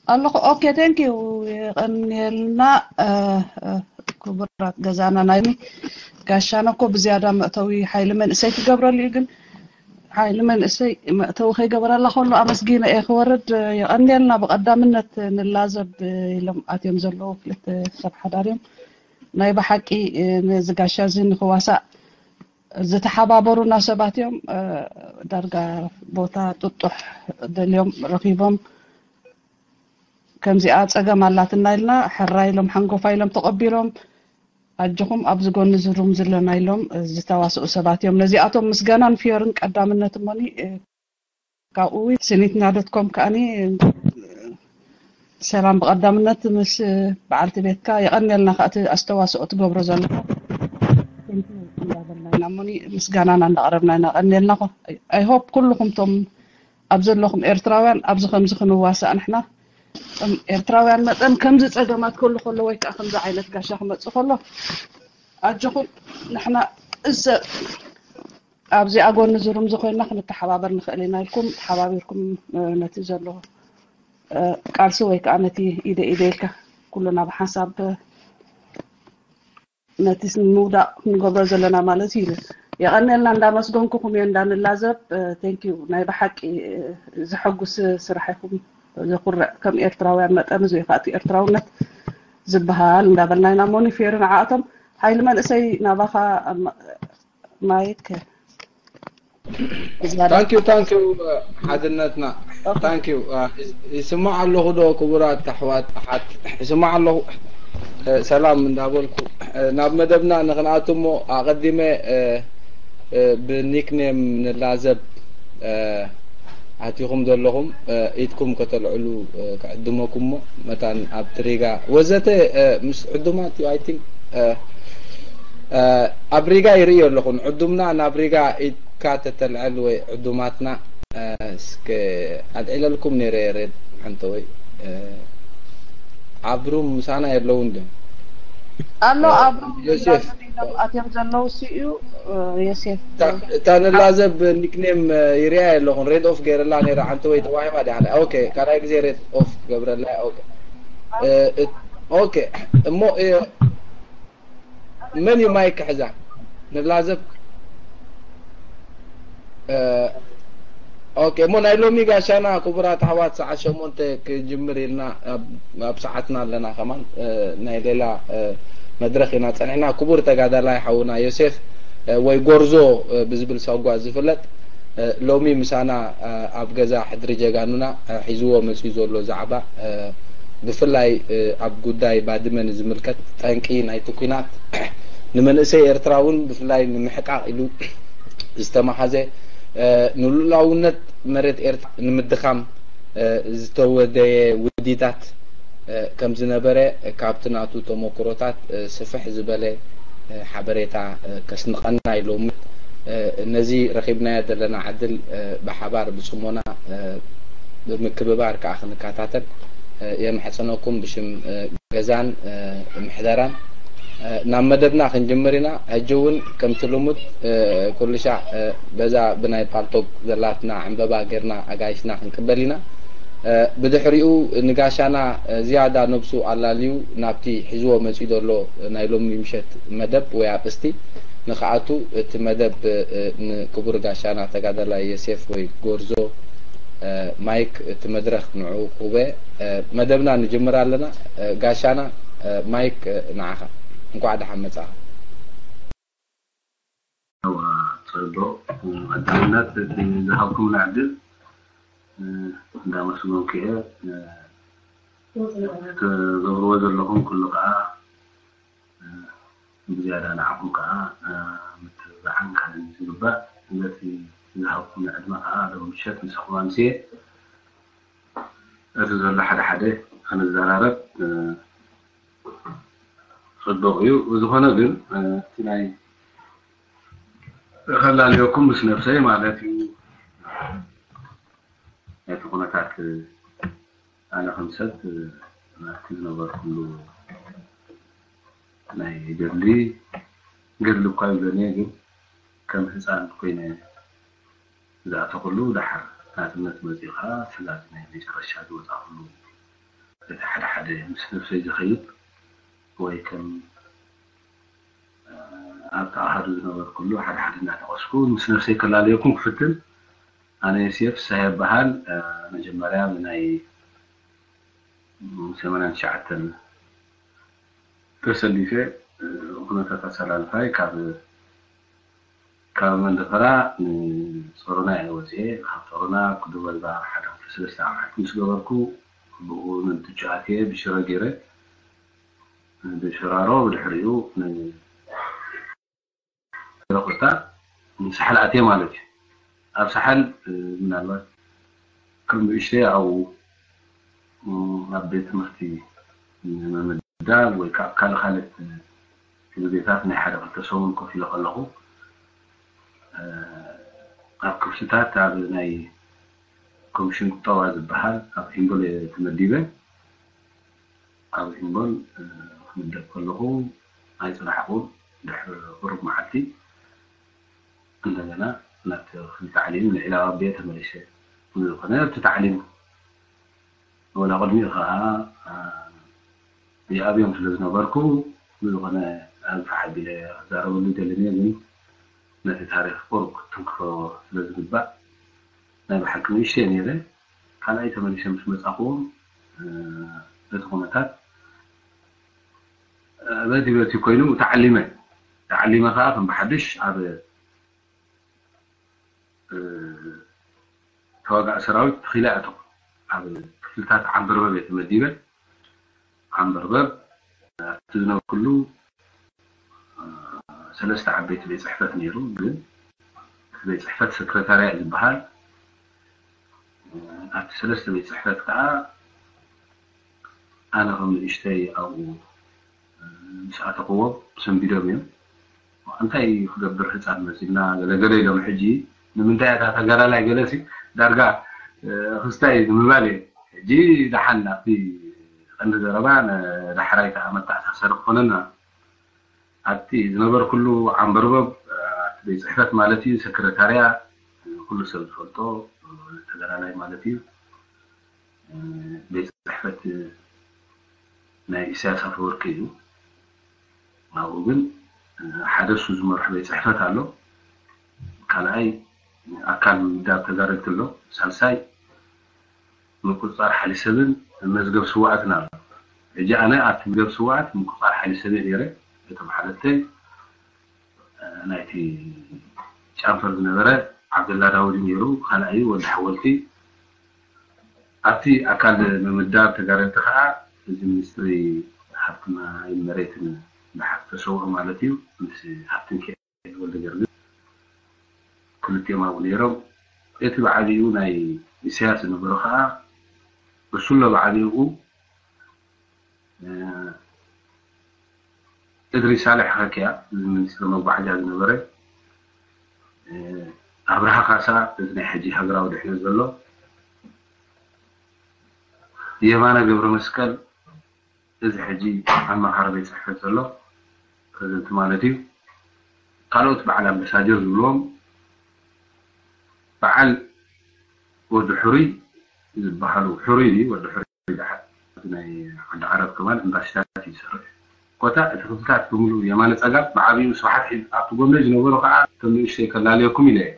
ኣለኹ። ኦኬ፣ ቴንክ ዩ። የቐንየልና። እ፣ እ፣ ክቡራት ገዛና ናይ ጋሻና እኮ ብዝያዳ መእተዊ ሓይሊ መንእሰይ ክገብረሉ እዩ። ግን ሓይሊ መንእሰይ መእተዊ ከይገበረላ ከሎ ኣመስጊነ እየ ክወርድ። የቐንየልና። ብቐዳምነት ንላዘብ ኢሎም ኣትዮም ዘለዉ ክልተ ሰብ ሓዳር እዮም። ናይ ብሓቂ፣ እ፣ ነዚ ጋሻ እዚ ንክዋሳእ ዝተሓባበሩና ሰባት እዮም። እ፣ ዳርጋ ቦታ ጥጡሕ ደልዮም ረኺቦም፣ ከምዚኣ ጸገም ኣላትና ኢልና ሕራይ ኢሎም ሓንጎፋ ኢሎም ተቐቢሎም፣ ኣጆኹም ኣብዚ ጎኒ ዝሩም ዘለና ኢሎም ዝተዋስኡ ሰባት እዮም። ነዚኣቶም ምስጋናን ፍዮርን ቀዳምነት እሞኒ፣ እ፣ ካብኡ ስኒትና ዶት ኮም ከኣኒ፣ እ፣ ሰላም ብቐዳምነት ምስ በዓልቲ ቤትካ የቐንየልና፣ ከኣ እቲ ኣስተዋስኦ ትገብሮ ዘለኻ እንዳበልና ኢና እሞኒ ምስጋናና እንዳቕረብና ኢና። ቀንየልና። I hope ኩልኹም ቶም ኣብ ዘለኹም ኤርትራውያን ኣብዚ ከምዚ ክንዋሳእ ንሕና ከም ኤርትራውያን መጠን ከምዚ ጸገማት ከሉ ከሎ ወይ ከኣ ከምዚ ዓይነት ጋሻ ክመጽእ ከሎ ኣጆኹም ንሕና እዘ ኣብዚ ኣጎኒ ዝሩም ዝኾይና ክንተሓባበር ንኽእል ኢና ኢልኩም ተሓባቢርኩም፣ እ፣ ነቲ ዘሎ፣ እ፣ ቃልሲ ወይ ከኣ ነቲ ኢደ ኢደ ኢልካ ኩልና ብሓንሳብ ነቲ ምውዳቕ ክንገብሮ ዘለና ማለት እዩ። የቐንየልና። እንዳመስገንኩኹም እየ እንዳንላዘብ። ቴንክ ዩ። ናይ ብሓቂ፣ እ፣ ዘሐጉስ ስራሕ ኢኹም። ዘኩርዕ፣ ከም ኤርትራውያን መጠን እዚ እዩ ከኣ እቲ ኤርትራውነት ዝበሃል እንዳበልና ኢና። ሞኒ ፌሪ ንዓኣቶም ሓይሊ መንእሰይ ናባኻ፣ ማ-፣ ማይክ ዝያዳ። ታንኪዩ ታንኪዩ። ሓድነትና ታንኪዩ። ይስማዕ ኣለኹ ዶ ክቡራት ኣሕዋት ኣሓት? ይስማዕ ኣለኹ። እ፣ ሰላም እንዳበልኩ፣ እ፣ ናብ መደብና ንክንኣቱ እሞ ኣቐዲመ፣ እ፣ እ፣ ብኒክኔም ንላዘብ፣ እ፣ ኣቲኹም ዘለኹም፣ እ፣ ኢድኩም ከተልዕሉ፣ እ፣ ክዕድመኩም እሞ መታን ኣብ ትሪጋ ወዘተ፣ እ፣ ምስ ዕዱማት እዩ። I think፣ እ፣ እ፣ ኣብ ሪጋ ይርእዮ ኣለኹ። ንዕዱምና ናብ ሪጋ ኢድካ ተተልዕል ወይ ዕዱማትና፣ እ፣ እስከ ኣልዒለልኩም ነይረ ሬድ ሓንተወይ። እ፣ ኣብሩም ምሳና የለውን ዶ? ኣሎ። ኣብሩም ዮሴፍ። ኢሎም ኣትዮም ዘለዉ ሲ እዩ፣ እ፣ ዮሴፍ። እታ፣ እታ ንላዘብ ኒክኔም፣ እ፣ ይሪኣ የለኹን። ሬድ ኦፍ ገይረላ ነይራ ሓንተወይ ተዋሂባ ዲያ? ኦኬ፣ ካልኣይ ግዜ ሬድ ኦፍ ክገብረላ። ኦኬ። እ፣ እ፣ ኦኬ። እሞ፣ እ፣ መን እዩ ማይክ ክሕዛ? ንላዘብ። እ፣ ኦኬ፣ እሞ ናይ ሎሚ ጋሻና ክቡራት ኣሕዋት ሰዓት ሸሞንተ ክጅምር ኢልና ኣብ፣ ኣብ ሰዓትና ኣለና ከማን፣ እ፣ ናይ ሌላ፣ እ፣ መድረኽ ኢና ጸኒሕና። ክቡር ተጋዳላይ ሓውና ዮሴፍ፣ እ፣ ወይ ጎርዞ፣ እ፣ ብዝብል ሳጓ ዝፍለጥ፣ እ፣ ሎሚ ምሳና፣ እ፣ ኣብ ገዛ ሕድሪ ጀጋኑና፣ እ፣ ሒዝዎ መጺኡ ዘሎ ዛዕባ፣ እ፣ ብፍላይ፣ እ፣ ኣብ ጉዳይ ባድመ ንዝምልከት ጠንቂ ናይቲ ኲናት ንመንእሰይ ኤርትራ እውን ብፍላይ ንምሕቃቕ ኢሉ ዝተማሓዘ፣ እ፣ ንሉላውነት መሬት ኤርትራ ንምድኻም፣ እ፣ ዝተወደየ ውዲታት፣ እ፣ ከም ዝነበረ ካብቲ ናቱ ተመክሮታት፣ እ፣ ስፍሕ ዝበለ፣ እ፣ ሓበሬታ፣ እ፣ ከስንቐና ኢሎም፣ እ፣ ነዚ ረኺብናዮ ዘለና ዕድል፣ እ፣ ብሓባር ብጽሞና፣ እ፣ ብምክብባር ከኣ ክንከታተል፣ እ፣ የማሕጸነኩም ብሽም፣ እ፣ ገዛን፣ እ፣ ምሕደራን። እ፣ ናብ መደብና ክንጅምር ኢና። ሕጂ እውን ከምቲ ልሙድ፣ እ፣ ኩሉ ሻዕ፣ እ፣ በዛ ብናይ ፓልቶክ ዘላትና ዕንበባ ጌርና ኣጋይሽና ክንቅበል ኢና። እ፣ ብድሕሪኡ ንጋሻና፣ እ፣ ዝያዳ ነብሱ ኣላልዩ ናብቲ ሒዝዎ መጺኡ ዘሎ ናይ ሎሚ ምሸት መደብ ወይ ኣርእስቲ ንኽኣቱ እቲ መደብ፣ እ፣ ንክቡር ጋሻና ተጋዳላይ ዮሴፍ ወይ ጎርዞ፣ እ፣ ማይክ እቲ መድረኽ ንዕኡ ክህቦ። እ፣ መደብና ንጅምር ኣለና። እ፣ ጋሻና፣ እ፣ ማይክ፣ እ፣ ንዓኻ። እንኳዕ ደሓን መጻኻ። እዋ፣ ጽቡቕ። ቀዳምነት እቲ ዝሃብኩምና ዕድል፣ እ፣ እንዳመስገንኩ እየ። እ፣ ትገብርዎ ዘለኹም ኩሉ ከኣ፣ እ፣ ብዝያዳ ንዓኹም ከኣ፣ እ፣ ምትብባዕን ካልእን እዩ ዝግባእ። በቲ ዝሃብኩምና ዕድመ ከኣ ሎም ምሸት ምሳኹም ኣምስየ። እቲ ዘሎ ሓደ ሓደ ክንዘራረብ፣ እ፣ ጽቡቕ እዩ። ብዝኾነ ግን፣ እ፣ እቲ ናይ ከላለየኩም ምስ ነብሰይ ማለት እዩ። ነቲ ኩነታት፣ እ፣ ኣነ ከም ሰብ፣ እ፣ ናብቲ ዝነበርኩሉ ናይ ገድሊ፣ ገድሊ እኳ ይብለኒ፣ ግን ከም ህጻን ኮይነ ዝኣተኹሉ፣ ደሓር ናጽነት መጺኡ ከኣ እቲ ናጽነት ናይ መጨረሻ ዝወጻኹሉ እቲ ሓደ ሓደ ምስ ነብሰይ ዝኸይድ ወይ ከም ኣብቲ ኣሃዱ ዝነበርኩሉ ሓደ ሓደ እናጠቐስኩ ምስ ነብሰይ ከላለየኩም ክፍትን። ኣነ ዮሴፍ ሳሄ ይበሃል። መጀመርያ ብናይ ሰማንያን ትሽዓተን ተሰሊፈ ኩነታት ኣሰላልፋይ ካብ ካብ መንደፈራ ንጾሮና እየ ወፅኤ። ካብ ጾሮና ኩዱ በልባ ሓደ ክልተ ሰለስተ ዓመት ምስ ገበርኩ ብኡ ንትቹ ኣትየ ብሽረ ገይረ ብሽራሮ ብድሕሪኡ ንረኮታ ንሳሕል ኣትየ ማለት እዩ። ኣብ ሳሕል ምናልባት ከም ንእሽተይ ኣብኡ ኣብ ቤት ትምህርቲ ንምምዳብ ወይ ከዓ ካልእ ካልእ ክብቤታት ናይ ሓደ ክልተ ሰሙን ኮፍ ኢለ ከለኹ ኣብ ክፍልታት ኣብ ናይ ኮሚሽን ቁጠባ ዝበሃል ኣብ ሂምቦል እየ ተመዲበ። ኣብ ሂምቦል ክምደብ ከለኹ ኣይፅናሕኩን። ድሕሪ ቁሩብ መዓልቲ እንደገና ናብቲ ክፍሊ ታዕሊም ልዕላዊ ኣቢለ ተመሊሰ። ብዝኾነ ኣብቲ ታዕሊም ወላ ቅድሚኡ ከዓ ይኣብዮም ስለ ዝነበርኩ ብዝኾነ ኣንፋሕ ኣቢለ ክዛረበሉ ኣይደልን እየ፣ ግን ነቲ ታሪኽ ቁሩብ ክትንክፎ ስለ ዝግባእ ናይ ብሓቂ ንእሽተይ ነይረ። ካልኣይ ተመሊሰ ምስ መፃኹ እውን እቲ ኩነታት በቲ በቲ ኮይኑ ተዓሊመ። ተዓሊመ ከዓ ከም ብሓድሽ ኣብ ተዋጋኢ ሰራዊት ተኺለ ኣተኹ። ኣብ ክፍልታት ዓንበርበብ እየ ተመዲበ። ዓንበርበብ ኣብቲ ዝነበርኩሉ ሰለስተ ዓበይቲ ቤት ፅሕፈት ነይሩ፣ ግን እቲ ቤት ፅሕፈት ሰክረታርያ እዩ ዝበሃል። ኣብቲ ሰለስተ ቤት ፅሕፈት ከዓ ኣነ ከም ንእሽተይ ኣብኡ ምስ ኣተኽዎም ሰንቢዶም እዮም። እንታይ ክገብር ህፃን መሲልና ገለገለ ኢሎም። ሕጂ ንምንታይ እታ ተጋዳላይ ገለሲ ዳርጋ ክስታይ ንምባል እየ። ሕጂ ደሓን ኣብቲ ቀንዲ ዘረባ ንዳሕራይ ከዓ መተኣሳሰሪ ክኾነና ኣብቲ ዝነበርኩሉ ዓንበርበብ ኣብቲ ቤት ፅሕፈት ማለት እዩ፣ ሰክረታርያ ኩሉ ሰብ ዝፈልጦ ተጋዳላይ ማለት እዩ። ቤት ፅሕፈት ናይ ኢሳያስ ኣፈወርቂ እዩ። ኣብኡ ግን ሓደ እሱ ዝመርሑ ቤት ፅሕፈት ኣሎ፣ ካልኣይ ኣካል ምምዳብ ተጋደልቲ ኣሎ፣ ሳልሳይ ምቁፅፃር ሓይሊ ሰብን መዝገብ ስዋኣትን ኣሎ። ሕጂ ኣነ ኣብቲ መዝገብ ስዋኣት ምቁፅፃር ሓይሊ ሰብ እየ ነይረ። እቶም ሓለፍተይ ናይቲ ጫንፈር ዝነበረ ዓብደላ ዳውድ ነይሩ፣ ካልኣዩ ወዲ ሓወልቲ። ኣብቲ ኣካል ምምዳብ ተጋደልቲ ከዓ እዚ ሚኒስትሪ ሃብቲ ማይን መሬትን ብሓቂ ተሰውኦ ማለት እዩ ምስ ሃብትን ወልደጊዮርጊስ ክልቲኦም ኣብኡ ነይሮም። እቲ ብዓቢኡ ናይ ኢሳያስ ዝነበረ ከዓ እሱ ኣሎ ብዓቢኡ እድሪስ ሳልሕ ከኪያ እዚ ሚኒስትሪ መጓዓዝያ ዝነበረ ኣብርሃ ካሳ እዚ ናይ ሕጂ ሃገራዊ ድሕነት ዘሎ የማነ ገብረ መስቀል እዚ ሕጂ ኣማኻሪ ቤት ፅሕፈት ዘሎ ፕረዚደንት ማለት እዩ። ካልኦት በዓል ኣምባሳደር ዝብልዎም በዓል ወዲ ሕሩይ ዝበሃሉ ሕሩይ ድዩ ወዲ ሕሩይ ደሓር ናይ ዓዲ ዓረብ ከማን ኤምባሲታት ይሰርሕ። ኮታ እቲ ክፍልታት ብምሉእ የማነ ፀጋም ብዓብዩ ስብሓት ሒዝ ኣብቲ ጎንደይ ዝነበሩ ከዓ ከም ንእሽተይ ከላለየኩም ኢለ እየ።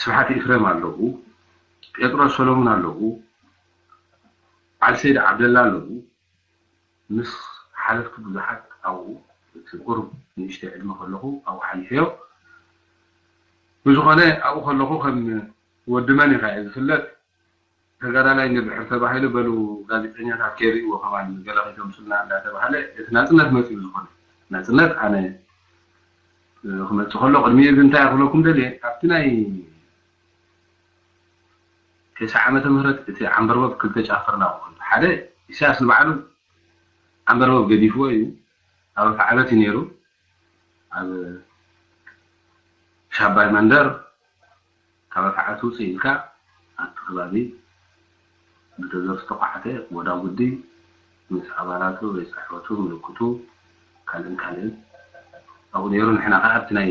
ስብሓት ኢፍሬም ኣለዉ፣ ጴጥሮስ ሰሎሙን ኣለዉ፣ ዓልሰይድ ዓብደላ ኣለዉ። ምስ ሓለፍቲ ብዙሓት ኣብኡ እቲ ቁሩብ ንእሽተይ ዕድመ ከለኹ ኣብኡ ሓሊፈዮ። ብዝኾነ ኣብኡ ከለኹ ከም ወዲ መን ኢኻ እየ ዝፍለጥ። ተጋዳላይ ንድሕር ተባሂሉ በሉ ጋዜጠኛታት ከይርእይዎ ከማን ገለ ከይተምሱልና እንዳተባሃለ እቲ ናፅነት መፅኡ ብዝኾነ ናፅነት ኣነ ክመፅእ ከሎ ቅድሚኡ ግን እንታይ ክብለኩም ደልየ ኣብቲ ናይ ተስዓ ዓመተ ምህረት እቲ ዓንበርበብ ክልተ ጫፈርና ክኾን ሓደ ኢሳያስ ንባዕሉ ዓንበርበብ ገዲፍዎ እዩ ኣብ ኣርባዓ ዓመት እዩ ነይሩ ኣብ ሻባይ መንደር ካብ ኣርባዓ ዓመት ውፅእ ኢልካ ኣብቲ ከባቢ ብደዘር ዝተኳዓተ ጎዳጉዲ ምስ ኣባላቱ ወይ ፅሕፈቱ ምልክቱ ካልእን ካልእን ኣብኡ ነይሩ ንሕና ከዓ ኣብቲ ናይ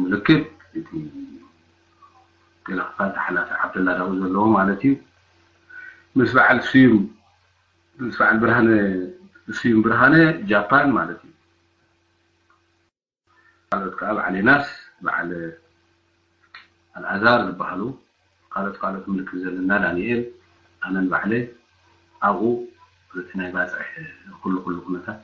ምልክት እቲ ገለ ክፋል ተሓላፊ ዓብደላ ዳዊት ዘለዎ ማለት እዩ ምስ በዓል ስዩም ምስ በዓል ብርሃነ ስዩም ብርሃነ ጃፓን ማለት እዩ። ካልኦት ከዓ በዓል ዮናስ፣ በዓል ኣልኣዛር ዝበሃሉ፣ ካልኦት ካልኦት ምልክት ዘለና ዳንኤል፣ ኣነን ባዕለይ ኣብኡ እቲ ናይ ባፅሕ ኩሉ ኩሉ ኩነታት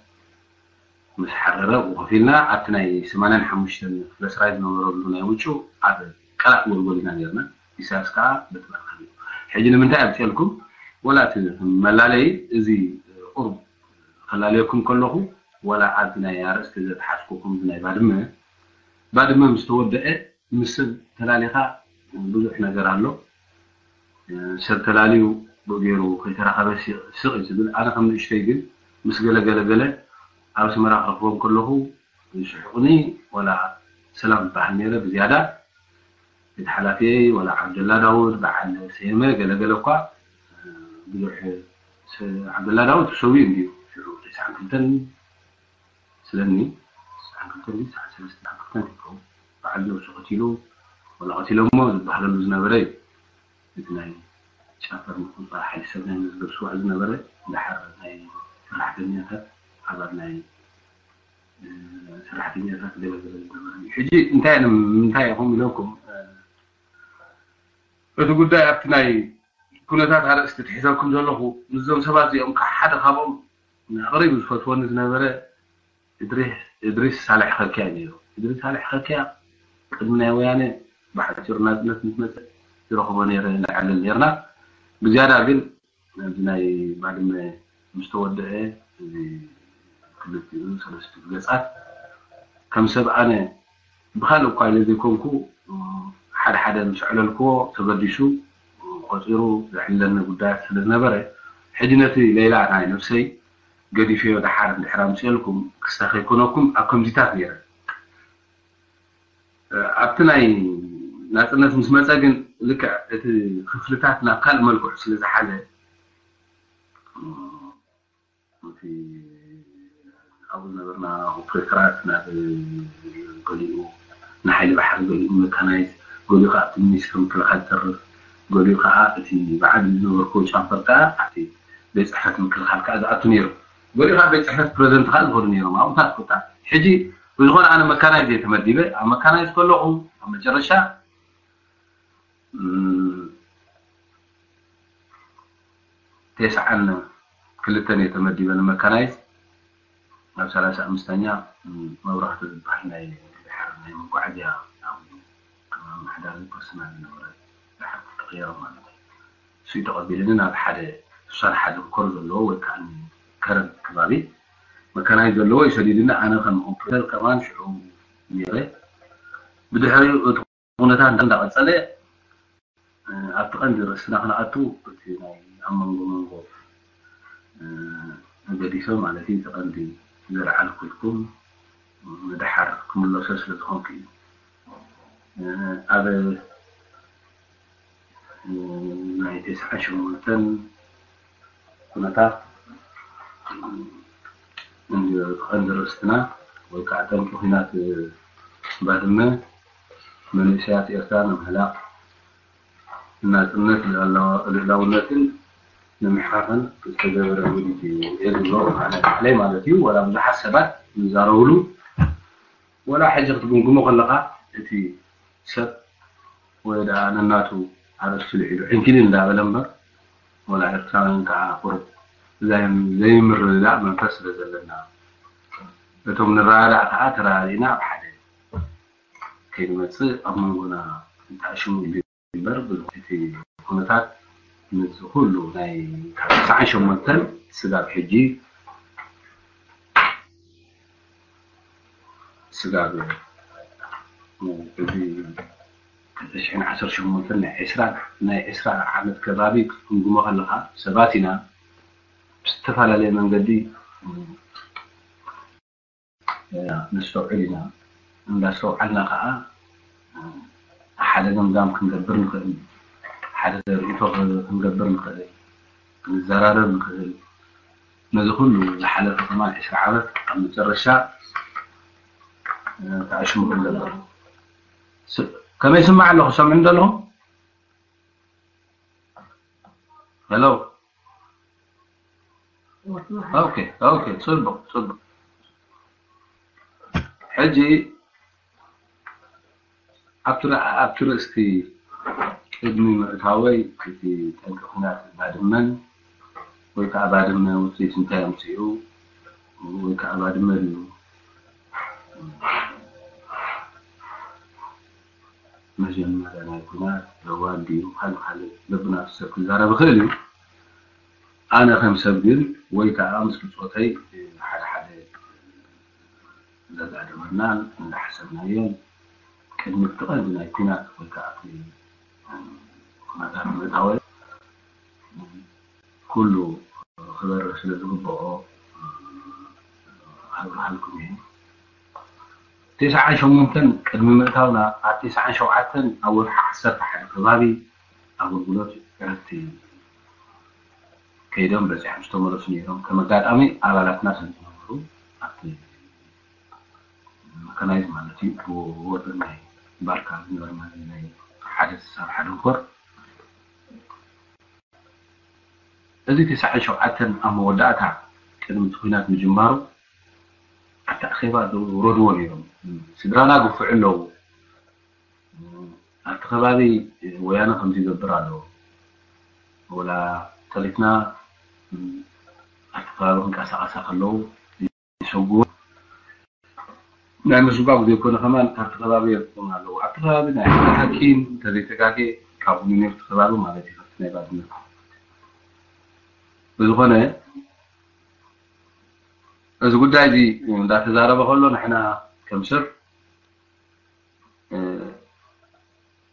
ምስ ሓረረ ኣብኡ ኮፍ ኢልና ኣብቲ ናይ ሰማንያን ሓሙሽተን ክፍለ ሰራዊት ዝነበረሉ ናይ ውጩ ኣብ ቀላእ ጎልጎል ኢና ነርና። ኢሳያስ ከዓ በቲ በረኻ ነይሩ። ሕጂ ንምንታይ ኣብፅሐልኩም? ወላ እቲ መላለይ እዚ ቁሩብ ከላለየኩም ከለኹ፣ ወላ ኣብዚ ናይ ኣርእስቲ ዘትሓዝኩኩም እዚ ናይ ባድመ፣ ባድመ ምስ ተወደአ ምስ ሰብ ተላሊኻ ብዙሕ ነገር ኣሎ። ሰብ ተላልዩ ብገይሩ ከይተራኸበ ስቕ እዩ ዝብል። ኣነ ከም ንእሽተይ ግን ምስ ገለ ገለ ገለ ኣብ ኣስመራ ክረኽቦም ከለኹ ይስሕቑኒ። ወላ ሰላም ዝበሃል ነይረ ብዝያዳ ቤት ሓላፊየይ ወላ ዓብደላ ዳውድ በዓል ሰየመ ገለገለ እኳ ብዙሕ ዓብደላ ዳውድ ሰው እንዲዩ ሽዑ ተስዓን ክልተን ስለኒ ተስዓን ክልተን ተስዓን ሰለስተን ክልተን ይከው በዓል ነብሱ ቀቲሉ ወላ ቀቲሎሞ ዝበሃለሉ ዝነበረ እዩ። እቲ ናይ ጨንፈር ምቁፅፃር ሓይሊ ሰብ ናይ መዝገብ ስዋዕ ዝነበረ ድሓር ናይ ሰራሕተኛታት ኣባል ናይ ሰራሕተኛታት ገለገለ ዝነበረ እዩ። ሕጂ እንታይ ንምንታይ ኢኹም ኢለኩም እቲ ጉዳይ ኣብቲ ናይ ኩነታት ኣርእስቲ ትሒዘልኩም ዘለኹ ምስዞም ሰባት እዚኦም ካብ ሓደ ካብኦም ኣቕሪቡ ዝፈትወኒ ዝነበረ እድሪስ ሳልሕ ከኪያ ነይሩ። እድሪስ ሳልሕ ከኪያ ቅድሚ ናይ ወያነ ብሓፂሩ ናፅነት ምስ መፀ ዝረኽቦ ነይረ ንዕልል ነርና። ብዝያዳ ግን ኣብዚ ናይ ባድመ ምስ ተወደአ እዚ ክልቲኡ ሰለስቲኡ ገፃት ከም ሰብ ኣነ ብኻልእ እኳ ኢለ ዘይኮንኩ ሓደ ሓደ ምስ ኣዕለልክዎ ተገዲሱ ቆፂሩ ዘዕልለኒ ጉዳያት ስለ ዝነበረ ሕጂ ነቲ ሌላ ናይ ነብሰይ ገዲፈዮ ደሓር እንድሕር ኣምፅኤልኩም ክስተ ከይኮነኩም ኣብ ከምዚታት ነይረ። ኣብቲ ናይ ናፅነት ምስ መፀ ግን ልክዕ እቲ ክፍልታት ናብ ካልእ መልክዑ ስለ ዝሓዘ እቲ ኣብኡ ዝነበርና ኦፕሬተራት ናብ ገሊኡ ንሓይሊ ባሕሪ ገሊኡ መካናይዝ ገሊኡ ከዓ ኣብቲ ሚኒስትሪ ምክልኻል ዝሰርፍ ገሊኡ ከዓ እቲ በዓል ዝነበርኩ ጫምበር ከዓ ኣብቲ ቤት ፅሕፈት ምክልኻል ከዓ ዝኣቱ ነይሩ። ገሊኡ ከዓ ቤት ፅሕፈት ፕሬዚደንት ከዓ ዝኸዱ ነይሮም ኣብኡታት ኮታ ሕጂ ብዝኾነ ኣነ መካናይዝ እየ ተመዲበ ኣብ መካናይዝ ከለኹ ኣብ መጨረሻ ተስዓን ክልተን እየ ተመዲበ ንመካናይዝ ናብ ሰላሳ ኣምስተኛ መብራህቱ ዝበሃል ናይ ድሓር ናይ መጓዓዝያ ኣመሓዳሪ ፐርሰናል ዝነበረ ድሓር ተቐየረ ማለት እዩ። እሱ ተቐቢልኒ ናብ ሓደ ስሳን ሓደ ኮር ዘለዎ ወይ ከዓ ከረን ከባቢ መካናይዝ ዘለዎ ይሰዲድኒ ኣነ ከም ኦፕሬተር ከማን ሽዑ ነይረ ብድሕሪኡ እቲ ኩነታት እንዳቐፀለ ኣብቲ ቀንዲ ርእስና ክንኣቱ እቲ ናይ ኣብ መንጎ መንጎ ገዲፈ ማለት እዩ እቲ ቀንዲ ዘልዓልኩልኩም ንድሓር ክምለሶ ስለ ዝኾንኩ እዩ ኣብ ናይ ተስዓን ሸሞንተን ኩነታት ቀንዲ ርእስትና ወይ ከዓ ጠንቂ ኩናት ባድመ መንእሰያት ኤርትራ ንምሕላቕ ናፅነት ልዕላውነትን ንምሕኻኽን ዝተገበረ ውዲት እዩ ዝብሎ ባዕለይ ማለት እዩ። ዋላ ብዙሓት ሰባት ዝዛረብሉ ዋላ ሕጂ ክትግምግሞ ከለኻ እቲ ሰብ ወይ ደኣ ነናቱ ኣርእስቱ ልዒሉ ዕንኪሊል እንዳበለ እምበር ወላ ኤርትራውያን ከዓ ቁሩብ ዘይምርድዳእ መንፈስ ስለ ዘለና እቶም ንረዳዳእ ከዓ ተረዳዲእና ኣብ ሓደ ከይንመፅእ ኣብ መንጎና ተኣሽሙ ኢሉ እምበር እቲ ኩነታት ምስ ኩሉ ናይ ካብ ተስዓን ሸሞንተን ስጋብ ሕጂ ስጋብ እዚ ክልተ ሽሕን ዓሰርተ ሸሞንተን ናይ ዕስራ ናይ ዕስራ ዓመት ከባቢ ክትግምግሞ ከለካ ሰባት ኢና ብዝተፈላለየ መንገዲ ነስተውዕል ኢና። እንዳስተውዓልና ከዓ ሓደ ገምጋም ክንገብር ንኽእል፣ ሓደ ርእይቶ ክንገብር ንኽእል፣ ክንዘራረብ ንኽእል። ነዚ ኩሉ ዝሓለፈ ከማን ዕስራ ዓመት ኣብ መጨረሻ ተኣሽሙ ክንገብር ከመይ ስማዕ ኣለኹ ሰምዑ ኣለኹም? ሄሎ ኦኬ ኦኬ፣ ጽቡቕ ጽቡቕ። ሕጂ ኣብቲ ር- ኣብቲ ርእስቲ ቅድሚ ምእታወይ እቲ ጠንቂ ኲናት ባድመን ወይ ከዓ ባድመ ውፅኢት እንታይ ኣምፅኡ ወይ ከዓ ባድመ ድዩ መጀመርያ ናይ ኲናት ለዋን ድዩ ካልእ ካልእ በብናቱ ሰብ ክዛረብ ይኽእል እዩ። ኣነ ከም ሰብ ግን ወይ ከዓ ምስ ብፆተይ ሓደ ሓደ እንዳዛደመናን እንዳሓሰብናዮን ቅድሚ እቲ ቀንዲ ናይ ኲናት ወይ ከዓ እቲ ኩነታት ምእታወ ኩሉ ክበርህ ስለ ዝግብኦ ኣብርሃልኩም እዩ። ተስዓን ሸሞንተን ቅድሚ ምእታውና ኣብ ተስዓን ሸውዓተን ኣብ ወርሒ ዓሰርተ ሓደ ከባቢ ኣገልግሎት ዕረፍቲ ከይዶም በፂሖም ዝተመለሱ ነይሮም። ከም ኣጋጣሚ ኣባላትና ስለ ዝነበሩ ኣብቲ መካናይዝ ማለት እዩ ብወገን ናይ ባርካ ዝነበርና ናይ ሓደ ስሳብ ሓደ ኮር እዚ ተስዓን ሸውዓተን ኣብ መወዳእታ ቅድሚ እቲ ኲናት ምጅማሩ ኣብቲ ኣኼባ ዝውረድዎ ነይሮም። ስድራና ግፉዕ ኣለዉ። ኣብቲ ከባቢ ወያነ ከምዚ ይገብር ኣሎ። ወላ ጠሊፍና ኣብቲ ከባቢ ክንቀሳቐሳ ከለዉ ይሰጉ ናይ ምስጓግ ዘይኮነ ከማን ካብቲ ከባቢ የርቁን ኣለዉ። ኣብቲ ከባቢ ናይ ሓደ ሓኪም እንተዘይተጋጌ ካብ ዩኒቨርሲቲ ከባቢ ማለት እዩ ካብቲ ናይ ባድመ ብዝኾነ እዚ ጉዳይ እዚ እንዳተዛረበ ከሎ ንሕና ከም ሰብ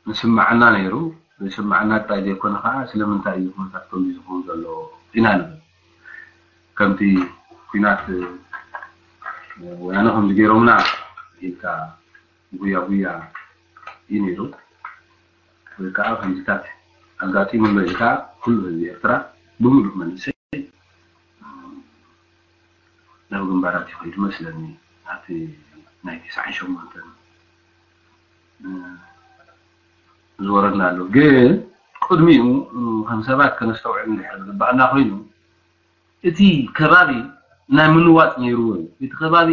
ንስማዓና ነይሩ። ዝስማዓና ጥራይ ዘይኮነ ከዓ ስለምንታይ እዩ ኩነታት ከምዚ ዝኸውን ዘሎ ኢና ንብል። ከምቲ ኩናት ወያነ ከምዚ ገይሮምና ኢልካ ጉያ ጉያ እዩ ነይሩ። ወይ ከዓ ከምዚታት ኣጋጢሙ ኣሎ ኢልካ ኩሉ ህዝቢ ኤርትራ ብምሉእ መንእሰይ ናብ ግንባራት ይኸይድ መስለኒ። ኣብቲ ናይ ተስዓን ሸሞንተን ዝወረድና ኣሎ። ግን ቅድሚኡ ከም ሰባት ከነስተውዕል እንድሕር ዝግባኣና ኮይኑ እቲ ከባቢ ናይ ምንዋፅ ነይርዎ እዩ። እቲ ከባቢ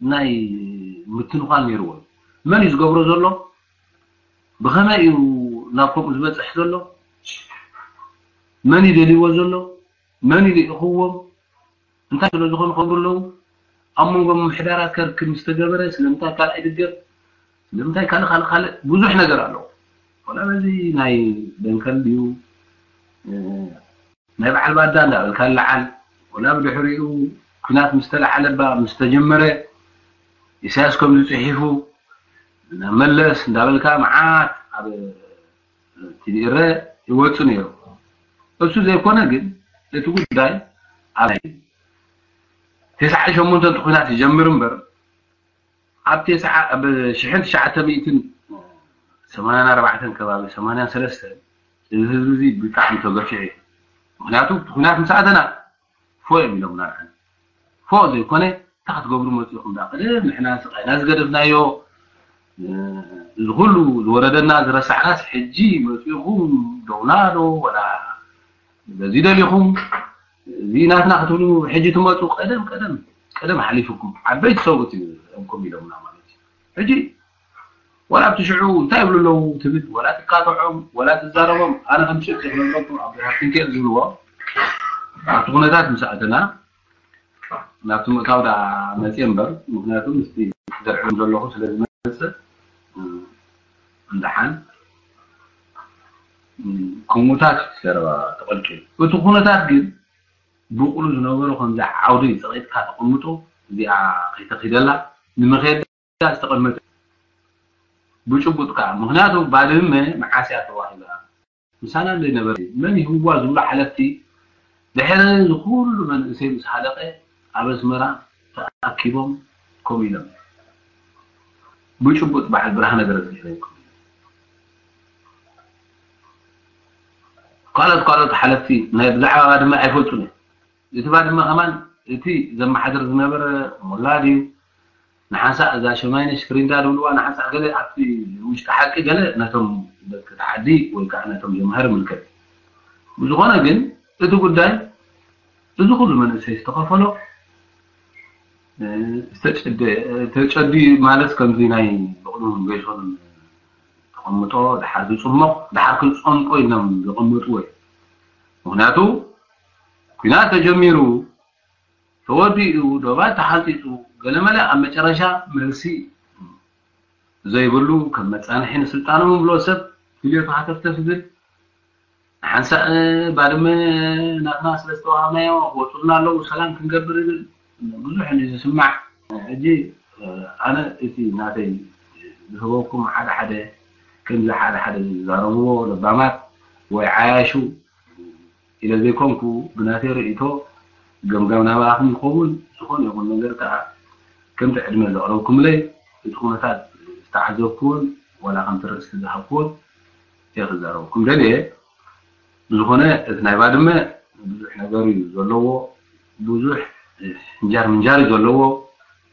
ናይ ምትንኳል ነይርዎ እዩ። መን እዩ ዝገብሮ ዘሎ? ብኸመይ እዩ ናብ ከምኡ ዝበፅሕ ዘሎ? መን እዩ ደልይዎ ዘሎ? መን እዩ ልኢኽዎም? እንታይ ስለ ዝኾኑ ከብሩ ኣለዉ? ኣብ መንጎ ምምሕዳራት ከርክብ ምስ ተገበረ ስለምንታይ ካልኣይ ድገም? ስለምንታይ ካልእ ካልእ ካልእ ብዙሕ ነገር ኣለዎ። ወላ በዚ ናይ ደንከል ድዩ ናይ በዓል ባዳ እንዳበልካ ለዓል ወላ ብድሕሪኡ ኩናት ምስ ተለዓለ ባ ምስ ተጀመረ ኢሳያስ ከምዚ ፅሒፉ መለስ እንዳበልካ መዓት ኣብ ቲቪ ኤረ ይወፁ ነይሩ። እሱ ዘይኮነ ግን እቲ ጉዳይ ኣብ ናይ ተስዓን ሸሞንተን ኩናት ይጀምር እምበር ኣብ ተስዓ ኣብ ሽሕን ትሽዓተ ሚእትን ሰማንያን ኣርባዕተን ከባቢ ሰማንያን ሰለስተን እዚ ህዝቢ እዚ ብጣዕሚ ተገፊዑ እዩ። ምክንያቱ እቲ ኩናት ምስ ኣተና ፎ እዮም ኢሎምና ንዓና። ፎ ዘይኮነ እንታይ ክትገብሩ መፂኹም ዳ ቅድም ንሕና ስቃይና ዝገደፍናዮ እዚ ኩሉ ዝወረደና ዝረሳዕናስ ሕጂ መፂኹም ደውና ዶ ወላ በዚ ደሊኹም እዚ ናትና ክትብሉ ሕጂ ትመፁ ቀደም ቀደም ቀደም ሓሊፉኩም ዓበይቲ ሰብኡት እዩ እምኩም ኢሎምና ማለት እዩ። ሕጂ ወላ ኣብቲ ሽዑ እንታይ ይብሉ ኣለዉ ትብል ወላ ትካትዖም ወላ ትዛረቦም ኣነ ከም ሽቅ ክነግረኩም ኣብ ሃፍቲንኬር ዝብልዎ ኣብቲ ኩነታት ምስ ኣተና ናብቲ ምእታው ዳ መፅየ እምበር ምክንያቱ ምስቲ ዘርዕም ዘለኹ ስለ ዝመፅእ እንደሓን ከምኡታት ዘረባ ተቐልቂሉ እቲ ኩነታት ግን ብቑሉ ዝነበሩ ከምዚ ዓውዲ ፀቒጥካ ተቐምጡ እዚኣ ከይተኺደላ ንመኸየዳ ዝተቐመጠ ብጭቡጥ ከዓ ምክንያቱ ባድመ መዓስያ ተዋሂባ ምሳና ዘይነበረ መን ይህዋ ዝብሉ ሓለፍቲ ድሕሪ ዝኩሉ መንእሰይ ምስ ሃለቀ ኣብ ኣስመራ ተኣኪቦም ኮም ኢሎም ብጭቡጥ በዓል ብርሃነ ገረዝጊሄር ካልኦት ካልኦት ሓለፍቲ ናይ ብዛዕባ ባድመ ኣይፈልጡን እዮም። እቲ ባድመ ከማን እቲ ዘመሓድር ዝነበረ ሞላ ድዩ ንሓንሳእ እዛ ሸማይነሽ ፍሪንዳ ዝብልዋ ንሓንሳእ ገለ ኣብቲ ውሽጢ ሓቂ ገለ ነቶም ደቂ ተዓዲ ወይ ከዓ ነቶም ጀምሃር ምልከት ብዝኾነ ግን እቲ ጉዳይ እዚ ኩሉ መንእሰይ ዝተኸፈሎ ተጨዲ ማለት ከምዚ ናይ ብቕድሙን ገይሶን ተቐምጦ ድሓር ዝፅሞቕ ድሓር ክፀምቆ ኢሎም ዘቐመጥዎ እዩ። ምክንያቱ ኩናት ተጀሚሩ ተወዲኡ ዶባት ተሓንፂፁ ገለመለ ኣብ መጨረሻ መልሲ ዘይብሉ ከም መፃንሒ ንስልጣኖም ብሎ ሰብ ድልዮቱ ሃተፍተፍ ዝብል ሓንሳእ ባድመ ናትና ስለ ዝተዋሃብናዮ ክወፁልና ኣለዉ ሰላም ክንገብር ይብል ብዙሕ እዩ ዝስማዕ። ሕጂ ኣነ እቲ ናተይ ዝህበኩም ሓደ ሓደ ከምዚ ሓደ ሓደ ዝዛረብዎ ለባማት ወይ ዓያሹ ኢለ ዘይኮንኩ ብናተይ ርእይቶ ገምጋም ናባኹም ይኸውን ዝኾነ ይኹን ነገር ከዓ ከምቲ ዕድመ ዘቕረብኩምለይ እቲ ኩነታት ዝተዓዘብኩዎን ዋላ ከምቲ ርእስቲ ዝሃብኩዎን እየ ክዛረበኩም ደልየ። ብዝኾነ እቲ ናይ ባድመ ብዙሕ ነገር እዩ ዘለዎ፣ ብዙሕ እንጃር ምንጃር እዩ ዘለዎ።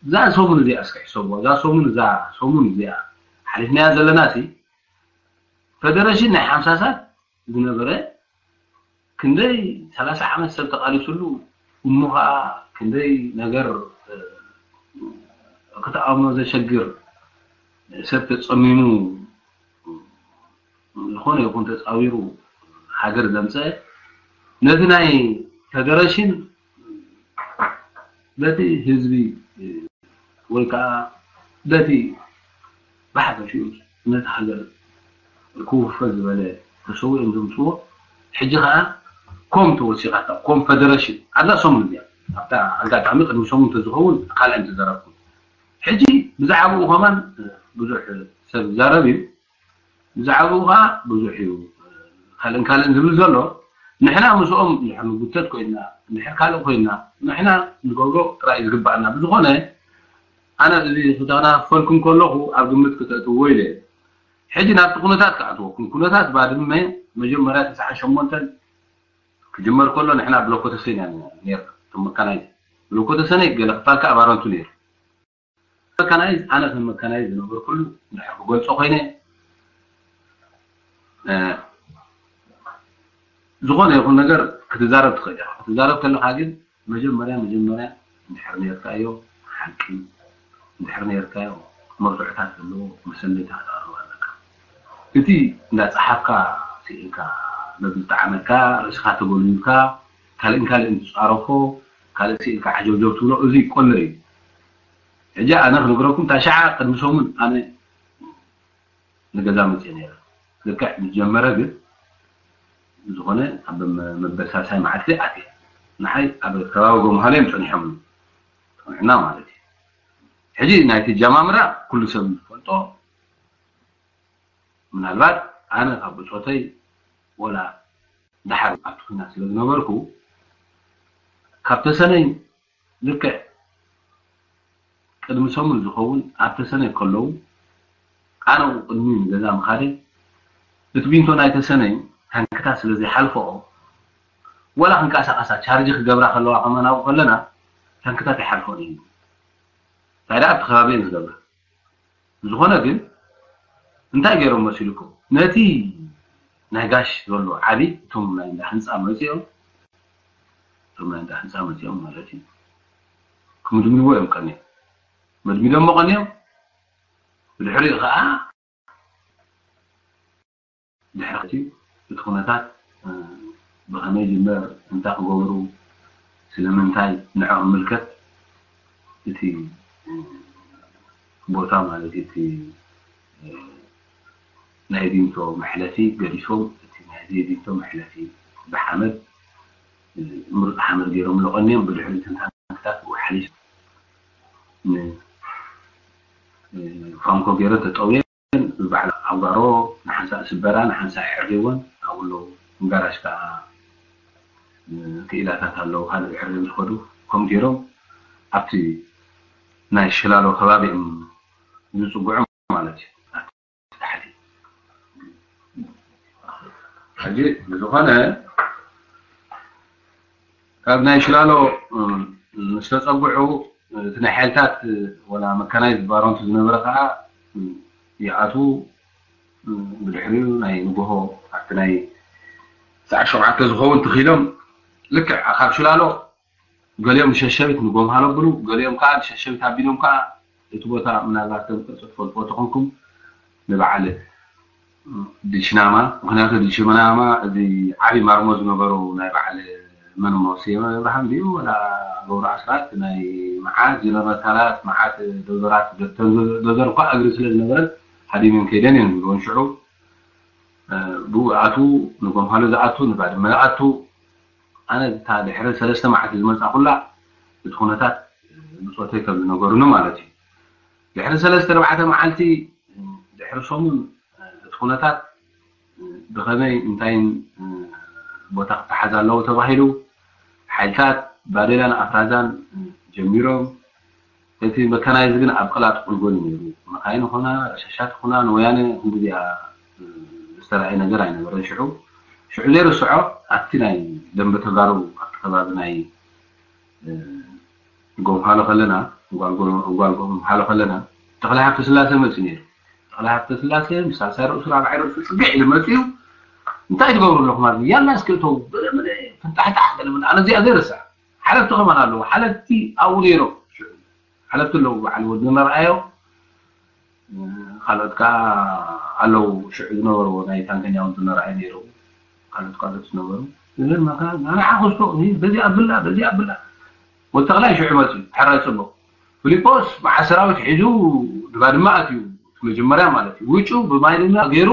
እዛ ሰሙን እዚኣ እስከ ሕሰብዋ፣ እዛ ሰሙን እዛ ሰሙን እዚኣ ሓሊፍናያ ዘለና ሲ ፈደረሽን ናይ ሓምሳሳት ዝነበረ ክንደይ ሰላሳ ዓመት ሰብ ተቓሊሱሉ እሞ ከዓ ክንደይ ነገር ክትኣምኖ ዘሸግር ሰብ ተፀሚሙ ዝኾነ ይኹን ተፃዊሩ ሃገር ዘምፀአ ነቲ ናይ ፈደረሽን በቲ ህዝቢ ወይ ከዓ በቲ ብሓፈሽኡ ነቲ ሃገር ክውፈ ዝበለ ተሰዊኦም ዘምፅዎ ሕጂ ከዓ ኮም ተወሲኻታ ኮንፈደረሽን ኣብዛ ሰሙን እዚኣ ኣብታ ኣጋጣሚ ቅድሚ ሰሙን ተዝኸውን ካልኣይ ተዘረብኩ ሕጂ ብዛዕባኡ ከማን ብዙሕ ሰብ ይዛረብ እዩ ብዛዕባኡ ከዓ ብዙሕ እዩ ካልእን ካልእን ዝብል ዘሎ ንሕና ምስኦም ንድሕር ንጉተት ኮይና ንድሕር ካልእ ኮይና ንሕና ንገብሮ ጥራይ ዝግባኣና ብዝኾነ ኣነ እዚ ክተናፈልኩም ከለኹ ኣብ ግምት ክተእትዎ ኢለ ሕጂ ናብቲ ኩነታት ክኣትወኩም ኩነታት ባድመ መጀመርያ ተስዓ ሸሞንተን ክጅመር ከሎ ንሕና ብሎኮ ተሰይና ነርና እቶም መካናይዝ ብሎኮ ተሰነ ገለ ክፋል ከዓ ባረንቱ ነይሩ መካናይዝ ኣነ ከም መካናይዝ ዝነበርኩሉ እንድሕር ክገልፆ ኮይነ ዝኾነ ይኹን ነገር ክትዛረብ ትኽእል ኢኻ ክትዛረብ ከለካ ግን መጀመርያ መጀመርያ እንድሕር ነርካዮ ሓቂ እንድሕር ነርካዮ መርትዖታት ዘለዎ መሰነይታ ክትኣርባ ኣለካ እቲ እንዳፀሓፍካ ስኢልካ በብዝጠዓመካ ርእስኻ ተጎልቢብካ ካልእን ካልእን ትፃረፎ ካልእ ስኢልካ ዓጀብጀብ ትብሎ እዚ ቆሎ እዩ ሕጂ ኣነ ክነግረኩም ታሽዓ ቅድሚ ሰሙን ኣነ ንገዛ መፅእ ነይረ ልክዕ ምስ ጀመረ ግን ዝኾነ ኣብ መበሳሳይ መዓልቲ ኣትየ ንሓይ ኣብ ከባቢ ጎምሃሎ እዮም ፀኒሖም ፀንሕና ማለት እዩ ሕጂ ናይቲ ጀማምራ ኩሉ ሰብ ዝፈልጦ ምናልባት ኣነ ካብ ብፆተይ ወላ ድሓር ኣብቲ ኩናት ስለ ዝነበርኩ ካብ ተሰነይ ልክዕ ቅድሚ ሰሙን ዝኸውን ኣብ ተሰነይ ከለዉ ኣነ ቅድሚ ንገዛ ምኻደይ እቲ ቢንቶ ናይ ተሰነይ ታንክታት ስለ ዘይሓልፈኦ ወላ ክንቀሳቐሳ ቻርጅ ክገብራ ከለዋ ከመናብኡ ከለና ታንክታት ይሓልፈን እዩ እንታይ ደኣ ኣብቲ ከባቢ እየን ዝገብራ ዝኾነ ግን እንታይ ገይሮም መሲልኩም ነቲ ናይ ጋሽ ዘሎ ዓሊ እቶም ናይ እንዳ ህንፃ መፂኦም እቶም ናይ እንዳ ህንፃ መፂኦም ማለት እዩ ክምድምድዎ እዮም ቀንዮም መድሚዶሞ ቀንዮም ብድሕሪኡ ከዓ ድሕሪ እቲ ኩነታት ብኸመይ ጅምበር እንታይ ክገብሩ ስለምንታይ ንዕኦም ምልከት እቲ ቦታ ማለት እቲ ናይ ቢንቶ መሕለፊ ገዲፎም እቲ ናይ ዘይቢንቶ መሕለፊ ብሓመድ ምሩፅ ሓመድ ገይሮም ለቐንዮም ብድሕሪ ትንታንክታት ብኡ ሓሊፍ ፋንኮ ገይረ ተጠውየ ባዕላ ኣጓሮ ንሓንሳእ ስበራ ንሓንሳእ የዕርይወን ኣብኡ ኣለዉ ንጋራሽ ከዓ ክኢላታት ኣለዉ ካልእ ዕርዮም ዝኸዱ ከምኡ ገይሮም ኣብቲ ናይ ሽላሎ ከባቢ እዮም ዝፅጉዑ ማለት እዩ ታሕቲ ሕጂ ብዝኾነ ካብ ናይ ሽላሎ ዝተፀጉዑ እቲ ናይ ሓይልታት ወላ መካናይዝ ባሮንቱ ዝነበረ ከዓ ይኣትዉ ብድሕሪኡ ናይ ንጎሆ ኣብቲ ናይ ሰዓት ሸውዓተ ዝኸውን ትኺሎም ልክዕ ካብ ሽላሎ ገሊኦም ንሸሸቢት ንጎምሃሎ ብሉ፣ ገሊኦም ከዓ ንሸሸቢት ኣቢሎም ከዓ እቲ ቦታ ምናልባት ከም ቅርፂ ትፈልጥዎ ተኾንኩም ንበዓል ዲሽናማ፣ ምክንያቱ ዲሽናማ እዚ ዓብዪ ማርሞ ዝነበሩ ናይ በዓል መን እሞ ስየመ ኣብርሃም ድዩ ወላ ገብሩ ኣስራት ናይ መዓት ጀነሬተራት መዓት ዶዘራት ዶዘር እኳ እግሪ ስለ ዝነበረን ሃዲመን ከይደን እዮም ዝብልዎን ሽዑ ብኡ ኣቱ ንጎምሃሎ ዝኣቱ ንባድመ ዝኣቱ ኣነ እታ ድሕሪ ሰለስተ መዓልቲ ዝመፃኹላ እቲ ኩነታት ብፆተይ ከም ዝነገሩኒ ማለት እዩ። ድሕሪ ሰለስተ ኣርባዕተ መዓልቲ ድሕሪ ሰሙን እቲ ኩነታት ብኸመይ እንታይን ቦታ ክተሓዝ ኣለዎ ተባሂሉ ሓይልታት ባዴላን ኣፍራዛን ጀሚሮም እቲ መካናይዝ ግን ኣብ ቀላጥ ቁልጎል ነይሩ። መካይን ኾና ረሻሻት ኾና ንወያነ ክንዲዚኣ ዝተረኣየ ነገር ኣይነበረን። ሽዑ ሽዑ ዘይርስዖ ኣብቲ ናይ ደንበ ተጋሩ ኣብቲ ከባቢ ናይ ጎምሃሎ ከለና ጓል ጎምሃሎ ከለና ተኽለ ሃብተ ስላሴ መፅኡ ነይሩ። ተኽለ ሃብተ ስላሴ ምስ ሳልሳይ ርእሱ ራብዓይ ርእሱ ፅግዕ ኢሉ መፅኡ እንታይ ትገብሩ ኣለኹም ኣብዚ ያላ እስክእተው በለመለ ፍንጣሕጣሕ በለመለ ኣነ እዚኣ ዘይረስዓ ሓለፍቲ ከማን ኣለዉ ሓለፍቲ ኣብኡ ነይሮም ሓለፍቲ ኣለዉ በዓል ወዲ መርኣዮ ካልኦት ከዓ ኣለዉ ሽዑ ዝነበርዎ ናይ ታንከኛ እውን ዝነርኣዩ ነይሩ ካልኦት ካልኦት ዝነበሩ ግን መካ ንዓ ክስቶ በዚ ኣብላ በዚ ኣብላ ወተኽላይ ሽዑ መፅኡ ሕራይ ፅቡቅ ፊሊጶስ መዓ ሰራዊት ሒዙ ንባድመ ኣትዩ መጀመርያ ማለት እዩ ውጩ ብማይ ድማ ገይሩ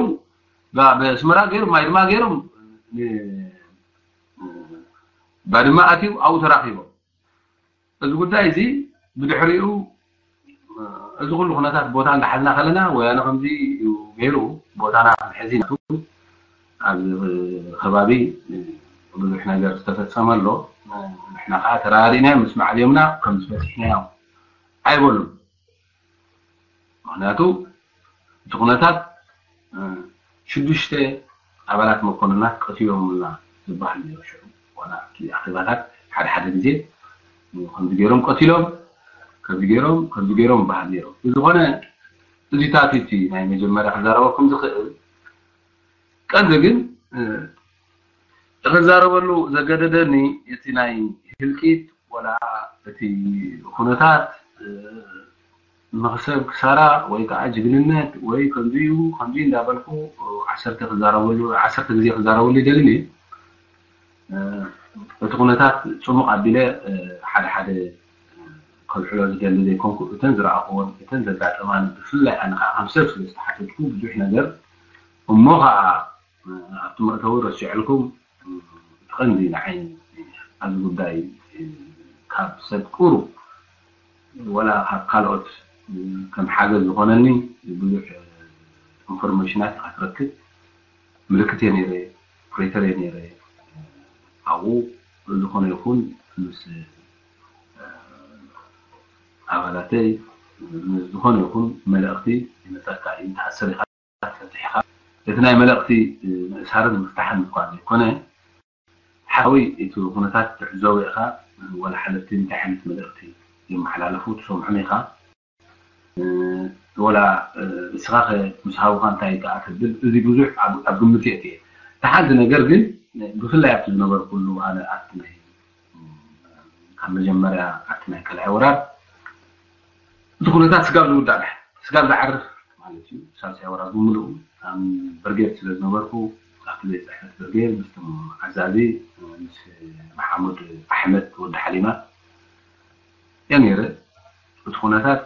ብስመራ ገይሩ ማይ ድማ ገይሩ ባድመ ኣትዩ ኣብኡ ተራኺቦም እዚ ጉዳይ እዚ ብድሕሪኡ እዚ ኩሉ ኩነታት ቦታ እንዳሓዝና ከለና ወያነ ከምዚ እዩ ገይሩ ቦታና ክንሕዝ ኢና ኣብ ከባቢ ብዙሕ ነገር ዝተፈፀመ ኣሎ ንሕና ከዓ ተረዳዲእና ምስ ማዕልዮምና ከም ዝበፅሕናዮ ኣይበሉን ምክንያቱ እቲ ኩነታት ሽዱሽተ ኣባላት መኮንናት ቀቲሎምልና ዝበሃል ነይሩ ሽዑ ዋላ ኣብቲ ኣኼባታት ሓደ ሓደ ግዜ ከምዚ ገይሮም ቀቲሎም ከምዚ ገይሮም ከምዚ ገይሮም ይበሃል ነይሩ ብዝኾነ እዚታት እቲ ናይ መጀመርያ ክዛረበኩም ዝኽእል ቀንዲ ግን ክዛረበሉ ዘገደደኒ እቲ ናይ ህልቂት ወላ እቲ ኩነታት መኽሰብ ክሳራ ወይ ከዓ ጅግንነት ወይ ከምዚ እዩ ከምዚ እንዳበልኩ ዓሰርተ ክዛረበሉ ዓሰርተ ግዜ ክዛረበሉ ይደልን እዩ እቲ ኩነታት ፅሙቕ ኣቢለ ሓደ ሓደ ከልዕሎ ዝደሊ ዘይኮንኩ እተን ዝረኣኽዎን እተን ዘጋጠማኒ ብፍላይ ኣነ ከዓ ከም ሰብ ስለ ዝተሓተትኩ ብዙሕ ነገር እሞ ከዓ ኣብቲ መእተዊ ረሲዐልኩም እቲ ቀንዲ ንዓይ ኣብዚ ጉዳይ ካብ ሰብ ቁሩብ ወላ ካብ ካልኦት ከም ሓገዝ ዝኾነኒ ብዙሕ ኢንፎርሜሽናት ኢኻ ትረክብ ምልክት እየ ነይረ ኦፕሬተር እየ ነይረ ኣብኡ ዝኾነ ይኹን ምስ ኣባላተይ ዝኾነ ይኹን መልእኽቲ ይመፀካ እዩ ተኣስር ኢኻ ፈትሕኻ እቲ ናይ መልእኽቲ ምእሳርን ምፍታሕን እኳ ዘይኮነ ሓዊ እቲ ኩነታት ትዕዘቦ ኢኻ ወላ ሓለፍቲ እንታይ ዓይነት መልእኽቲ የመሓላልፉ ትሰምዖም ኢኻ ወላ እስኻ ከ ምስ ሃውኻ እንታይ ከኣ ትብል እዚ ብዙሕ ኣብ ግምት የእትየ እቲ ሓንቲ ነገር ግን ብፍላይ ኣብቲ ዝነበርኩሉ ኣነ ኣብቲ ናይ ካብ መጀመርያ ኣብቲ ናይ ካልኣይ ወራር እቲ ኩነታት ስጋብ ዝውዳእ ስጋብ ዝዓርፍ ማለት እዩ ሳልሳይ ወራር ብምልኡ ብርጌድ ስለ ዝነበርኩ ኣብቲ ቤት ፅሕፈት ብርጌድ ምስቶም ኣዛዚ ምስ መሓሙድ ኣሕመድ ወዲ ሓሊማ እየ ነይረ እቲ ኩነታት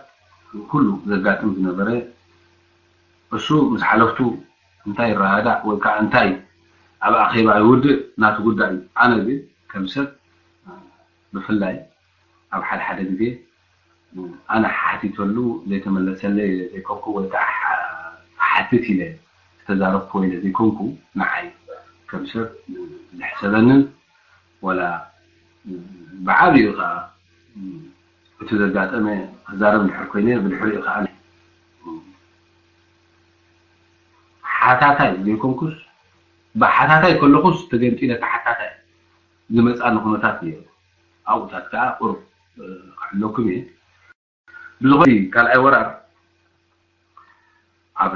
ኩሉ ዘጋጥም ዝነበረ እሱ ምስ ሓለፍቱ እንታይ ይረዳዳእ ወይ ከዓ እንታይ ኣብ ኣኼባ ይውድእ ናቱ ጉዳይ እዩ ኣነ ግን ከም ሰብ ብፍላይ ኣብ ሓደ ሓደ ግዜ ኣነ ሓቲተሉ ዘይተመለሰለይ ዘይኮንኩ ወይ ከዓ ሓትት ኢለ ዝተዛረብኩ ወይ ዘይኮንኩ ንዓይ ከም ሰብ ዝሕሰበንን ወላ ብዓብዩ ከዓ እቲ ዘጋጠመ ክዛረብ እንድሕር ኮይነ ብድሕሪኡ ከዓ ሓታታይ ዘይኮንኩስ ብሓታታይ ከለኹስ ተገምጢለ ተሓታታይ ዝመፅኣኒ ኩነታት ነይሩ ኣብኡታት ከዓ ቁሩብ ክሕለኩም እየ ብዝኾነ ካልኣይ ወራር ኣብ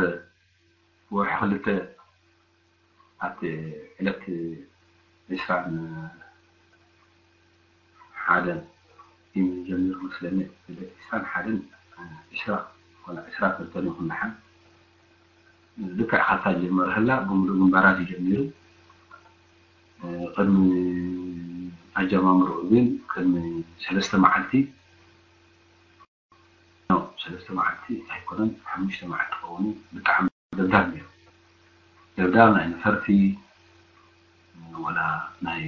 ወርሒ ክልተ ኣብቲ ዕለት ዕስራን ሓደን እዩ ጀሚሩ መስለኒ። ልደት ዕስራን ሓደን፣ ዕስራ ወላ ዕስራ ክልተን ይኹን ደሓን። ልክዕ ካብታ ጀመረ ህላ ብምሉእ ግንባራት እዩ ጀሚሩ። ቅድሚ ኣጀማምርኡ ግን ቅድሚ ሰለስተ መዓልቲ፣ ሰለስተ መዓልቲ ኣይኮነን፣ ሓሙሽተ መዓልቲ ክኸውን እዩ። ብጣዕሚ ደብዳብ ነይሩ። ደብዳብ ናይ ነፈርቲ ወላ ናይ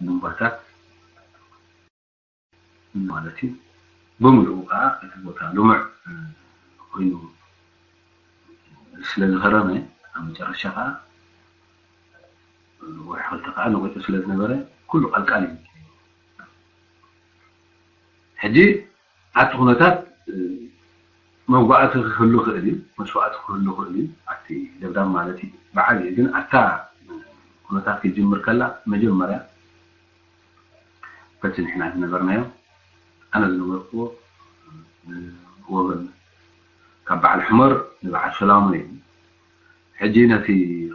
መንበርታት ማለት እዩ። ብምሉኡ ከዓ እቲ ቦታ ልሙዕ ኮይኑ ስለ ዝኸረመ፣ ኣብ መጨረሻ ከዓ ወርሒ ክልተ ከዓ ነቒጹ ስለ ዝነበረ፣ ኩሉ ቀልቃል እዩ። ሕጂ ኣብቲ ኩነታት መጓእቲ ክህሉ ክእል እዩ፣ መስዋእቲ ክህሉ ክእል እዩ። ኣብቲ ደብዳብ ማለት እዩ ብዓብዩ። ግን ኣብታ ኩነታት ክትጅምር ከላ መጀመርያ በቲ ንሕና ዝነበርናዮ፣ ኣነ ዝነበርኩዎ ወገን ካብ በዓል ሕመር ንበዓል ሰላሙ እዩ። ሕጂ ነቲ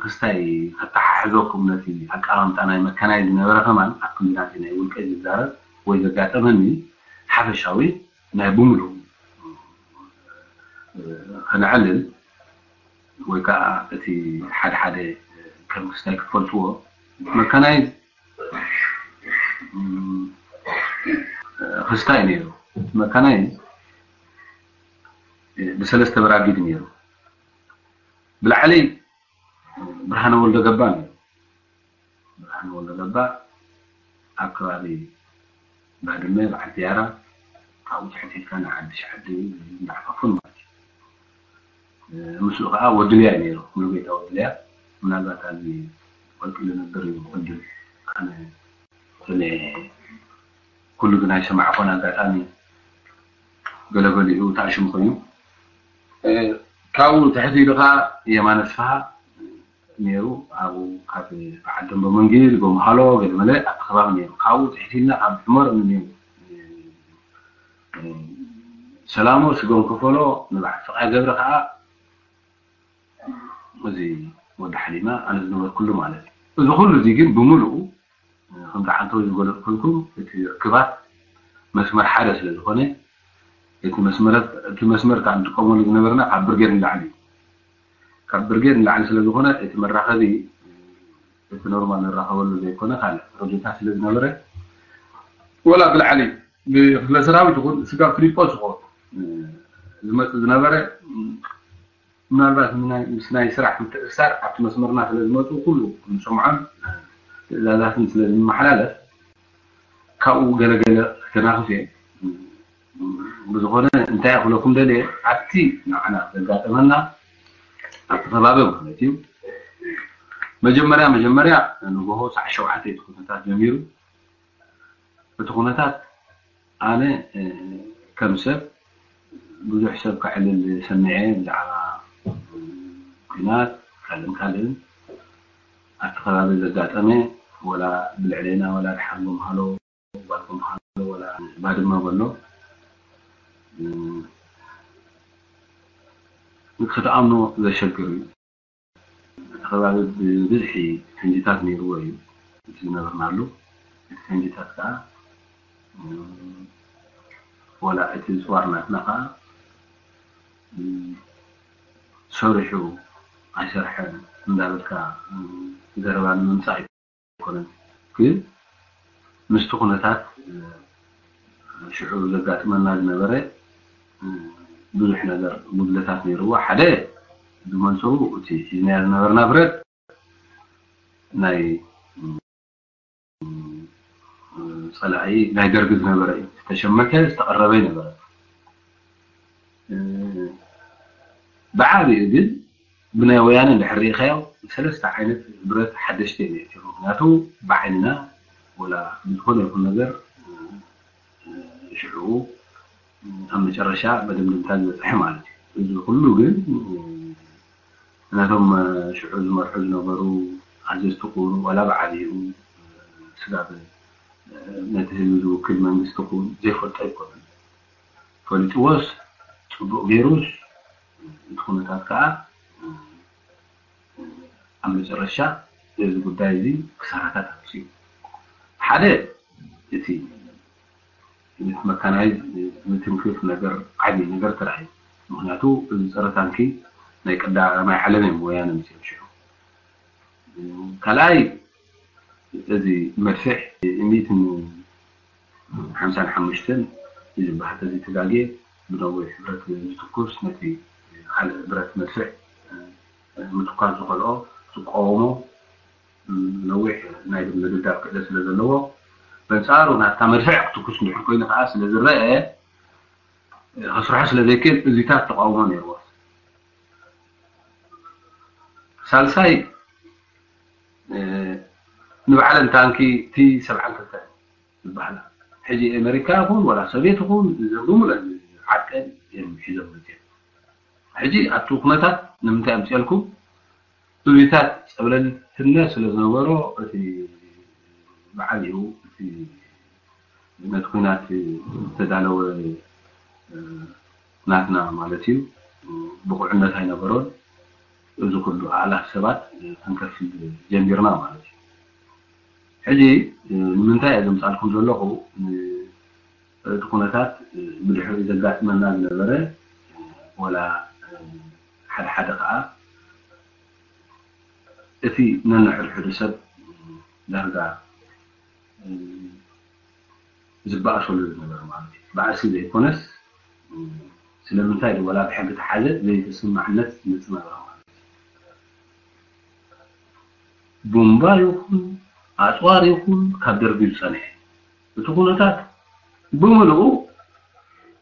ክስታይ ከተሓሕዘኩም፣ ነቲ ኣቀማምጣ ናይ መካናይዝ ዝነበረ ከማን ኣብ ክንዲ ናተይ ናይ ውልቀይ ዝዛረብ ወይ ዘጋጠመኒ ሓፈሻዊ ናይ ብምሉእ ከነዕልል ወይ ከዓ እቲ ሓደ ሓደ ከም ክስታይ ክትፈልጥዎ፣ መካናይዝ ክስታይ ነይሩ። መካናይዝ ብሰለስተ በራጊድ ነይሩ። ብላዕሊ ብርሃነ ወልደ ገባ ነይሩ። ብርሃነ ወልደ ገባ ኣብ ከባቢ ባድመ በዓል ፒያራ፣ ካብኡ ትሕት ኢልካ ንዓዲ ሸዓዲ እንዳዕፈፉን ማለት እዩ። ምስኡ ከዓ ወድልያ እዩ ነይሩ፣ ሙሉጌታ ወድልያ። ምናልባት ኣብዚ ወርቂ ዝነብር እዩ ወድል ኣነ ሰሚዐ። ኩሉ ግን ኣይሰማዕኮን፣ ኣጋጣሚ ገለገሊኡ ተኣሽሙ ኮይኑ። ካብኡ ትሕት ኢሉ ከዓ የማነ ስፍሃ ነይሩ። ኣብኡ ካብ በዓል ደንበ መንጊል፣ ጎምሃሎ፣ ገለመለ ኣብቲ ከባቢ ነይሩ። ካብኡ ትሕት ኢልና ካብ ዑመር ንኔው ሰላሞ፣ ስጎም ከፈሎ፣ ንበዓል ፍቃ ገብረ ከዓ እዚ ወዲ ሓሊማ ኣነ ዝነበርኩሉ ማለት እዩ። እዚ ኩሉ እዚ ግን ብምሉኡ ከምቲ ዓንተወይ ዝገለጽኩልኩም እቲ ርክባት መስመር ሓደ ስለ ዝኾነ እቲ መስመረት እቲ መስመር ከዓ እንጥቀመሉ ዝነበርና ካብ ብርጌድ ንላዕሊ እዩ። ካብ ብርጌድ ንላዕሊ ስለ ዝኾነ እቲ መራኸቢ እቲ ኖርማል ንራኸበሉ ዘይኮነ ካልእ ፕሮጀክታት ስለ ዝነበረ ወላ ብላዕሊ ብክፍለ ሰራዊት ይኹን ስጋብ ፍሊጶስ ይኹን ዝመጽእ ዝነበረ ምናልባት ምስ ናይ ስራሕ ምትእስሳር ኣብቲ መስመርና ስለ ዝመፁ ኩሉ ንሰምዖን ትእዛዛትን ስለ ዝመሓላለፍ ካብኡ ገለገለ ክተናኽፍ እየ። ብዝኾነ እንታይ ክብለኩም ደልየ ኣብቲ ንዓና ዘጋጠመና ኣብቲ ከባቢ ማለት እዩ መጀመርያ መጀመርያ ንጎሆ ሰዓት ሸውዓተ እቲ ኩነታት ጀሚሩ እቲ ኩነታት ኣነ ከም ሰብ ብዙሕ ሰብ ከዕልል ሰሚዐ ብዛዕባ ኩናት ካልእን ካልእን ኣብቲ ከባቢ ዘጋጠመ ወላ ብልዕሌና ወላ ድሓር ጎምሃሎ ጓል ጎምሃሎ ወላ ባድመ በሎ ክትኣምኖ ዘሸግር እዩ። እቲ ከባቢ ብብዝሒ ፈንጅታት ነይርዎ እዩ እቲ ዝነበርናሉ። እቲ ፈንጅታት ከዓ ወላ እቲ ዝፅዋር ናትና ከዓ ሰሪሑ ኣይሰርሐን እንዳበልካ ዘረባ ንምምፃእ ኣይኮነን። ግን ምስቲ ኩነታት ሽዑ ዘጋጥመና ዝነበረ ብዙሕ ነገር ጉድለታት ነይርዎ። ሓደ ዝመንፅሩ እቲ ሒዝናዮ ዝነበርና ብረት ናይ ፀላኢ ናይ ደርጊ ዝነበረ እዩ። ዝተሸመተ ዝተቐረበ ይነበረ። ብዓብኡ ግን ብናይ ወያነ እንድሕር ርኢኻዮ ሰለስተ ዓይነት ብረት ሓደሽቲ እዮም የእትዮም። ምክንያቱ ብዓይንና ወላ ብዝኾነ ይኹን ነገር ሽዑ ኣብ መጨረሻ መደምደምታ ዝበፅሐ ማለት እዩ። እዚ ኩሉ ግን ናቶም ሽዑ ዝመርሑ ዝነበሩ ኣዘዝቲ ኩን ዋላ ብዓብኡ ስጋብ ነቲ ህዝቢ ዝውክል መንግስቲ ኩን ዘይፈልጦ ኣይኮነን። ፈሊጥዎስ ፅቡቅ ገይሩስ እቲ ኩነታት ከዓ ኣብ መጨረሻ እዚ ጉዳይ እዚ ክሳራታት ኣምፅኡ። ሓደ እቲ መካናይዝ ምትንክፍ ነገር ዓብዪ ነገር ተራእዩ። ምክንያቱ እዚ ፀረ ታንኪ ናይ ቀዳማይ ዓለም እዮም ወያነ ምፅኦም ሽዑ። ካልኣይ እዚ መድፍዕ ሚእትን ሓምሳን ሓሙሽተን እዩ ዝበሃል ተዘይተጋግየ ብነዊሕ ብረት ዝትኩስ ነቲ ካልእ ብረት መድፍዕ ምትኳስ ዝኸልኦ ዝቀወሞ ነዊሕ ናይ ምድብዳብ ክእለት ስለ ዘለዎ በንፃሩ ናትካ መድፍዕ ክትኩስ እንድሕር ኮይኑ ከዓ ስለ ዝረአ ከስርሖ ስለ ዘይክእል እዚታት ተቃውሞ ነይርዎ። ሳልሳይ ንባዕለን ታንኪ ቲ ሰብዓን ክልተን ዝበሃላ ሕጂ ኣሜሪካ ይኹን ወላ ሶቪየት ይኹን እዘን ብምሉአን ዓቀን እዮም ሒዞም መፅኦም። ሕጂ ኣብቲ ኩነታት ንምንታይ ኣምፅኦልኩም እዚታት ፀብለልትነት ስለ ዝነበሮ እቲ ብዓቢኡ እቲ ነቲ ኩናት ዝተዳለወ ናትና ማለት እዩ ብቑዕነት ኣይነበሮን። እዚ ኩሉ ኣእላፍ ሰባት ክንከፍል ጀሚርና ማለት እዩ። ሕጂ ንምንታይ እየ ዘምፃልኩም ዘለኹ እቲ ኩነታት ብድሕሪኡ ዘጋጥመና ዝነበረ ወላ ሓደ ሓደ ከዓ እቲ ነንሕድሕዱ ሰብ ዳርጋ ዝበኣሰሉ ዝነበረ ማለት እዩ። ባእሲ ዘይኮነስ ስለምንታይ ድወላ ብሕጊ ተሓዘ ዘይተስማዕነት ዝመፅእ ነበረ ማለት እዩ። ቡምባ ይኹን ኣፅዋር ይኹን ካብ ደርጊ ዝፀንሐ እቲ ኩነታት ብምልኡ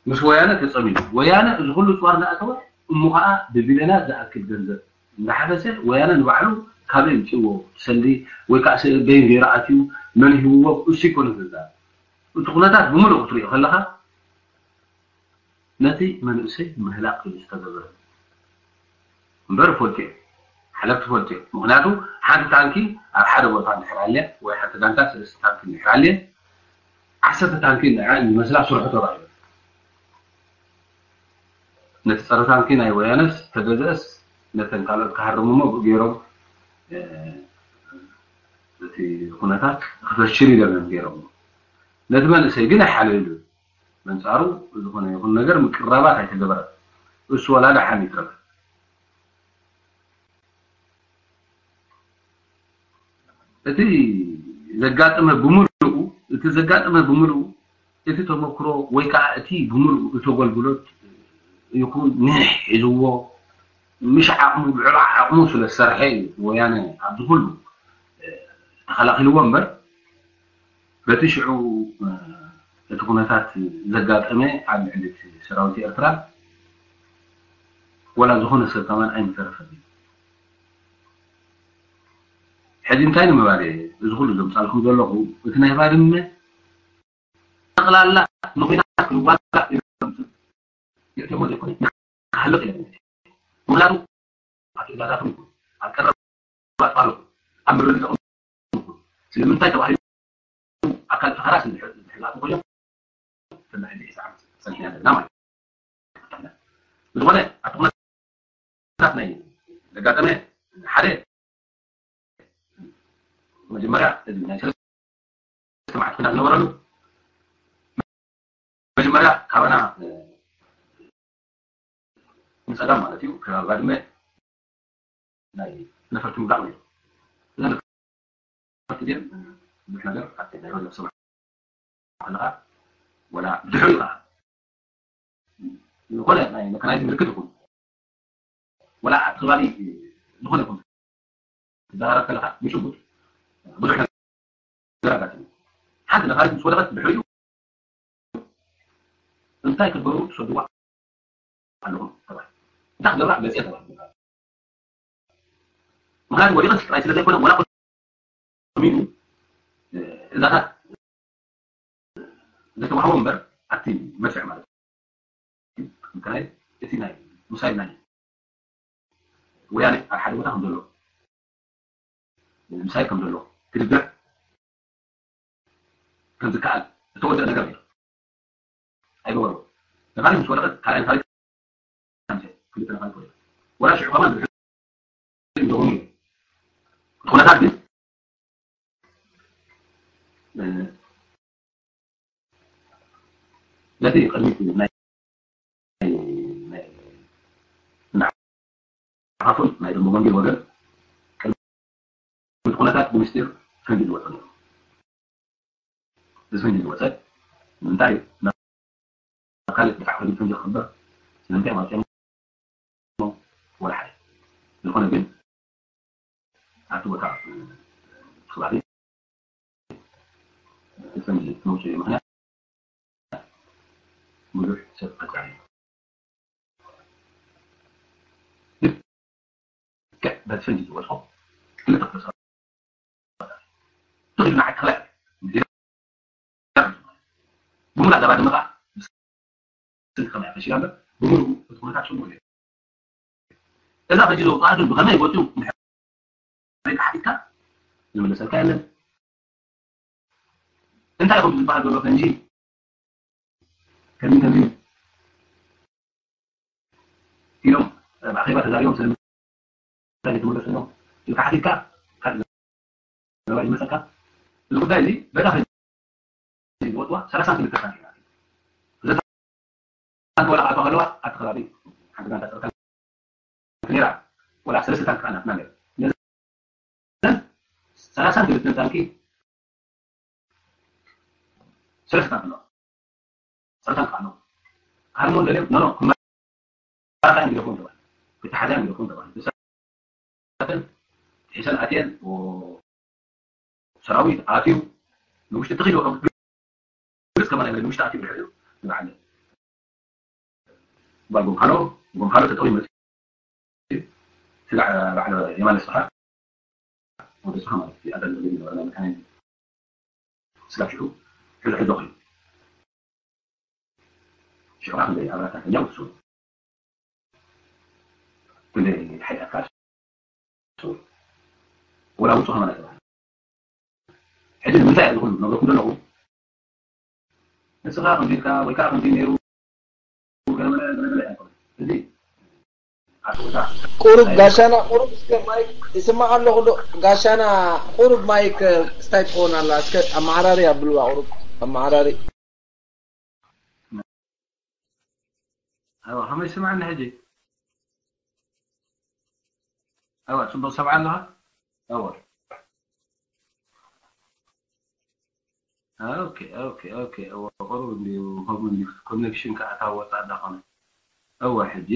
ምስ ወያነ ተፀሚዱ ወያነ እዚ ኩሉ ፅዋር እናኣተወ እሞ ከዓ ብቢልዮናት ዝኣክል ገንዘብ እንዳሓፈሰ ወያነ ንባዕሉ ካበይ ምፅዎ ሰልዲ ወይ ከዓ በይን ገይሩ ኣትዩ መን ሂብዎ እሱ ይኮነ ዝዛረብ እቲ ኩነታት ብምሉእ ክትሪኦ ከለካ ነቲ መንእሰይ ምህላቅ እዩ ዝተገበረ እምበር ፈልጡ እዮም ሓለፍቲ ፈልጡ እዮም ምክንያቱ ሓንቲ ታንኪ ኣብ ሓደ ቦታ እንድሕር ኣልያ ወይ ሓንቲ ጋንታ ሰለስተ ታንኪ እንድሕር ኣልየ ዓሰርተ ታንኪ ንዓ ይመስላ ስርሑ ተባሂሉ ነቲ ፀረ ታንኪ ናይ ወያነስ ተገዘእስ ነተን ካልኦት ክሃርምሞ ብኡ ገይሮም እቲ ኩነታት ክፈሽል ኢሎም እዮም ገይሮም ነቲ መንእሰይ ግን ኣይሓለሉ በንፃሩ ዝኾነ ይኹን ነገር ምቅራባት ኣይተገበረ እሱ ወላ ደሓን ይትረፍ እቲ ዘጋጠመ ብምልኡ እቲ ዘጋጠመ ብምልኡ እቲ ተመክሮ ወይ ከዓ እቲ ብምልኡ እቲ ኣገልግሎት ይኹን ንሕ ሒዝዎ ምሽ ዓቕሙ ብዕባዕ ዓቕሙ ስለ ዝሰርሐ እዩ ወያነ ኣብዚ ኩሉ ተኸላኺልዎ እምበር በቲ ሽዑ እቲ ኩነታት ዘጋጠመ ኣብ ልዕሊ ሰራዊት ኤርትራ ወላ ዝኾነ ሰብ ከማን ኣይምተረፈን እዩ ሕጂ እንታይ ንምባል እየ እዚ ኩሉ ዘምፃልኩም ዘለኹ እቲ ናይ ባድመ ጠቕላላ ንኹናት ክንዋጋእ ይእተሞ ዘይኮነ ክሃልቕ የለን ምክንያቱ ኣብ ትእዛዛትኩም ይኹን ኣብ ቀረብ ኣጥፋልኩም ኣብ ምርድዳእኩም ይኹን ስለምንታይ ተባሂሉ ኣካል ተኸራስ እንድሕር ዝሕላፉ ኮይኖም ተናዒ ሒሳ ዓመት ፀኒሕና ዘለና ማለት እዩ ዝኾነ ኣብቲ ኩነታት ናይ ዘጋጠመ ሓደ መጀመርያ እዚ ናይ ሰለስተ መዓት ኩናት ዝነበረሉ መጀመርያ ካባና ንፀጋም ማለት እዩ ከባቢ ባድመ ናይ ነፈርቲ ምብላቕ ነይሩ እዛ ነፈርቲ ግን ብዙሕ ነገር ኣብቲ ናይ ሮዘር ሰማ ከለካ ወላ ብድሕሪኡ ከዓ ዝኾነ ናይ መካናይዝ ምልክት ይኹን ወላ ኣብቲ ከባቢ ዝኾነ ይኹን ትዘራረብ ከለካ ብጭቡጥ ብዙሕ ነገር ኣጋጢሙ ሓንቲ ነፋሪት ምስ ወደቀት ብድሕሪኡ እንታይ ክትገብሩ ትሰድዋ ኣለኹም ተባሂሉ እንታይ ክትገብራ መፅየ ተባሂሉ ምክንያቱ ወዲቐስ ጥራይ ስለ ዘይኮነ ወላ ኮሚኑ እዛታት ዝተዋህቦ እምበር ኣብቲ መስርዕ ማለት እዩ ምክናይ እቲ ናይ ምሳይ ናይ ወያነ ኣብ ሓደ ቦታ ከም ዘሎ ምሳይ ከም ዘሎ ክድገፍ ከም ዝከኣል ዝተወደአ ነገር እዩ ኣይገበሮ ነፋሪት ምስ ወደቀት ካልኣይ ነፋሪት ክልተ ነፋሪት ወዲቀ ወላ ሽዑ ከማን ብድሕሪኡ ይደግሙ እዮም እቲ ኩነታት ግን ስለዚ ቅድሚት ናይ ናይ ናይ ንዓኻትኩም ናይ ደንበ መንጌል ወገን ቅድሚ እቲ ኩነታት ብምስጢር ፈንጂ ዝወፀ ነይሩ። እዚ ፈንጂ ዝወፀ ንምንታይ ናብ ካልእ ቦታ ከይዱ ፈንጂ ክኽበር ስለምንታይ ማለት እዮም? ወላ ሓደ። ዝኾነ ግን ኣብቲ ቦታ እቲ ከባቢ እቲ ፈንጂ መውፅኢ ምኽንያት ብዙሕ ሰብ ቀፃሊ እዩ። ልክዕ በቲ ፈንጂ ዝወፅኦ ክልተ ክልተ ሰባት ትኽእል ንዓይ ተኽላይ ብምሉእ ኣዛባድመ ከዓ ስንት ከማይ ፈሺላ እምበር ብምሉኡ እቲ ኩነታት ጽቡቕ እዩ። እዛ ፈንጂ ዘውፅኣ ግን ብኸመይ ወፂኡ እንድሕር ተሓቲትካ ዝምለሰልካ የለን። እንታይ ኢኹም ዝበሃል ዘሎ ፈንጂ ከምን ከምን ኢሎም ኣብ ኣኼባ ተዛሪቦም ስለምንታይ ዘይተመለሱ እዮም ኢልካ ሓቲትካ ካልእ ዘረባ ይመፀካ። እዚ ጉዳይ እዚ በታ ፈንጂ ዝወፅዋ ሰላሳን ክልተ ሳንቲም እያ። እዛ ሳንቲም ወላ ክኣትዋ ከለዋ ኣብቲ ከባቢ ሓንቲ ጋንታ ፀጥታ ነይራ ወላ ሰለስተ ታንኪ ከኣ ናትና ነይሩ። ነዘን ሰላሳን ክልተን ታንኪ ሰለስተ ታንኪ ኣለዋ። ሰለስተ ታንኪ ኣለዋ። ሃርሞን ደልዮም ኖ ኖ ክመራታ ግደፎም ተባሂሉ። ክተሓዛ ግደፎም ተባሂሉ። ንሳተን ሒሰን ኣትየን ሰራዊት ኣትዩ ንውሽጢ ተኺሉ ግልጽ ከማን ኣይብለን። ንውሽጢ ኣትዩ ድሕሪኡ ንበዓል ጓል ጎምሃሎ ጎምሃሎ ተጠቒሙ መጺኡ ስጋዕ በዓል የማነ ስብሓት ወደ ስብሓት ማለት እዩ። ኣዳል ዝብል ነበረ ናይ መካናይዝድ ስጋብ ሽዑ ሕዞ ሕዞ ኮይኑ ሽዑ ከዓ ክንደይ ኣብራታተኛ ውሱ ክንደይ ሓይሊ ኣካል ወላ ውጹ ከማን ኣይተባህለ። ሕጂ ንምንታይ ዝኹሉ ነግረኩም ዘለኹ ንስኻ ከምዚ ኢልካ ወይ ከዓ ከምዚ ነይሩ ገለመለ ገለመለ ኣይኮነን። እዚ ኣስወታ ቁሩብ ጋሻና ቁሩብ እስከ ማይክ ይስማዕ ኣለኹ ዶ? ጋሻና ቁሩብ ማይክ ስታይ ትኸውን ኣላ። እስከ ኣመዓራሪ ኣብልዋ ቁሩብ ኣመዓራሪ። ኣዋ ከመይ ይስማዓኒ ሕጂ? ኣዋ ጽቡቕ ሰምዓ ኣለኻ? ኣዋ ኦኬ ኦኬ ኦኬ። ኣዋ ቁሩብ እንዲዩ ከምኡ እንዲዩ ኮኔክሽን ከዓ ካብ ወፃእ እንዳኾነ። ኣዋ ሕጂ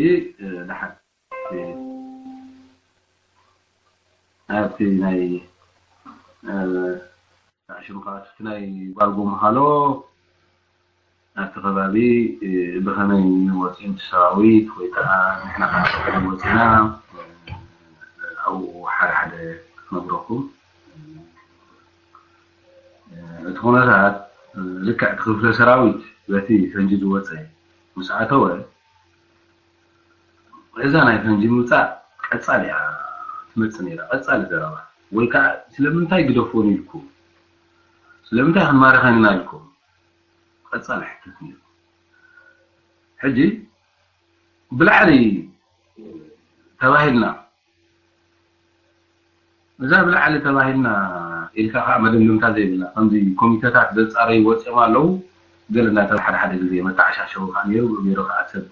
ደሓን ኣብቲ ናይ ሽምካ እቲ ናይ ጓል ጎምሃሎ ኣብቲ ከባቢ ብኸመይ ወፂኡ እቲ ሰራዊት ወይ ከዓ ንሕና ከዓ ብኸመይ ወፂና ኣብኡ ሓደ ሓደ ክነግረኩም። እቲ ኩነታት ልክዕ እቲ ክፍለ ሰራዊት በቲ ፈንጂ ዝወፀ ምስ ኣተወ እዛ ናይ ፈንጂ ምውፃእ ቀፃል እያ ትመፅእ ነይራ። ቀፃሊ ዘረባ ወይ ከዓ ስለምንታይ ግደፎን ኢልኩም ስለምንታይ ክንማርኸን ኢና ኢልኩም ቀፃሊ ሕተት ነይሩ። ሕጂ ብላዕሊ ተባሂልና እዛ ብላዕሊ ተባሂልና ኢልካ ከዓ መደምደምታ ዘይብላ ከምዚ ኮሚተታት ዘፃረዩ ወፂኦም ኣለዉ። ገለ እናተብሃለ ሓደ ሓደ ግዜ መተዓሻሸዊ ከዓ ነይሩ። ብኡ ገይሩ ከዓ ሰብ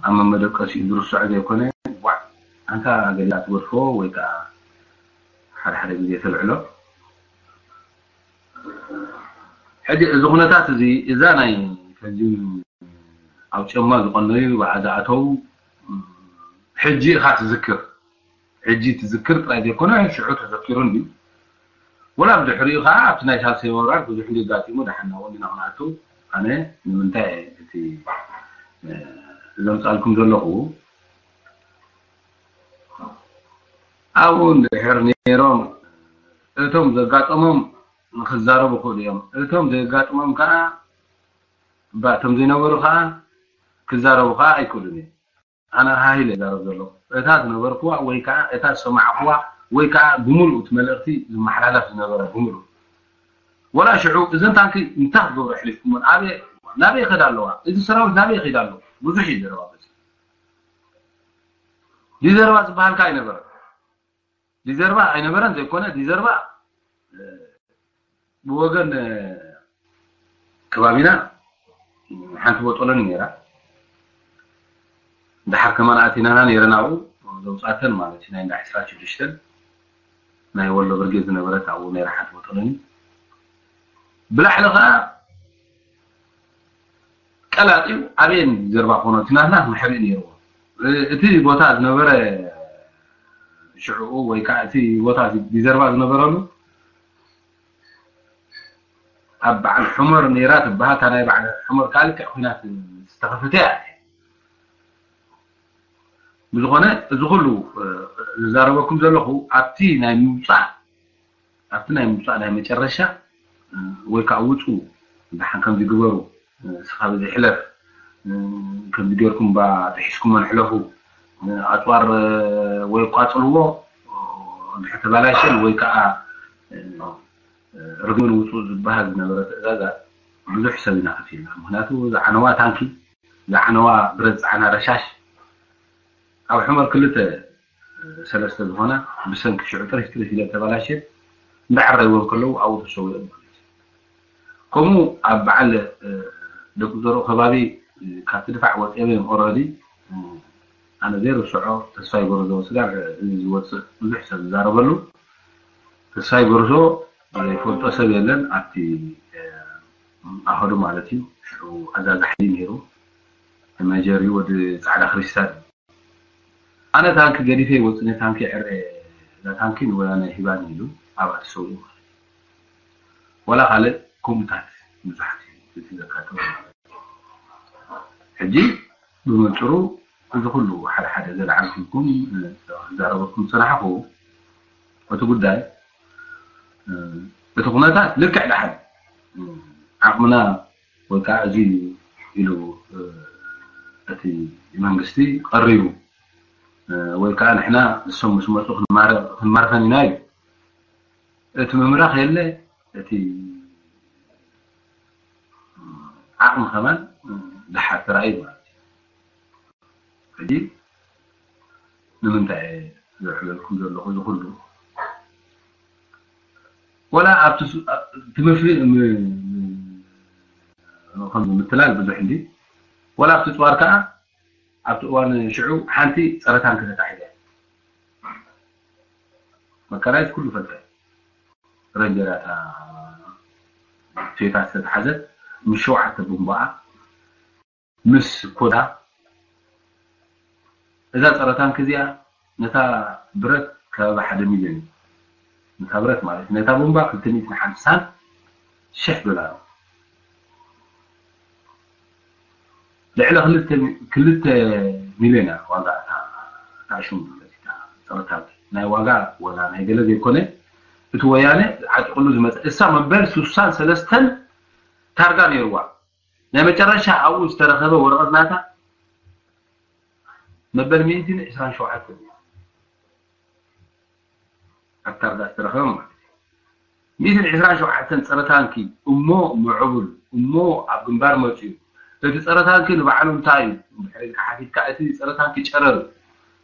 ኣብ መመደቀሲኡ ዝርስዖ ዘይኮነ ዋዕ ኣንታ ገሊላ ትገድፎ ወይ ከዓ ሓደ ሓደ ግዜ ተልዕሎ። ሕጂ እዚ ኩነታት እዚ እዛ ናይ ፈንጂ ኣውፅኦማ ዝቐነዩ ብዓ ዝኣተው ሕጂ ኢኻ ትዝክር። ሕጂ ትዝክር ጥራይ ዘይኮነ ሽዑ ተዘኪሩ እንድዩ። ወላ ብድሕሪኡ ከዓ ኣብቲ ናይ ሳልሳይ ወራር ብዙሕ እንዲ ኣጋጢሙ ደሓን ናብኡ እንዲና ክንኣቱ ኣነ ንምንታይ እየ እቲ ዘምፃልኩም ዘለኹ ኣብኡ እንድሕር ነይሮም እቶም ዘጋጠሞም ክዛረቡ ክእሉ እዮም። እቶም ዘጋጥሞም ከዓ እቶም ዘይነበሩ ከዓ ክዛረቡ ከዓ ኣይክእሉን እዮም። ኣነ ሃሂለ ይዛረብ ዘለኹ እታ ዝነበርኩዋ ወይ ከዓ እታ ዝሰማዕኩዋ ወይ ከዓ ብምሉእ እቲ መልእኽቲ ዝመሓላለፍ ዝነበረ ብምሉእ ወላ ሽዑ እዘን ታንኪ እንታይ ክትገብሩ ኣሕሊፍኩሞን ኣበይ ናበይ ይኸዳ ኣለዋ እዚ ሰራዊት ናበይ ይኸዳ ኣሎ ብዙሕ እዩ ዘረባ በዚ ዲዘርባ ዝበሃልካ ኣይነበረን ዲዘርባ ኣይነበረን ዘይኮነ ዲዘርባ ብወገን ከባቢና ሓንቲ ቦጦሎኒ ነይራ። ድሓር ከማን ኣቲናና ነይረን ኣብኡ፣ ዘውፃተን ማለት እዩ፣ ናይ እንዳ ዕስራ ሽዱሽተን ናይ ወሎ ብርጌድ ዝነበረት ኣብኡ ነይራ ሓንቲ ቦጦሎኒ። ብላዕሊ ከዓ ቀላጢው ኣበየን ጀርባ ኮኖ፣ እቲ ናትና መሕሪእ ነይርዎ። እቲ ቦታ ዝነበረ ሽዕኡ ወይ ከዓ እቲ ቦታ ጀርባ ዝነበረሉ ኣብ በዓል ሑመር ነይራ ትበሃል። እታ ናይ በዓል ሑመር ካልክዕ ኩናት ዝተኸፈተ እያ። ብዝኾነ እዚ ኩሉ ዝዛረበኩም ዘለኹ ኣብቲ ናይ ምውፃእ ኣብቲ ናይ ምውፃእ ናይ መጨረሻ ወይ ከዓ ውፁ፣ ደሓን ከምዚ ግበሩ፣ ስኻብ እዚ ሕለፍ፣ ከምዚ ጌርኩም ባ ጥሒስኩሞን ሕለፉ፣ ኣፅዋር ወይ ቋፅልዎ፣ እንድሕር ተባላሸን ወይ ከዓ ርግምን ውፁ ዝበሃል ዝነበረ ትእዛዛት ብዙሕ ሰብ ኢና ከፊልና። ምክንያቱ ዝዓነዋ ታንኪ፣ ዝዓነዋ ብረት ዝዓና ረሻሽ ኣብ ሕመር ክልተ ሰለስተ ዝኾና ብሰንኪ ሽዑ ጥሪፍ ጥሪፍ ኢለን ተባላሽየን እንዳዕረይወን ከለዉ ኣብኡ ተሰዊኦም ማለት እዩ። ከምኡ ኣብ በዓል ደቂ ዘርኡ ከባቢ ካብቲ ድፋዕ ወፂኦም እዮም ኦረዲ። ኣነ ዘይርስዖ ተስፋይ ጎረዞ ስጋር እዚ ዝወፅእ ብዙሕ ሰብ ዝዛረበሉ። ተስፋይ ጎረዞ ዘይፈልጦ ሰብ የለን ኣብቲ ኣህዱ ማለት እዩ። ሽዑ ኣዛዚ ሓይሊ ነይሩ። መጀሪ ወዲ ፃዕዳ ክሪስታል እዩ። ኣነ ታንኪ ገዲፈ ይወፅእ፣ ነታንኪ ዕረ፣ እዛ ታንኪ ንወያነ ሂባኒ ኢሉ ኣብኣ ተሰዊኡ ማለት እዩ። ዋላ ካልእ ከምኡታት ብዙሓት እዩ እቲ ዘጋጠመ ማለት እዩ። ሕጂ ብመንፅሩ እዚ ኩሉ ሓደ ሓደ ዘልዓልኩልኩም ክዛረበኩም ዝፀናሕኹ እቲ ጉዳይ እቲ ኩነታት ልክዕ ደሓን ዓቕምና ወይ ከዓ እዚ ኢሉ እቲ መንግስቲ ቀሪቡ ወይ ከዓ ንሕና ንሶም ምስ መፁ ክንማረኸን ኢና እዩ። እቲ ምምራኽ የለ፣ እቲ ዓቕሚ ከማን ደሓር ተራእዩ ማለት እዩ። ሕጂ ንምንታይ እየ ዘውዕለልኩም ዘለኹ እዚ ኩሉ? ወላ ኣብቲ ትምህርቲ ከም ምትላል ብዙሕ እንዲ ወላ ኣብቲ ፅዋር ከዓ ኣብቲ እዋን ሽዑ ሓንቲ ፀረ ታንክ ተታሒዛ። መካናይዝ ኩሉ ፈልጠ ረንጀራታ ፌታ ዝተተሓዘት ምስ ሸውዓተ ቡምባኣ ምስ ኮዳ እዛ ፀረ ታንክ እዚኣ ነታ ብረት ከባቢ ሓደ ሚልዮን እዩ። ነታ ብረት ማለት ነታ ቡምባ ክልተ ሚእትን ሓምሳን ሽሕ ዶላር ልዕሊ ክልተ ሚልዮን ዋጋ እታ ሽሙ ማለት እታ ፀረ ታንክ ናይ ዋጋ ወላ ናይ ገለ ዘይኮነ እቲ ወያነ ዓጢቕሉ ዝመፀ እሳ መበል ስሳን ሰለስተን ታርጋ ነይርዋ ናይ መጨረሻ ኣብኡ ዝተረኸበ ወረቐት ናታ መበል ሚእትን ዕስራን ሸውዓተን ኣብ ታርጋ ዝተረኸበ ማለት እዩ። ሚእትን ዕስራን ሸውዓተን ፀረ ታንኪ እሞ ምዕቡል እሞ ኣብ ግንባር መፅዩ እቲ ፀረ ታንኪ ንባዕሉ እንታይ እዩ ሓቲትካ እቲ ፀረ ታንኪ ጨረር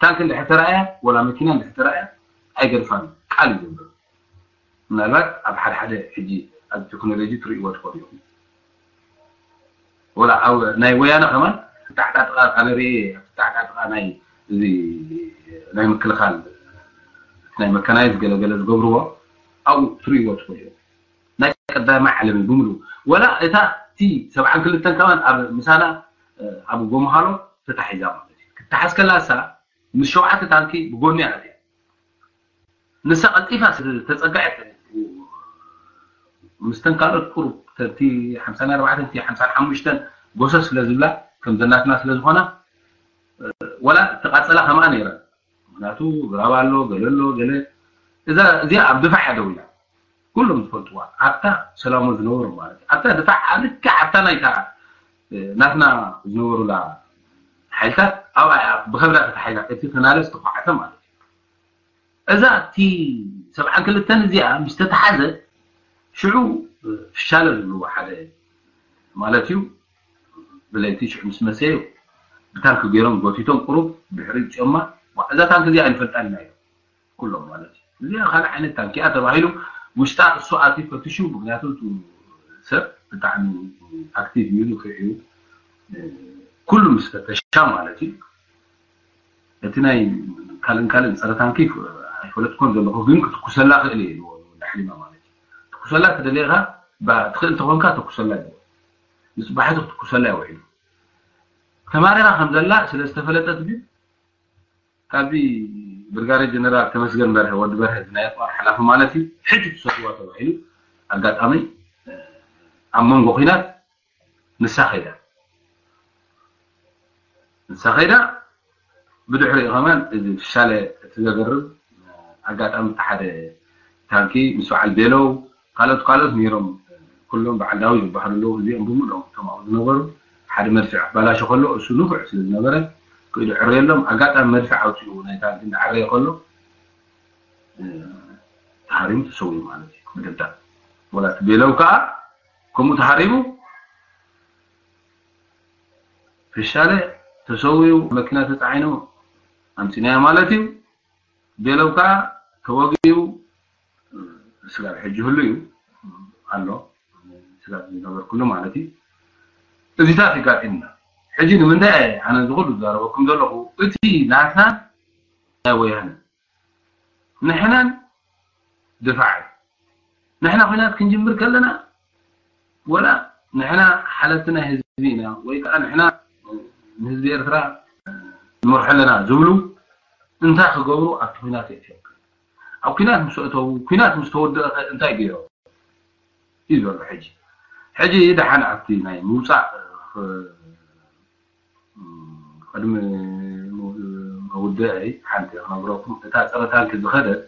ታንኪ እንድሕር ተረኣያ ወላ መኪና እንድሕር ተረኣያ ኣይገድፋን ቃል እዩ ዘንበሩ። ምናልባት ኣብ ሓደ ሓደ ሕጂ ኣብ ቴክኖሎጂ ትርእይዎ ትኾኑ ኢኹም። ወላ ኣብ ናይ ወያነ ከማን ተዓጣጥቃ ኣነ ርእየ ተዓጣጥቃ ናይ እዚ ናይ ምክልኻል ናይ መከናይዝ ገለገለ ዝገብርዎ ኣብኡ ትርእይዎ ትኽእሉ ናይ ቀዳማይ ዓለም እዩ ብምሉ ወላ እታ እቲ ሰብዓን ክልተን ከማን ኣብ ምሳና ኣብ ጎምሃሎ ተታሒዛ ማለት እዩ ክትሓዝ ከላ እሳ ምስ ሸውዓተ ታንኪ ብጎኒ ኣትያ ንሳ ቀልጢፋ ተፀግዐት ምስተን ካልኦት ቁሩብ ተቲ ሓምሳን ኣርባዕተን ቲ ሓምሳን ሓሙሽተን ጎሰስ ስለ ዝብላ ከም ዘናትና ስለ ዝኾና ወላ ተቃፀላ ከማኣ ነይረን ምክንያቱ ግራብ ኣሎ ገለ ኣሎ ገለ እዛ እዚኣ ኣብ ድፋዕ እያ ደው ኢላ ኩሎም ዝፈልጥዋ ኣብታ ሰላሞ ዝነበሩ ማለት ኣብታ ድፋዕ ልክዕ ኣብታ ናይታ ናትና ዝነበሩላ ሓይልታት ኣብኣ ብከብዳ ተታሒዛ እቲ ክናለ ዝተኳዓተ ማለት እዩ እዛ እቲ ሰብዓን ክልተን እዚኣ ምስ ተተሓዘት ሽዑ ፍሻለ ዝብልዎ ሓደ ማለት እዩ ብለይቲ ሽዑ ምስ መሰዩ ብታንኪ ገይሮም ጎቲቶም ቁሩብ ድሕሪ ፅዮማ እዛ ታንኪ እዚኣ ኣይንፈልጣን ኢና ኢሎም ኩሎም ማለት እዩ እዚኣ ካልእ ዓይነት ታንኪ እያ ተባሂሉ ውሽጣ እሱ ኣትዩ ፈትሹ ምክንያቱ ሰብ ብጣዕሚ ኣክቲቭ እዩ ንክዕ እዩ ኩሉ ምስ ፈተሻ ማለት እዩ። እቲ ናይ ካልእን ካልእን ጸረ ታንኪ ኣይፈለጥኩን ዘለኹ፣ ግን ክትኩሰላ ክእል እየ ኢልዎ ሓሊማ ማለት እዩ። ትኩሰላ ተደሊኻ ትኽእል ተኾንካ ተኩሰላ ይልዎ። ንጽባሕቲ ክትኩሰላ ይውዒሉ። ተማሪኻ ከም ዘላ ስለ ዝተፈለጠት ግን ካብዚ ብርጋዴር ጀነራል ተመስገን በርሀ፣ ወዲ በርሀ፣ ናይ ኣጽዋር ሓላፊ ማለት እዩ፣ ሕጂ ትሰድዋ ተባሂሉ ኣጋጣሚ ኣብ መንጎ ኲናት ንሳ ኸይዳ። ንሳ ኸይዳ ብድሕሪኡ ከማን እዚ ፍሻለ እቲ ዘገርም ኣጋጣሚ እቲ ሓደ ታንኪ ምስ በዓል ቤለው ካልኦት ካልኦት ነይሮም። ኩሎም በዓል ዳዊት ዝበሃሉ ኣለዉ። እዚኦም ብምሉኦም እቶም ኣብኡ ዝነበሩ ሓደ መድፍዕ ክባላሾ ከሎ እሱ ንፉዕ ስለ ዝነበረ ክኢሉ ዕረየሎም። ኣጋጣሚ መድፍዕ ኣውፂኡ ናይ ታንኪ እንዳዓረየ ከሎ ተሃሪሙ ተሰዊኡ ማለት እዩ። ብደብዳብ ወላ እቲ ቤለው ከዓ ከምኡ ተሃሪሙ ፍሻለ ተሰዊኡ መኪና ተፃዒኑ ኣምፂናዮ ማለት እዩ። ቤለው ከዓ ተወጊኡ ስጋብ ሕጂ ህሉ እዩ ኣሎ ስጋብ ዝነበርኩሉ ማለት እዩ። እዚታት ይጋጢምና። ሕጂ ንምንታይ ኣነ ዝኩሉ ዝዛረበኩም ዘለኹ እቲ ናትና ናይ ወያነ ንሕናን ድፋዕ ንሕና ኩናት ክንጅምር ከለና ወላ ንሕና ሓለፍቲ ናይ ህዝቢ ኢና ወይ ከዓ ንሕና ንህዝቢ ኤርትራ ንመርሖ ኣለና ዝብሉ እንታይ ክገብሩ ኣብቲ ኩናት የእትዮም? ኣብ ኩናት ምስ ኣተዉ ኩናት ምስ ተወደአ እንታይ ገይሮም እዩ ዘሎ። ሕጂ ሕጂ ደሓን ኣብቲ ናይ ምውፃእ ቅድሚ መውደአይ ሓንቲ ክነግረኩም። እታ ፀረ ታንኪ ዝኸደት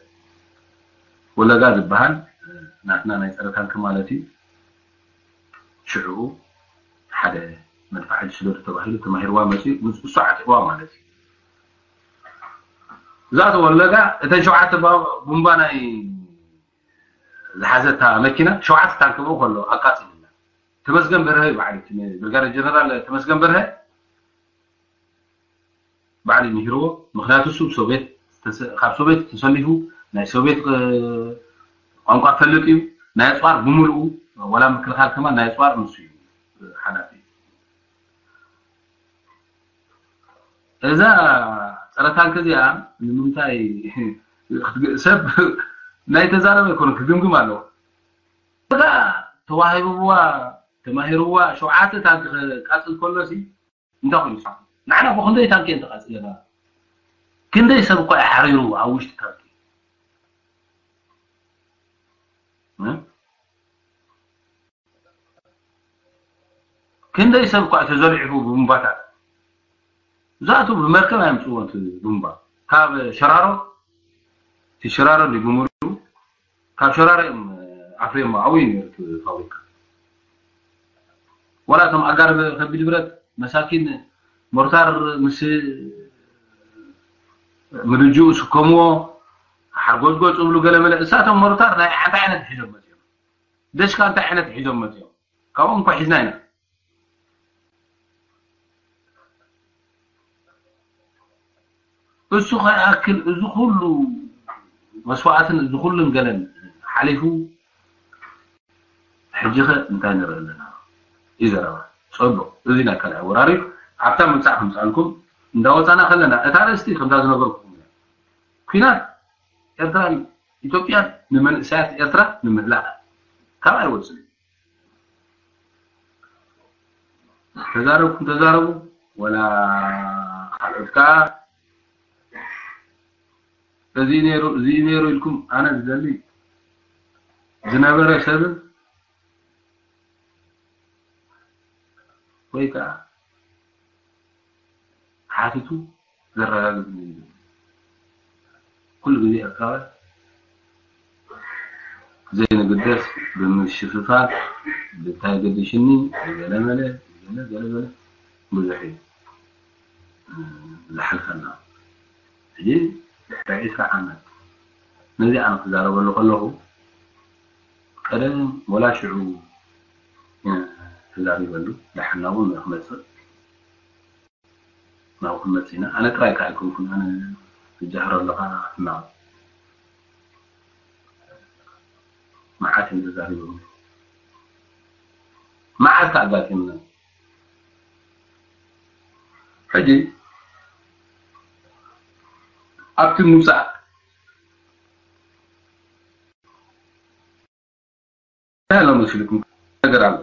ወለጋ ዝበሃል ናትና ናይ ፀረ ታንኪ ማለት እዩ። ሽዑ ሓደ መድፋዕ ሕጂ ስደዱ ተባሂሉ ተማሂርዋ መፅኡ ምስ እሱ ዓጢቕዋ ማለት እዩ። እዛ ወለጋ እተን ሸውዓተ ቡምባ ናይ ዝሓዘታ መኪና ሸውዓተ ታንኪ ብኡ ከሎ ኣቃፂልላ። ተመስገን በርሀ ይበዓል እቲ ብርጋዴር ጀነራል ተመስገን በርሀ ባዕሉ ምሂርዎ። ምክንያቱ እሱ ሶቪየት ካብ ሶቪየት ተሰሊፉ ናይ ሶቪየት ቋንቋ ፈልጥ እዩ። ናይ ኣፅዋር ብምልኡ ዋላ ምክልኻል ከማን ናይ ኣፅዋር ንሱ እዩ ሓላፊ። እዛ ፀረ ታንክ እዚኣ ንምንታይ ሰብ ናይ ተዛረበ ኣይኮነ ክግምግም ኣለዎ። እዛ ተዋሂብዋ ተማሂርዋ ሸውዓተ ታንክ ክቃፅል ከሎ ሲ እንታይ ኮይኑ ንዓና እኮ ክንደይ ታንክ እየን ተቃፂለና? ክንደይ ሰብ እኳ እዩ ሓሪሩ ኣብ ውሽጢ ታንክ? ክንደይ ሰብ እኳ ተዘሪዕፉ ብቡምባታት? እዛቱ ብመርከብ ኣየምፅዎ እቲ ቡምባ ካብ ሸራሮ እቲ ሸራሮ እንዲ ብምሉ ካብ ሸራሮ እዮም ኣፍርዮሞ ኣብኡ እዩ ነይሩ እቲ ፋብሪካ። ወላ እቶም ኣጋር ከቢድ ብረት መሳኪን ሞርታር ምስ ምድጅኡ ስከምዎ ሓርጎዝጎዝ እብሉ ገለመለ እሳቶም ሞርታር ናይ ሓንቲ ዓይነት ሒዞም መፅኦም። ደሽካ እንታይ ዓይነት ሒዞም መፅኦም? ካብኦም እኳ ሒዝና ኢና። እሱ ከይኣክል እዚ ኩሉ መስዋእትን እዚ ኩሉን ገለን ሓሊፉ ሕጂ ኸ እንታይ ንርኢ ኣለና? እዩ ዘረባ። ጸቡቕ፣ እዚ ናይ ካልኣይ ወራር እዩ። ኣብታ ምብጻሕ ከምጻልኩም እንዳወጻና ከለና እታ ኣርእስቲ ከምዛ ዝነበርኩ ኩናት ኤርትራን ኢትዮጵያን ንመንእሰያት ኤርትራ ንምህላእ ካብ ኣይወጽእ። ተዛረብኩም ተዛረቡ ወላ ካልኦት ከዓ እዚ ነይሩ እዚ ነይሩ ኢልኩም ኣነ ዝደሊ ዝነበረ ሰብን ወይ ከዓ ሓቲቱ ዘረጋግጽ እዩ። ኩሉ ግዜ ኤርትራውያን ዘይንግደስ ብምሽፍፋት ብታይ ገዲሽኒ ገለመለ ገለ ገለመለ ብዙሕ እዩ ዝሓልፈና። ሕጂ ድሕሪ ዕስራ ዓመት ነዚ ኣነ ክዛረበሉ ከለኹ ቀደም ወላ ሽዑ ተዛሪበሉ ደሓን ናብኡ ክመፅእ ናብኡ ክንመፅእ ኢና። ኣነ ጥራይ ከኣ ኣይኮንኩን ኣነ ክጃሃር ኣለካ ክትናቕ መዓት እዮም ተዛሪቦም መዓት ከኣ ኣጋጢምና ሕጂ ኣብቲ ምውፃእ እንታይ ኣሎ መሲልኩም? ነገር ኣሎ።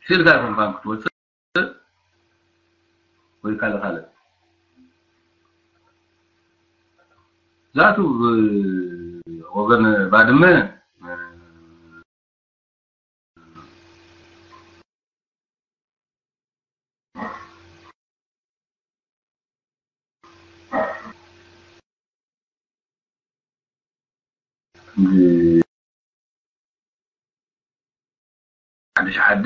ስኢልካ ኢኹም ፋን ክትወፅእ ወይ ካልእ ካልእ። ዛቱ ወገን ባድመ ሓድሽ ዓዲ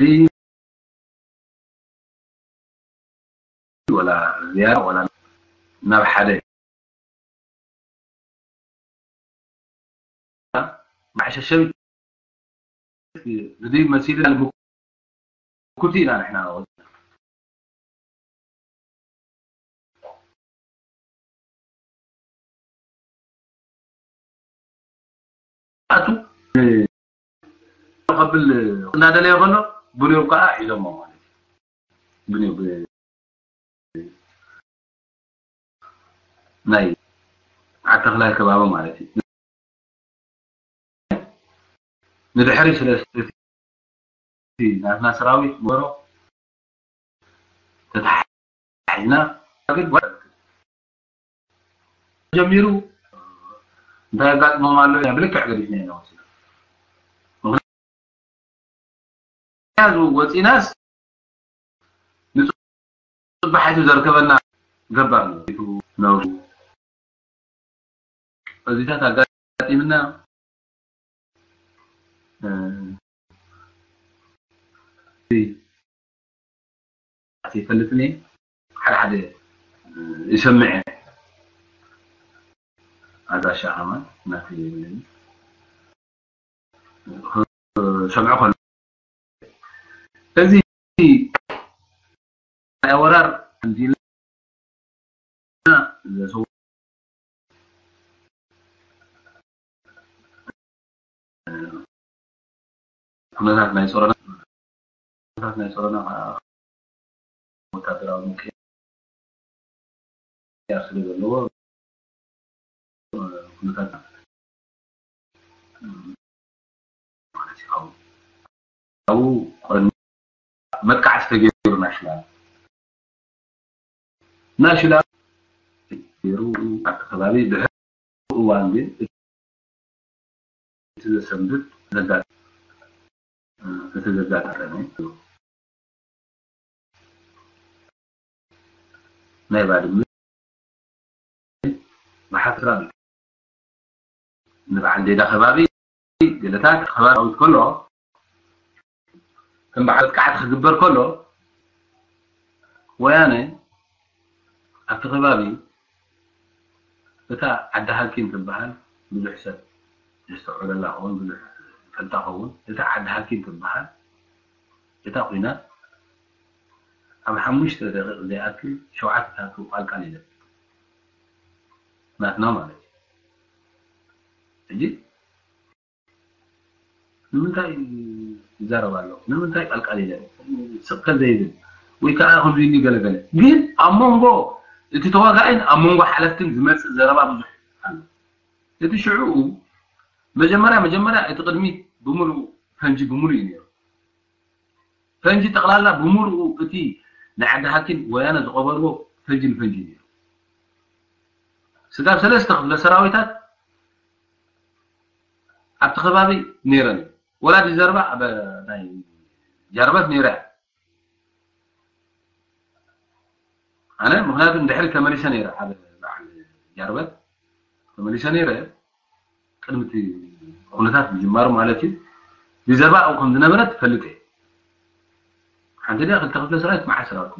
ወላ ዝያዳ ወላ ናብ ሓደ ማዕሸሸቢ ግዲ መሲሉ ምኩት ኢና ንሕና ኣቱ ከብል እናደለየ ከሎ ብንዮም ከዓ ሒዞሞ ማለት እዩ። ብንዮ ብ- ናይ ዓተኽላይ ከባቢ ማለት እዩ። ንድሕሪ ስለ እቲ ናትና ሰራዊት ሞሮ ተታሒዝና ግን ጀሚሩ እንታይ ኣጋጥሞም ኣሎ ኢና ብልክዕ ገዲፍና ኢና ወፂና። ምኽንያቱ ወፂናስ ንፅባሕ እዩ ዘርከበና ገባር ነው። ነውሪ እዚታት ኣጋጢምና እ፣ ኣይፈልጥን እየ። ሓደ ሓደ ይሰምዕ እየ። ኣድራሻ ከማን ናተይ የብለይን። ክሰምዖ ከሎ እዚ ናይ ወራር እንዲልና ዘሰው ኩነታት ናይ ጾሮና ኩነታት ናይ ጾሮና ወታደራዊ ምክያር ስለ ዘለዎ ኩነታት ማለት እዩ። ካብኡ ቀን መጥቃዕቲ ተገይሩ ናሽላ ናሽላ ገይሩ ኣብቲ ከባቢ ድሕሪ እዋን ግን እቲ ዘሰንብድ ዘጋጥ- እቲ ዘጋጠመ ናይ ባድመ ብሓፈሻ ንበዓል ዴዳ ከባቢ ገለታት ከባቢ ኣውት ከሎ ከም በዓል መጥቃዕቲ ክግበር ከሎ ወያነ ኣብቲ ከባቢ እታ ዓዲ ሃኪን ትበሃል ብዙሕ ሰብ ዘስተውዕለላ ኸውን ብዙሕ ፈልጣ ኸውን እታ ዓዲ ሃኪን ትበሃል እታ ኹናት ኣብ ሓሙሽተ ደቂቕ ዘይኣክል ሸውዓተ ታቱ ቃልቃል ኢለን ናትና ማለት እዩ። ሕጂ ንምንታይ ይዛረብ ኣሎ? ንምንታይ ቃልቃል ኢለን ስቕ ከዘይብል ወይ ከዓ ከምዚ ኢሉ ገለገለ ግን ኣብ መንጎ እቲ ተዋጋኢን ኣብ መንጎ ሓለፍትን ዝመፅእ ዘረባ ብዙሕ ኣሎ። እቲ ሽዑኡ መጀመርያ መጀመርያ እቲ ቅድሚት ብምሉኡ ፈንጂ ብምሉኡ እዩ ነይሩ። ፈንጂ ጠቕላላ ብምሉኡ እቲ ናይ ዓዲ ሓኪም ወያነ ዝቐበርዎ ፈንጂ ንፈንጂ ነይሩ። ስጋብ ሰለስተ ክፍለ ሰራዊታት ኣብቲ ከባቢ ነይረን ወላ ዲዘርባ ኣብ ናይ ጃርበት ነይረ ኣነ ምክንያቱ ንድሕሪ ተመሊሰ ነይረ ሓደ በዓል ጃርበት ተመሊሰ ነይረ ቅድሚ እቲ ኩነታት ምጅማሩ ማለት እዩ ዲዘርባ ኣብኡ ከም ዝነበረ ትፈልጥ እየ ሓንቲ ድያ ክልተ ክፍለ ሰራዊት መዓት ሰራዊት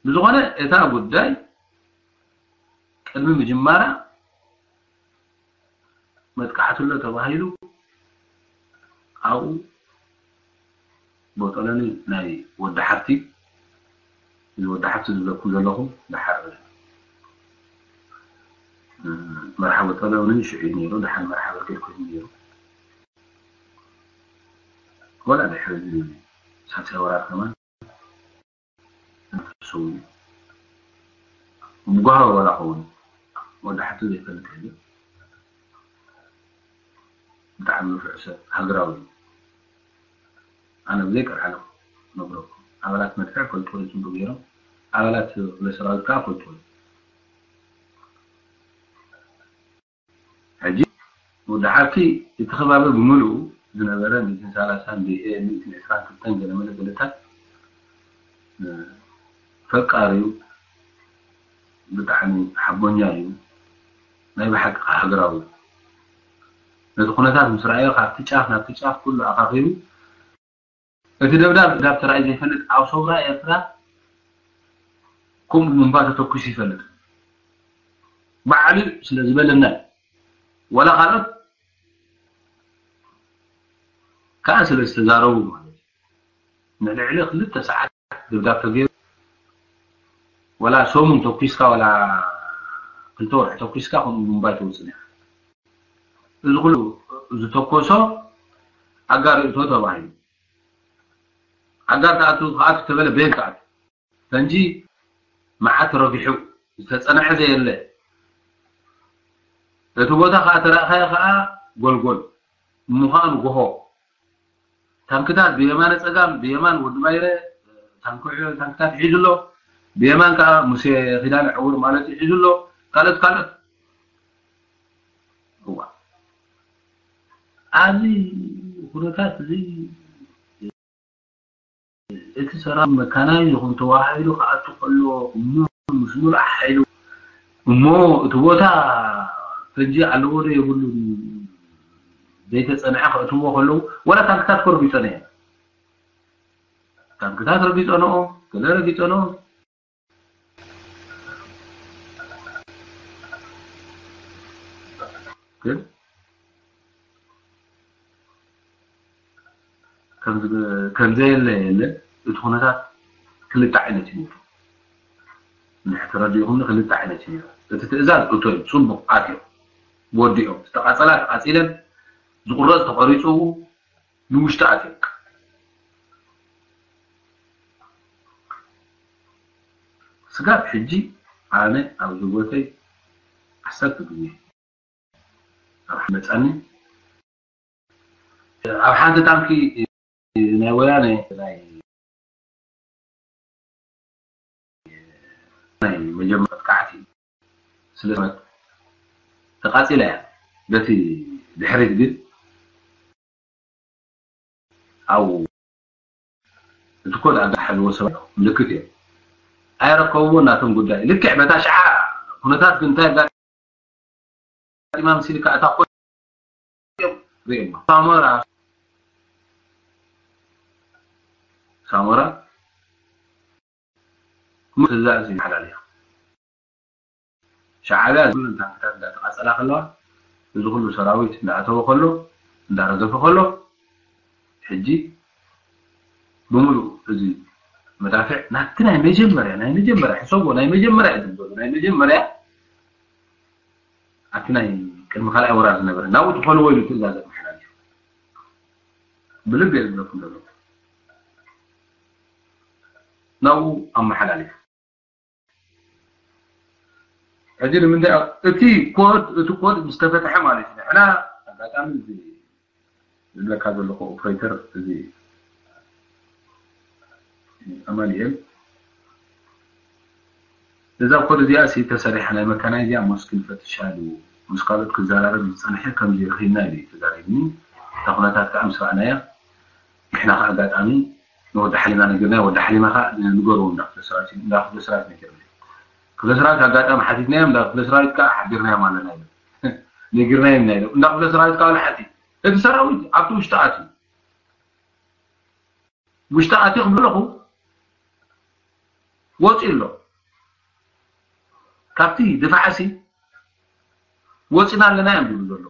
ብዝኾነ እታ ጉዳይ ቅድሚ ምጅማራ መጥቃዕቲ ኣሎ ተባሂሉ ኣብኡ ቦጠለኒ ናይ ወዲ ሓፍቲ እዚ ወዲ ሓፍቲ ዝብለኩም ዘለኹም ድሓር መርሓ ቦጠለኒ ሽዑ ነይሩ ድሓር መርሓ በርጌድ ኮይኑ ነይሩ ወላ ድሕሪ ሳልሳይ ወራር ከማን ሰው ምጓሃ ወላ ኸውን ወደ ሓቱ ዘይፈልጥ ህዝቢ ብጣዕሚ ንፉዕ ሰብ ሃገራዊ እዩ። ኣነ ብዘይ ቀልዓለም ነግረኩም ኣባላት መድፍዕ ፈልጥዎ እዩ ጽቡቅ ገይሮም ኣባላት ክፍለ ሰራዊት ከዓ ፈልጥዎ እዩ። ሕጂ ወዲ ሓብቲ እቲ ከባቢ ብምልኡ ዝነበረ ሚእትን ሰላሳን ሚእትን ዕስራን ክልተን ገለመለ ገለታት ፈቃር እዩ። ብጣዕሚ ሓቦኛ እዩ። ናይ ብሓቂ ሃገራዊ እዩ። ነቲ ኩነታት ምስ ረኣዮ ካብቲ ጫፍ ናብቲ ጫፍ ኩሉ ኣኻኺቡ እቲ ደብዳብ ደብዳብ ተራእዩ ዘይፈልጥ ኣብ ሰውራ ኤርትራ ከምኡ ምንባ ተተኩሱ ይፈልጥ ባዕሉ ስለ ዝበለና እዩ። ወላ ካልኦት ከዓ ስለ ዝተዛረቡ ማለት እዩ። ንልዕሊ ክልተ ሰዓት ደብዳብ ተገይሩ ወላ ሰሙን ተኩስካ ወላ ክልተ ወርሒ ተኩስካ ከምኡ ምንባይ ተውፅን እያ። እዚ ኩሉ ዝተኮሶ ኣጋር እቶ ተባሂሉ ኣጋር ተኣቱ ክኣቱ ተበለ ቤን ክኣቱ ፈንጂ መዓት ረጊሑ ዝተፀንዐ ዘየለ እቲ ቦታ ከዓ ተረእኻዮ ከዓ ጎልጎል ምዃኑ ጎሆ ታንክታት ብየማነ ፀጋም ብየማን ወዲ ባይረ ታንክታት ሒዙ ኣሎ ብየማን ከዓ ሙሴ ኪዳነ ዕውር ማለት እዩ ሒዙ ኣሎ ካልኦት ካልኦት እዋ ኣብዚ ኩነታት እዚ እቲ ሰራዊት መካናይዝ ይኹን ተዋሂዱ ክኣቱ ከሎ እሞ ምስ ሙሉእ ሓይሉ እሞ እቲ ቦታ ፈንጂ ኣለዎ ዶ የብሉን ዘይተፀንዐ ከእትዎ ከለዉ ወላ ታንክታት ኮ ረጊፀነ እየ ታንክታት ረጊፀንኦ ገለ ረጊፀንኦ ግን ከምዘየለ የለ እቲ ኩነታት ክልተ ዓይነት እዩ ነይሩ። እንድሕር ተረዲእኹምኒ ክልተ ዓይነት እዩ ነይሩ። እቲ ትእዛዝ እቶ እዩ፣ ፅቡቕ ኣትዮም ወዲኦም ዝተቃፀላ ተቃፂለን ዝቁረፅ ተቆሪፁ ንውሽጢ ኣትዮም ስጋብ ሕጂ ኣነ ኣብ ህይወተይ ዓሰርተ ግዜ ኣብ መፃኒ ኣብ ሓንቲ ታንኪ ናይ ወያነ ናይ ናይ መጀመርያ መጥቃዕቲ ስለ ተቃፂላ እያ በቲ ድሕሪት ግን ኣብኡ እቲ ኮድ ኣጋሓዝዎ ሰብ ምልክት እዮም ኣይረከብዎ እናቶም ጉዳይ ልክዕ በታ ሽዓ ኩነታት ግን እንታይ ኣጋጢማ ምስ ኢልካ እታ ኮድ ሪእማ ሳሞራ ሳሞራ ምትዛዝ ይመሓላልያ ሻዕብያ ዝብሉ ታንክታት እንዳተቃፀላ ከለዋ እዚ ኩሉ ሰራዊት እንዳኣተወ ከሎ እንዳረገፈ ከሎ ሕጂ ብምሉእ እዚ መዳፍዕ ናብቲ ናይ መጀመርያ ናይ መጀመርያ ሕሰቦ ናይ መጀመርያ ዝብሎ ናይ መጀመርያ ኣብቲ ናይ ቅድሚ ካልኣይ ወራር ዝነበረ ናብኡ ትኸልዎ ኢሉ ትእዛዝ ኣመሓላሊፉ ብልቢ እየ ዝብለኩም ዘሎ ናብኡ ኣመሓላሊፉ ሕጂ ንምንታይ እቲ ኮድ እቲ ኮድ ምስ ተፈትሐ ማለት እዩ ንሕና ኣጋጣሚ እዚ ዝብለካ ዘለኹ ኦፕሬተር እዚ ኣማኒኤል እዛ ኮድ እዚኣ ሲ ተሰሪሓ ናይ መካናይ እዚኣ ሞስክ ንፈትሻ ኢሉ ምስ ካልኦት ክዘራረብ ዝፀንሐ ከምዚ ርኺብና ኢሉ እዩ ተዛሪብኒ እታ ኩነታት ከዓ ምስ ረኣናያ ንሕና ከዓ ኣጋጣሚ ንወዲ ሓሊማ ነጊርናዮ ወዲ ሓሊማ ከዓ ንገርዎ እንዳ ክፍለ ሰራዊት እንዳ ክፍለ ሰራዊት ነጊርናዮ ክፍለ ሰራዊት ኣጋጣሚ ሓቲትናዮም እንዳ ክፍለ ሰራዊት ከዓ ሓቢርናዮም ኣለና ኢሎም ነጊርናዮም ኢና ኢሎም እንዳ ክፍለ ሰራዊት ከዓ ንሓቲ እቲ ሰራዊት ኣብቲ ውሽጢ ኣትዩ ውሽጢ ኣትዩ ክብለኹ ወፂኡ ኣሎ ካብቲ ድፋዕሲ ወፂና ኣለና እዮም ዝብሉ ዘለዉ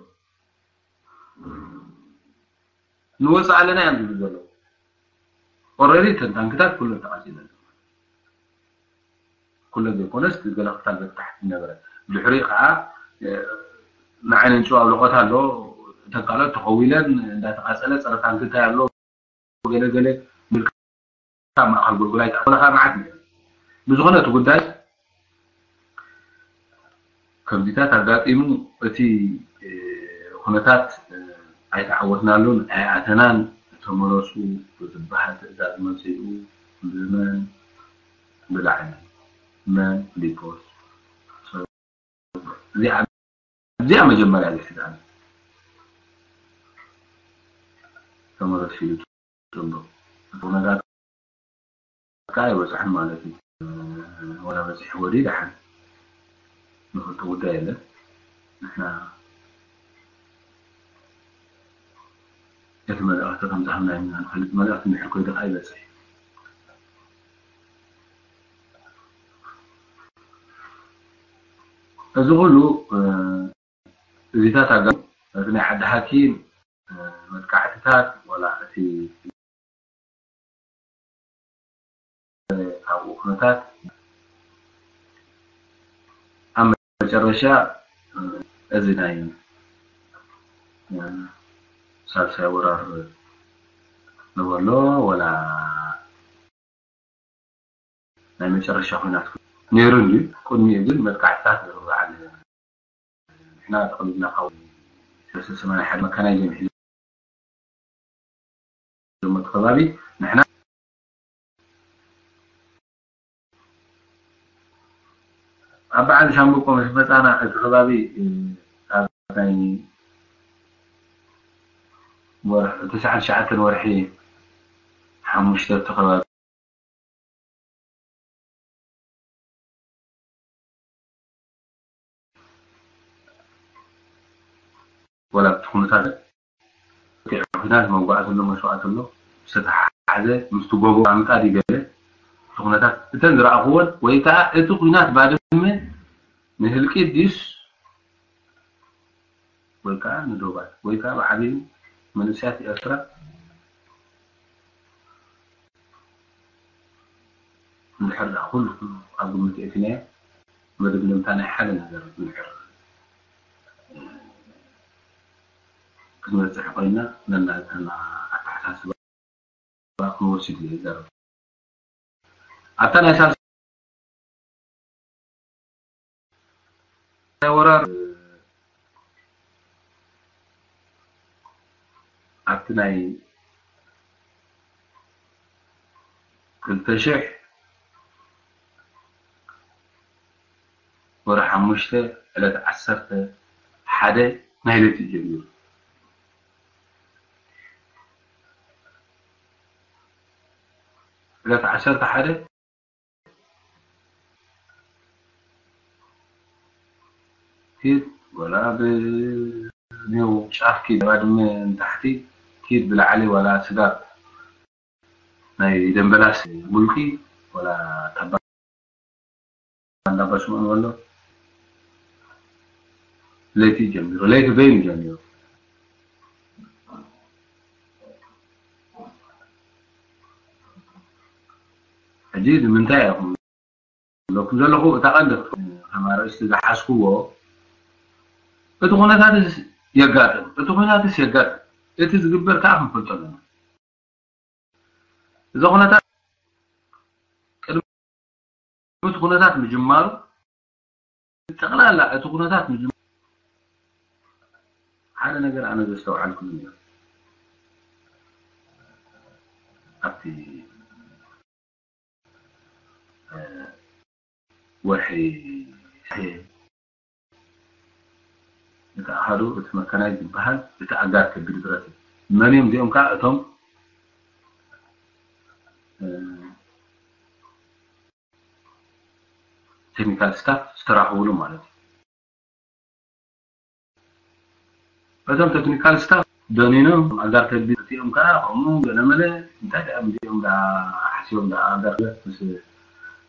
ንወፅእ ኣለና እዮም ዝብሉ ዘለዉ ኦረዲ እተን ታንክታት ኩለን ተቃፂለን ኩለን ዘይኮነስ ገለ ክፋል በቲ ታሕቲ ነበረ ድሕሪ ከዓ ንዓይነን ጭው ኣብለቆት ኣሎ እተን ካልኦት ተኸዊለን እንዳተቃፀለ ፀረ ታንክ እንታይ ኣሎ ገለ ገለ ምልካ ማእከል ጎልጎል ኣይተኣወለካ መዓት ነይሩ ብዝኾነ እቲ ጉዳይ ከብድታት ኣጋጢሙ እቲ ኩነታት ኣይተዓወትናሉን ኣይኣተናን፣ ተመለሱ ዝበሃል ትእዛዝ መፂኡ ብመን ብላዕሊ መን ፊሊፖስ እዚኣ መጀመርያ ዝሕዛን ተመለሱ ኢሉ ተሎ እቲ ኩነታት ከዓ ኣይበፅሐን ማለት እዩ። ወላ በፂሕዎ ድዩ ደሓን ንፈልጦ ጉዳይ የለን። ንሕና እቲ መልእኽቲ ከም ዝሃብና ኢና ንፈልጥ። መልእኽቲ እንድሕር ኮይኑ ከዓ ይበፅሕ እዩ። እዚ ኩሉ እዚታት ኣጋ እቲ ናይ ዓዲ ሓኪም መጥቃዕትታት ዋላ እቲ ኣብኡ ኩነታት ኣብ መጨረሻ እዚ ናይ ሳልሳይ ወራር ንበሎ ወላ ናይ መጨረሻ ኩናት ነይሩ እንድዩ። ቅድሚኡ ግን መጥቃዕትታት ነይሩ። በዓል ንሕና ጠቕሊልና ካብ ሰለስተ ሰማንያ ሓደ መካናይዝም ሒዞም እቲ ከባቢ ንሕና ኣብ በዓል ሻምብቆ ምስ መፃና እቲ ከባቢ ኣብ ናይ ወርሒ ተስዓን ትሽዓተን ወርሒ ሓሙሽተ እቲ ከባቢ ወላ እቲ ኩነታት እቲ ኩናት መጓእቲ ኣሎ መስዋእቲ ኣሎ ዝተተሓሓዘ ምስቲ ጎቦ ኣምጣድ ይገለ እቲ ኩነታት እተን ዝረኣኽዎን ወይ ከዓ እቲ ኩናት ባድመ ንህልቂት ድዩስ ወይ ከዓ ንዶባት ወይ ከዓ ብዓብዩ መንእሰያት ኤርትራ እንድሕር ደኣ ኩሉ ኩሉ ኣብ ግምት ኣእቲናዮ መደምደምታ ናይ ሓደ ነገር እንድሕር ክንበፅሕ ኮይና ነናትና ኣተሓሳስባ ክንወስድ እዩ ዘረባ ኣብታ ናይ ሳልሳይ ወራር ኣብቲ ናይ ክልተ ሽሕ ወርሒ ሓሙሽተ ዕለት ዓሰርተ ሓደ ናይ ለይቲ ጀሚሩ ዕለት ዓሰርተ ሓደ ኪድ ወላ ብኔው ጫፍ ኪድ ባድመ ንታሕቲ ኪድ ብላዕሊ ወላ ስጋብ ናይ ደንበላስ ሙልቂ ወላ ታባ እንዳባ ስምዑ ኣሎ ለይቲ ጀሚሩ ለይቲ በይኑ ጀሚሩ ሕጂ ንምንታይ ኢኹም ዘለኩም ዘለኹ እታ ቀንዲ ከም ኣርእስቲ ዝሓዝክዎ እቲ ኩነታትስ የጋጥም እቲ ኩነታትስ የጋጥም እቲ ዝግበር ከዓ ክንፈልጦ ኣለና እዚ ኩነታት ቅድሚ እቲ ኩነታት ምጅማሩ ጠቕላላ እቲ ኩነታት ምጅማሩ ሓደ ነገር ኣነ ዘስተውዓልኩሉ ነይሩ ኣብቲ ወርሒ እቲ ኣሃዱ እቲ መካናይዝ ዝበሃል እቲ ኣጋር ከቢድ ብረት እዩ። መን እዮም እዚኦም ከዓ እቶም ቴክኒካል ስታፍ ዝተራኽብሉ ማለት እዩ። እቶም ቴክኒካል ስታፍ ደኒኖም ኣጋር ከቢድ እቲኦም ከዓ ከምኡ ገለመለ እንታይ ደኣ እዚኦም ደኣ ሓሲቦም ደኣ ኣጋር ምስ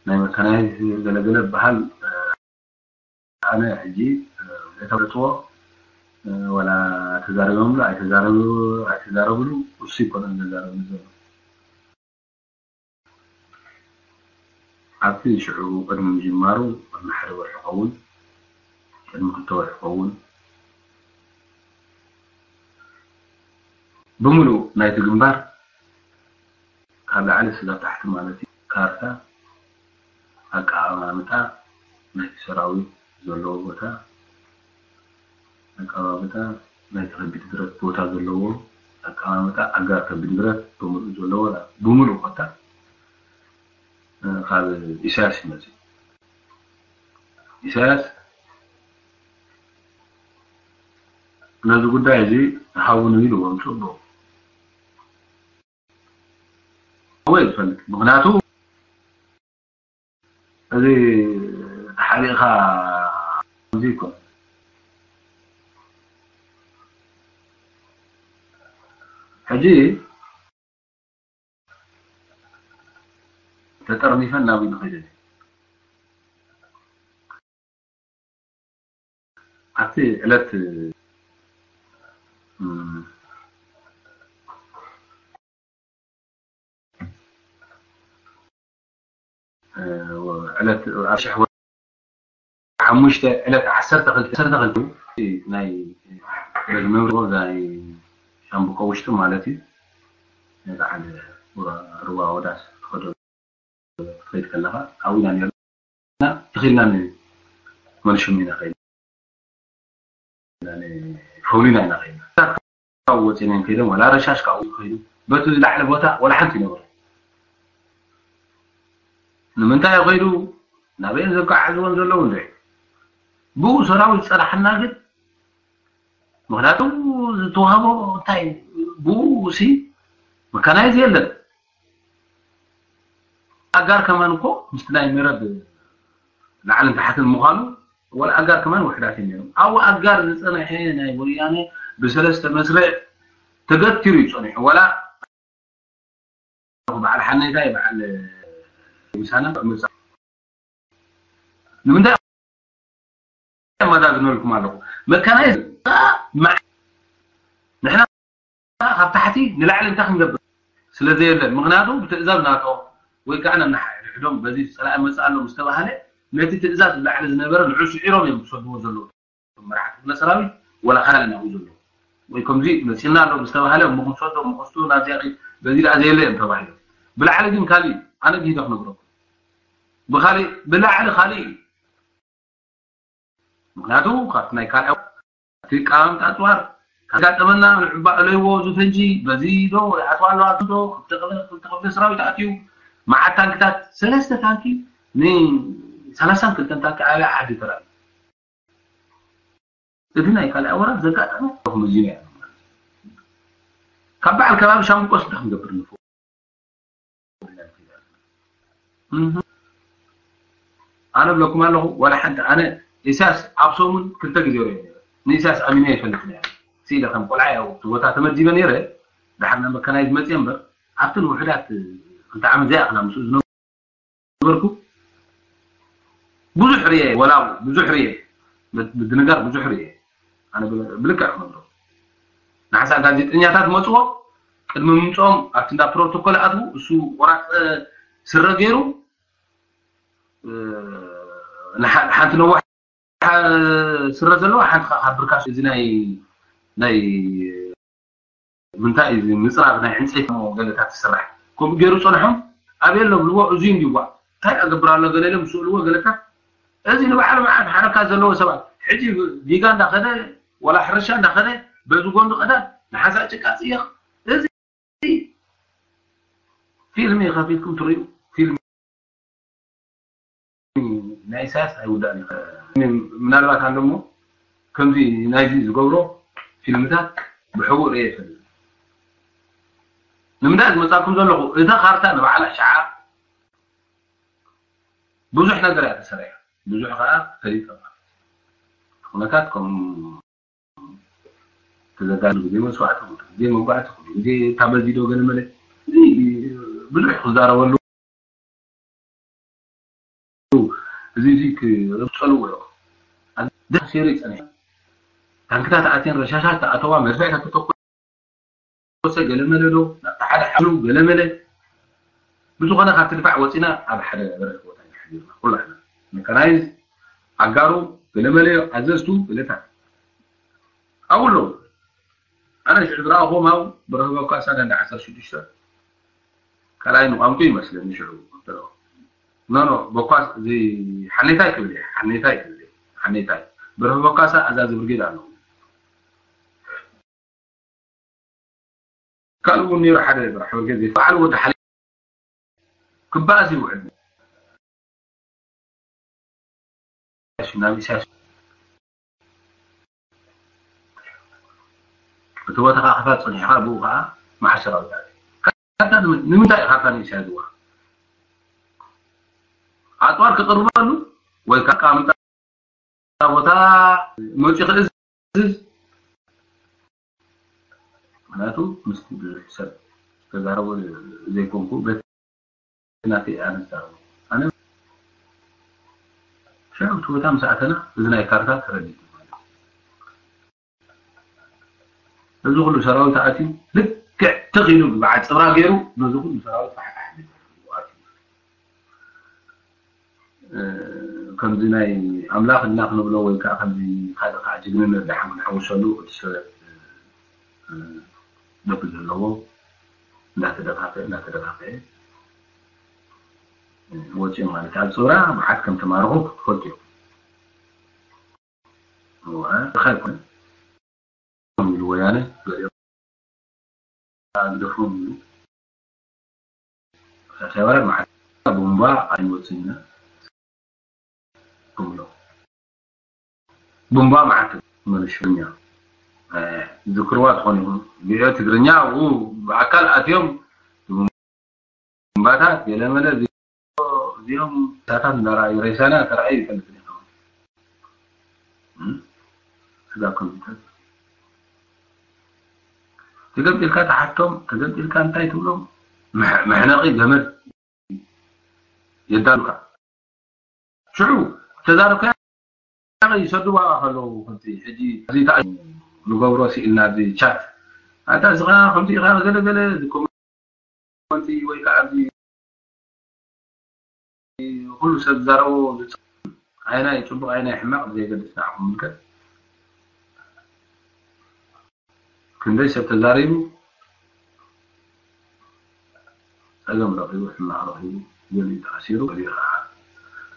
ናይ መካናይዝ ገለገለ በሃል ኣነ ሕጂ ዘይተፈልጥዎ ወላ ተዛረቦምሉ ኣይተዛረቡ ኣይተዛረብሉ እሱ ይኮነ ዘዛረብሉ ዘሎ ኣብቲ ሽዑ ቅድሚ ምጅማሩ ቅድሚ ሓደ ወርሒ ኸውን ቅድሚ ክልተ ወርሒ ኸውን ብምሉእ ናይቲ ግንባር ካብ ላዕሊ ስጋብ ታሕቲ ማለት እዩ ካርታ ኣቀማምጣ ናይቲ ሰራዊት ዘለዎ ቦታ፣ ኣቀማምጣ ናይቲ ከቢድ ብረት ቦታ ዘለዎ፣ ኣቀማምጣ ኣጋር ከቢድ ብረት ብምሉእ ዘለዎ፣ ብምሉእ ኮታ ካብ ኢሳያስ ይመጽእ። ኢሳያስ ነዚ ጉዳይ እዚ ሃቡኒ ኢልዎም ጽቡቕ ወይ ዝፈልጥ። ምኽንያቱ እዚ ተሓቢእካ እዚ ይኮን። ሕጂ ተጠርኒፈን ናብ ኢሉ ከይደ። ኣብቲ ዕለት፣ እም፣ እ፣ ዕለት ኣብ ሽሕ ሓሙሽተ ዕለት ዓሰርተ ክልተ፣ ዓሰርተ ክልተ ናይ በዚ መብርሆ ናይ ሻምብቆ ውሽጢ ማለት እዩ። ናይ በዓል ሩባ ወዳስ ትኸዶ ትኸይድ ከለኻ ኣብኡ ኢና ነርና። ተኺልና ንመልሽም ኢና ኸይድ ፈውሊና ኢና ኸይድና። ካብኡ ወፂና እዮም ከይዶም፣ ወላ ረሻሽ ካብኡ ከይዱ፣ በቲ ዝላዕለ ቦታ ወላ ሓንቲ ይነበሩ። ንምንታይ ከይዱ? ናበይን ዘጓዓዝዎም ዘለዉ እንዶ? ብኡ ሰራዊት ዝፀናሕና ግን፣ ምኽንያቱ ዝተዋህቦ እንታይ፣ ብኡ ሲ መካናይዝ የለን። ኣጋር ከማን እኮ ምስቲ ናይ መረብ ላዕልን ታሕትን ምዃኑ፣ ወላ ኣጋር ከማን ውሕዳት እዮም ነይሮም። ኣብ ኣጋር ዝጸንሐ ናይ ወያነ ብሰለስተ መስርዕ ተገቲሩ እዩ ጸኒሑ። ወላ በዓል ሓኔታይ፣ በዓል ምሳና ምርጻ። ንምንታይ ኣመዛዝነልኩም ኣለኹ? መካናይዝ ንሕና ካብ ታሕቲ ንላዕሊ እንታይ ክንገብር ስለ ዘየለ፣ ምኽንያቱ ብትእዛዝ ናቶ ወይ ከዓ ነንሓድሕዶም በዚ ጸላኢ መጽእ ኣሎ ምስ ተባህለ፣ ነቲ ትእዛዝ ብላዕሊ ዝነበረ ንዑ ስዒሮም እዮም ዝሰድዎ ዘለዉ። መራሕቲ ክፍለ ሰራዊት ወላ ካልእ ናብኡ ዘለዉ ወይ ከምዚ መጺእና ኣሎ ምስ ተባህለ፣ እሞ ክንሰዶ፣ እሞ ክንስዶ ናብዚኣ ኺድ፣ በዚ ደኣ ዘየለ እዮም ተባሂሎም። ብላዕሊ ግን ካሊእ፣ ኣነ ግሂደ ክነግረኩም። ብኻሊእ፣ ብላዕሊ ካሊእ እዩ። ምኽንያቱ ካብቲ ናይ ካልኣይ እቲ ቃም ኣጽዋር ካጋጠመና ንዕባ እለይዎ፣ እዚ ፈንጂ በዚ ዶ ይኣትዋ ኣለዋ ዶ፣ ክልተ ክፍለ፣ ክልተ ክፍለ ሰራዊት ኣትዩ፣ መዓት ታንክታት፣ ሰለስተ ታንኪ ን ሰላሳን ክልተን ታንኪ ኣበይ ዓዲ ተራእዩ? እቲ ናይ ካልኣይ ወራር ዘጋጠመ ተኽምዚ እዩ። ካብ በዓል ከባቢ ሻምብቆስ እንታይ ክንገብር ንኽእል? እህ። ኣነ ብለኩም ኣለኹ፣ ዋላ ሓንቲ፣ ኣነ ኢሳያስ ኣብ ሰሙን ክልተ ግዜ ርኤ ነይረ። ንኢሳያስ ኣሚነ ይፈልጥ ነይረ። ስኢለ ከም ቆልዓ ያው እቲ ቦታ ተመዲበ ነይረ። ድሓር ናብ መካናይዝ መፅየ እምበር፣ ኣብተን ውሑዳት ክልተ ዓመት ዘይኣኽላ ምስኡ ዝነበርኩ ብዙሕ ርኤ፣ ወላ ብዙሕ ርኤ፣ ብድንጋር ብዙሕ ርኤ። ኣነ ብ-፣ ብልክዕ ክነግሮ። ንሓንሳእ ጋዜጠኛታት መፅዎ፣ ቅድሚ ምምፅኦም ኣብቲ እንዳ ፕሮቶኮል ኣትዉ፣ እሱ ቆራፅ ስረ ገይሩ፣ እ፣ ንሓ-፣ ሓንቲ ነዋሕ ስረ ዘለዋ፣ ሓንቲ ከዓ ካብ ብርካሽ፣ እዚ ናይ፣ ናይ ምንታይ እዩ፣ እዚ ምፅራብ ናይ ዕንፀይቲ ገለታት ዝስራሕ፣ ከምኡ ገይሩ ፀንሖም። ኣበይ ኣሎ ብልዎ፣ እዚ እንዲዋ እንታይ ኣገብር ኣሎ ገለ ኢሎም ዝስእልዎ ገለታት። እዚ ንባዕሉ መዓት ሓረካት ዘለዎ ሰባት፣ ሕጂ ዲጋ እንዳኸደ፣ ወላ ሕርሻ እንዳኸደ፣ በዚ ጎኑ ቀዳድ ንሓንሳእ ጭቃ ፅየቕ። እዚ ፊልም እዩ፣ ከፊትኩም ትርእዩ። ፊልም ናይ ኢሳያስ ኣይውዳእን እዩ። ምናልባት ኣሎ እሞ ከምዚ ናይዚ ዝገብሮ ፊልምታት ብሕቡእ ርእየ ይፈልጥ። ንምንታይ ዝመጻኩም ዘለኹ? እታ ካርታ ንባዕላ ሽዓ ብዙሕ ነገር እያ ተሰሪሓ። ብዙሕ ከኣ ፈሊጠ ማለት እዩ። ኩነታት ከም ተዘጋጅ ግዜ መስዋዕቲ፣ ግዜ መጓዕቲ፣ ግዜ ታበዚዶ ገለ መለ። እዚ ብዙሕ ክዛረበሉ እዚ፣ እዚ ክጸልዎ እዮም። ደስ ይሪ ጸኒሑ። ታንክታት ኣትየን፣ ረሻሻት ተኣተዋ፣ መድፍዕ ተተኮሰ፣ ገለ መለ ዶ፣ ናብቲ ሓደ ሓሉ፣ ገለ መለ። ብዝኾነ፣ ካብቲ ድፋዕ ወጺና ኣብ ሓደ በረኽ ቦታ ኢና ሓዲርና፣ ኩላህና። መካናይዝ፣ ኣጋሩ፣ ገለ መለ፣ ኣዘዝቱ፣ ገለታት። ኣብኡ ኣለዉ። ኣነ ሽዑ ዝረኣኹዎም ኣብ በረኸ ባኳ ሳዳ እንዳ ዓሰርተ ሽዱሽተ ካልኣይ ምዃንኩ ይመስለኒ ሽዑ ዝረኣኹ። ኖ ኖ ቦኳስ እዚ ሓኔታይ ክብል እየ ሓኔታይ ክብል እየ ሓኔታይ ብርህ ቦኳሳ ኣዛዚ ብርጌድ ኣለዉ ካልኡ እውን ነይሩ ሓደ ብራሕ ብርጌድ በዓል ወዲ ሓሊ ክበኣስ ይውዕል ናብ ኢሳያስ እቲ ቦታ ከዓ ክፋት ፀኒሕካ ብኡ ከዓ መዓስ ሰራዊት ኣትዩ ንምንታይ ኢኻ ካብታ ንእሽያ ዝዋ ኣፅዋር ክቕርበሉ ወይ ከዓ ኣቀማምጣ ቦታ መፂኡ ክእዝዝ ምክንያቱ ምስቲ ብዙሕ ሰብ ዝተዛረቦ ዘይኮንኩ በቲ ናተይ ኣነ ዝዛረቦ ኣነ ሽዑ እቲ ቦታ ምስ ኣተና እዚ ናይ ካርታ ተረዲቱ ማለት እዩ እዚ ኩሉ ሰራዊት ኣትዩ ልክዕ ትኽ ኢሉ ብዓል ፅብራ ገይሩ ነዚ ኩሉ ሰራዊት ፋሕፋሕ ከምዚ ናይ ኣምላኽ እና ክንብሎ ወይ ከዓ ከምዚ ካልእ ከዓ ጅግንነት ድሓን ክንሐውሰሉ እቲ ሰብ ደቂ ዘለዎ እንዳተደፋፈ እንዳተደፋፈ ወፂኡ ማለት ኣብ ፅብራ መዓት ከም ተማርኹ ክትፈልጡ ኢኹም ኢሉ ወያነ ገሊኦም ኣግደፎም ኢሉ ሳሳይ ወራር መዓት ቡምባ ኣይንወፅን ኢና ክብሎ ቡምባ መዓት መለሽኛ ዝክርዋ ትኾን ይኹን ብዮ ትግርኛ ው ብኣካል ኣትዮም ቡምባታት ገለመለ እዚኦም ሳታት እንዳረኣዩ ሬሳና ተረኣዩ ይፈልጥ ስጋ ኮምፒተር ተገምጢልካ ተሓቶም ተገምጢልካ እንታይ ትብሎም መሕነቂ ገመድ የዳሉካ ሽዑ ተዛረብካ ይሰድዋ ከለዉ ከምቲ ሕጂ እዚ ንገብሮ ስኢልና እዚ ቻት ኣታ እዚ ከዓ ከምቲ ኢኻ ገለ ገለ እዚ ኮመንቲ ወይ ከዓ እዚ ኩሉ ሰብ ዝዛረቦ ኣይናይ ፅቡቅ ኣይናይ ሕማቅ ብዘየገድስ ንዓኹም ምልከት ክንደይ ሰብ ተዛሪቡ ጸገም ረኺቡ ሕማቕ ረኺቡ ገሊኡ ተኣሲሩ ገሊኡ ከዓ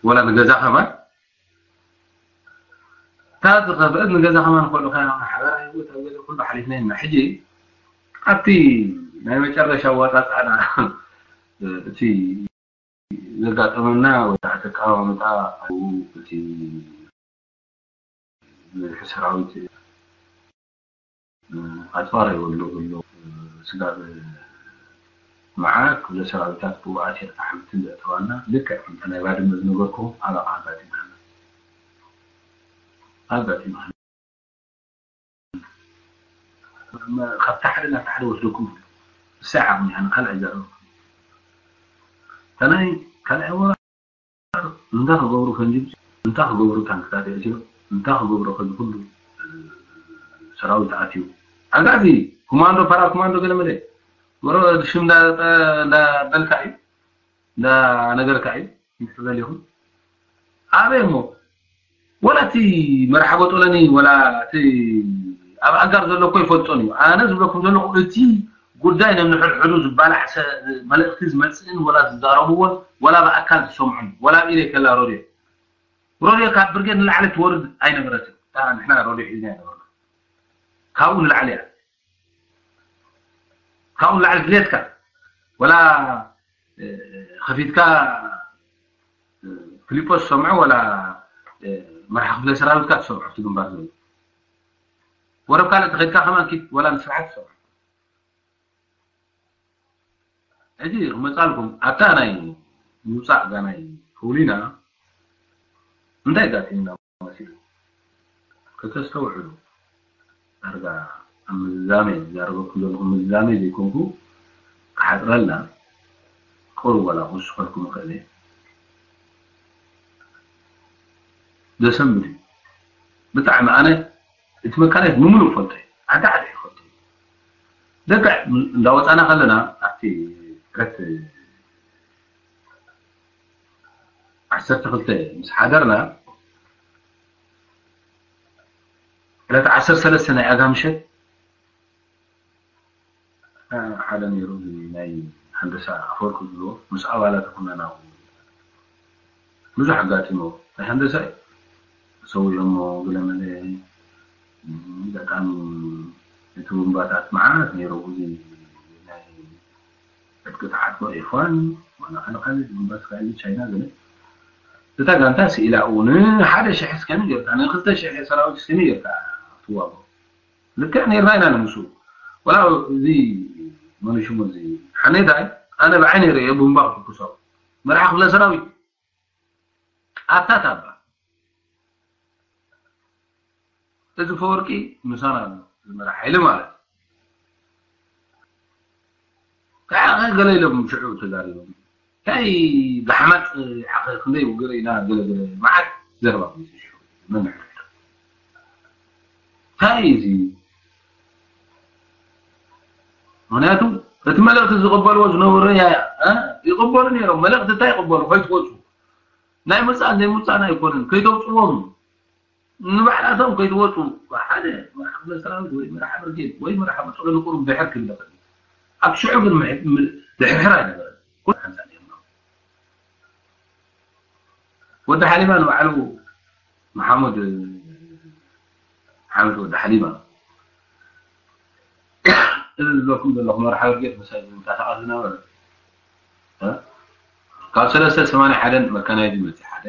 ወላ ንገዛ ከማን እታ ዝኸፍአት ንገዛ ከማን ንኽእሉ ሓበራዊ ህይወት ኣብ ገለ ኩሉ ሓሊፍና ኢና ሕጂ ኣብቲ ናይ መጨረሻ ኣዋፃፃእና እቲ ዘጋጠመና ወይ ከዓ ተቃዋምታ እቲ ብዝሒ ሰራዊት ኣፅዋር የብሉ ብሎ ስጋብ መዓት ኩለ ሰራዊታት ብኡ ኣሲርካ ሓምትን ዘእተዋና ልክዕ ከምታ ናይ ባድመ ዝነበርኩም ኣባኻ ኣጋጢምና ኣጋጢምና ካብቲ ሓደ ናብቲ ሓደ ወስደኩም ንሳይ ዓቕሚ ኣነ ካልእ ኣይዛረበኩም እታ ናይ ካልኣይ ወራር እንታይ ክገብሩ ፈንጂ እንታይ ክገብሩ ታንክታት የእትዮም እንታይ ክገብሩ ከዚ ኩሉ ሰራዊት ኣትዩ ኣጋዚ ኮማንዶ ፓራ ኮማንዶ ገለመለ ወረ ሽም እንዳበልካ እዩ እንዳነገርካ እዩ ትበል ይኹን ኣበይ እሞ ወላ እቲ መርሓቦ ጦለኒ ወላ እቲ ኣብ ኣጋር ዘሎ እኮ ይፈልጦን እዩ ኣነ ዝብለኩም ዘለኹ እቲ ጉዳይ ነንሕድሕዱ ዝባላዕ መልእኽቲ ዝመፅእን ወላ ዝዛረብዎን ወላ ብኣካል ዝሰምዑን ወላ ኣብ ኢደይ ከላ ሮድዮ ሮድዮ ካብ ብርጌድ ንላዕሊ ትወርድ ኣይነበረትን እታ ንሕና ሮድዮ ሒዝና ኣይነበርና ካብኡ ንላዕሊ እያ ካብኡ ንላዕሊ ድሌትካ ወላ ከፊትካ ፊሊጶስ ትሰምዖ ወላ መርሓ ክፍለ ሰራዊትካ ትሰምዖ ኣብቲ ግንባር ዘሎ ወረብ ካልእ ተኸድካ ከማን ኪድ ወላ ንስርዓት ትሰምዖ ሕጂ ክመፃልኩም ኣብታ ናይ ምውፃእ ጋናይ ክውሊና እንታይ ጋጢምና መሲሉ ከተስተውዕሉ ዳርጋ ኣብ ምዝዛመ ዝዛረበኩም ዘለኹ ምዝዛመ ዘይኮንኩ ክሓፅረልና ቁሩብ ዋላ ክውስኸልኩም ይኽእል እየ ዘሰንብድ እዩ ብጣዕሚ ኣነ እቲ መካነይት ንምሉእ ፈልጦ እዩ ዓዲ ዓዲ ይፈልጦ እዩ ደቀዕ እንዳወፃና ከለና ኣብቲ ዕለት ዓሰርተ ክልተ ምስ ሓደርና ዕለት ዓሰርተ ሰለስተ ናይ ኣጋ ምሸት ሓደ ነይሩ ናይ ሃንደሳ ኣፈወርቂ ዝብልዎ ምስ ኣባላት ኩና ናብ ብዙሕ ኣጋጢሞ። ናይ ሃንደሳ እዩ። ሰው እዮም ገለ መለ፣ እም፣ በጣም እቲ ቡምባታት መዓት ነይሩ። እዚ ናይ ዕጥቂ ተዓጥቆ ኤርትራን ዋላ ካልእ ካልእ ቡምባ እስራኤል ቻይና ገለ። እታ ጋንታ ስኢላ እውን ሓደ ሽሕ እስከ ጌርካ፣ ንክልተ ሽሕ ሰራዊት እስከ ጌርካ ትዋግኦ። ልክዕ ነይርና ኢና ንምሱ። ወላ እዚ መን ሽሙ እዚ ሓኔታይ ኣነ ብዓይነይ ርእየ ቡምባ ክትኩሶ። መርሓ ክፍለ ሰራዊት ኣታ ታባ። እዚ ፈወርቂ ምሳና ኣሎ፣ ዝመራ ሓይሊ ማለት እዩ። ከዓ ገለ ኢሎም ሽዑ ተዛሪቦም። እንታይ ብሓማት ዓኸ ክንደይ ውግር ኢና ገለ ገለ መዓት ዘረባ ሒዙ ሽዑ መምሕር። እንታይ እዩ እዚ? ምኽንያቱ እቲ መልእኽቲ ዝቕበልዎ ዝነበሩ ያ-፣ እ? ይቕበሉ ነይሮም። መልእኽቲ እንታይ ይቕበሉ? ከይትወፁ። ናይ ምውፃእ ዘይምውፃእን ኣይኮነን። ከይተውፅዎም ንባዕላቶም ከይትወፁ ሓደ መራሒ ክፍለ ሰራዊት ወይ መራሒ ብርጌድ ወይ መራሒ ብርጌድ ንቁሩብ ድሕር ክብል ይኽእል እዩ። ኣብ ሽዑ ግን ምሕ-፣ ም-፣ ድሕርሕር ኣይነበረን። ኩሉ ሓንሳእ ነይርና። ወዲ ሓሊማ ንባዕሉ መሓሙድ ሓምድ ወዲ ሓሊማ እዚ ዝብለኩም ዘለኹ መርሓ ብርጌድ ምሳይ ዝንቀሳቐስ ዝነበረ፣ እ? ካብ ሰለስተ ሰማንያ ሓደን መካናይዝ መፂ ሓደ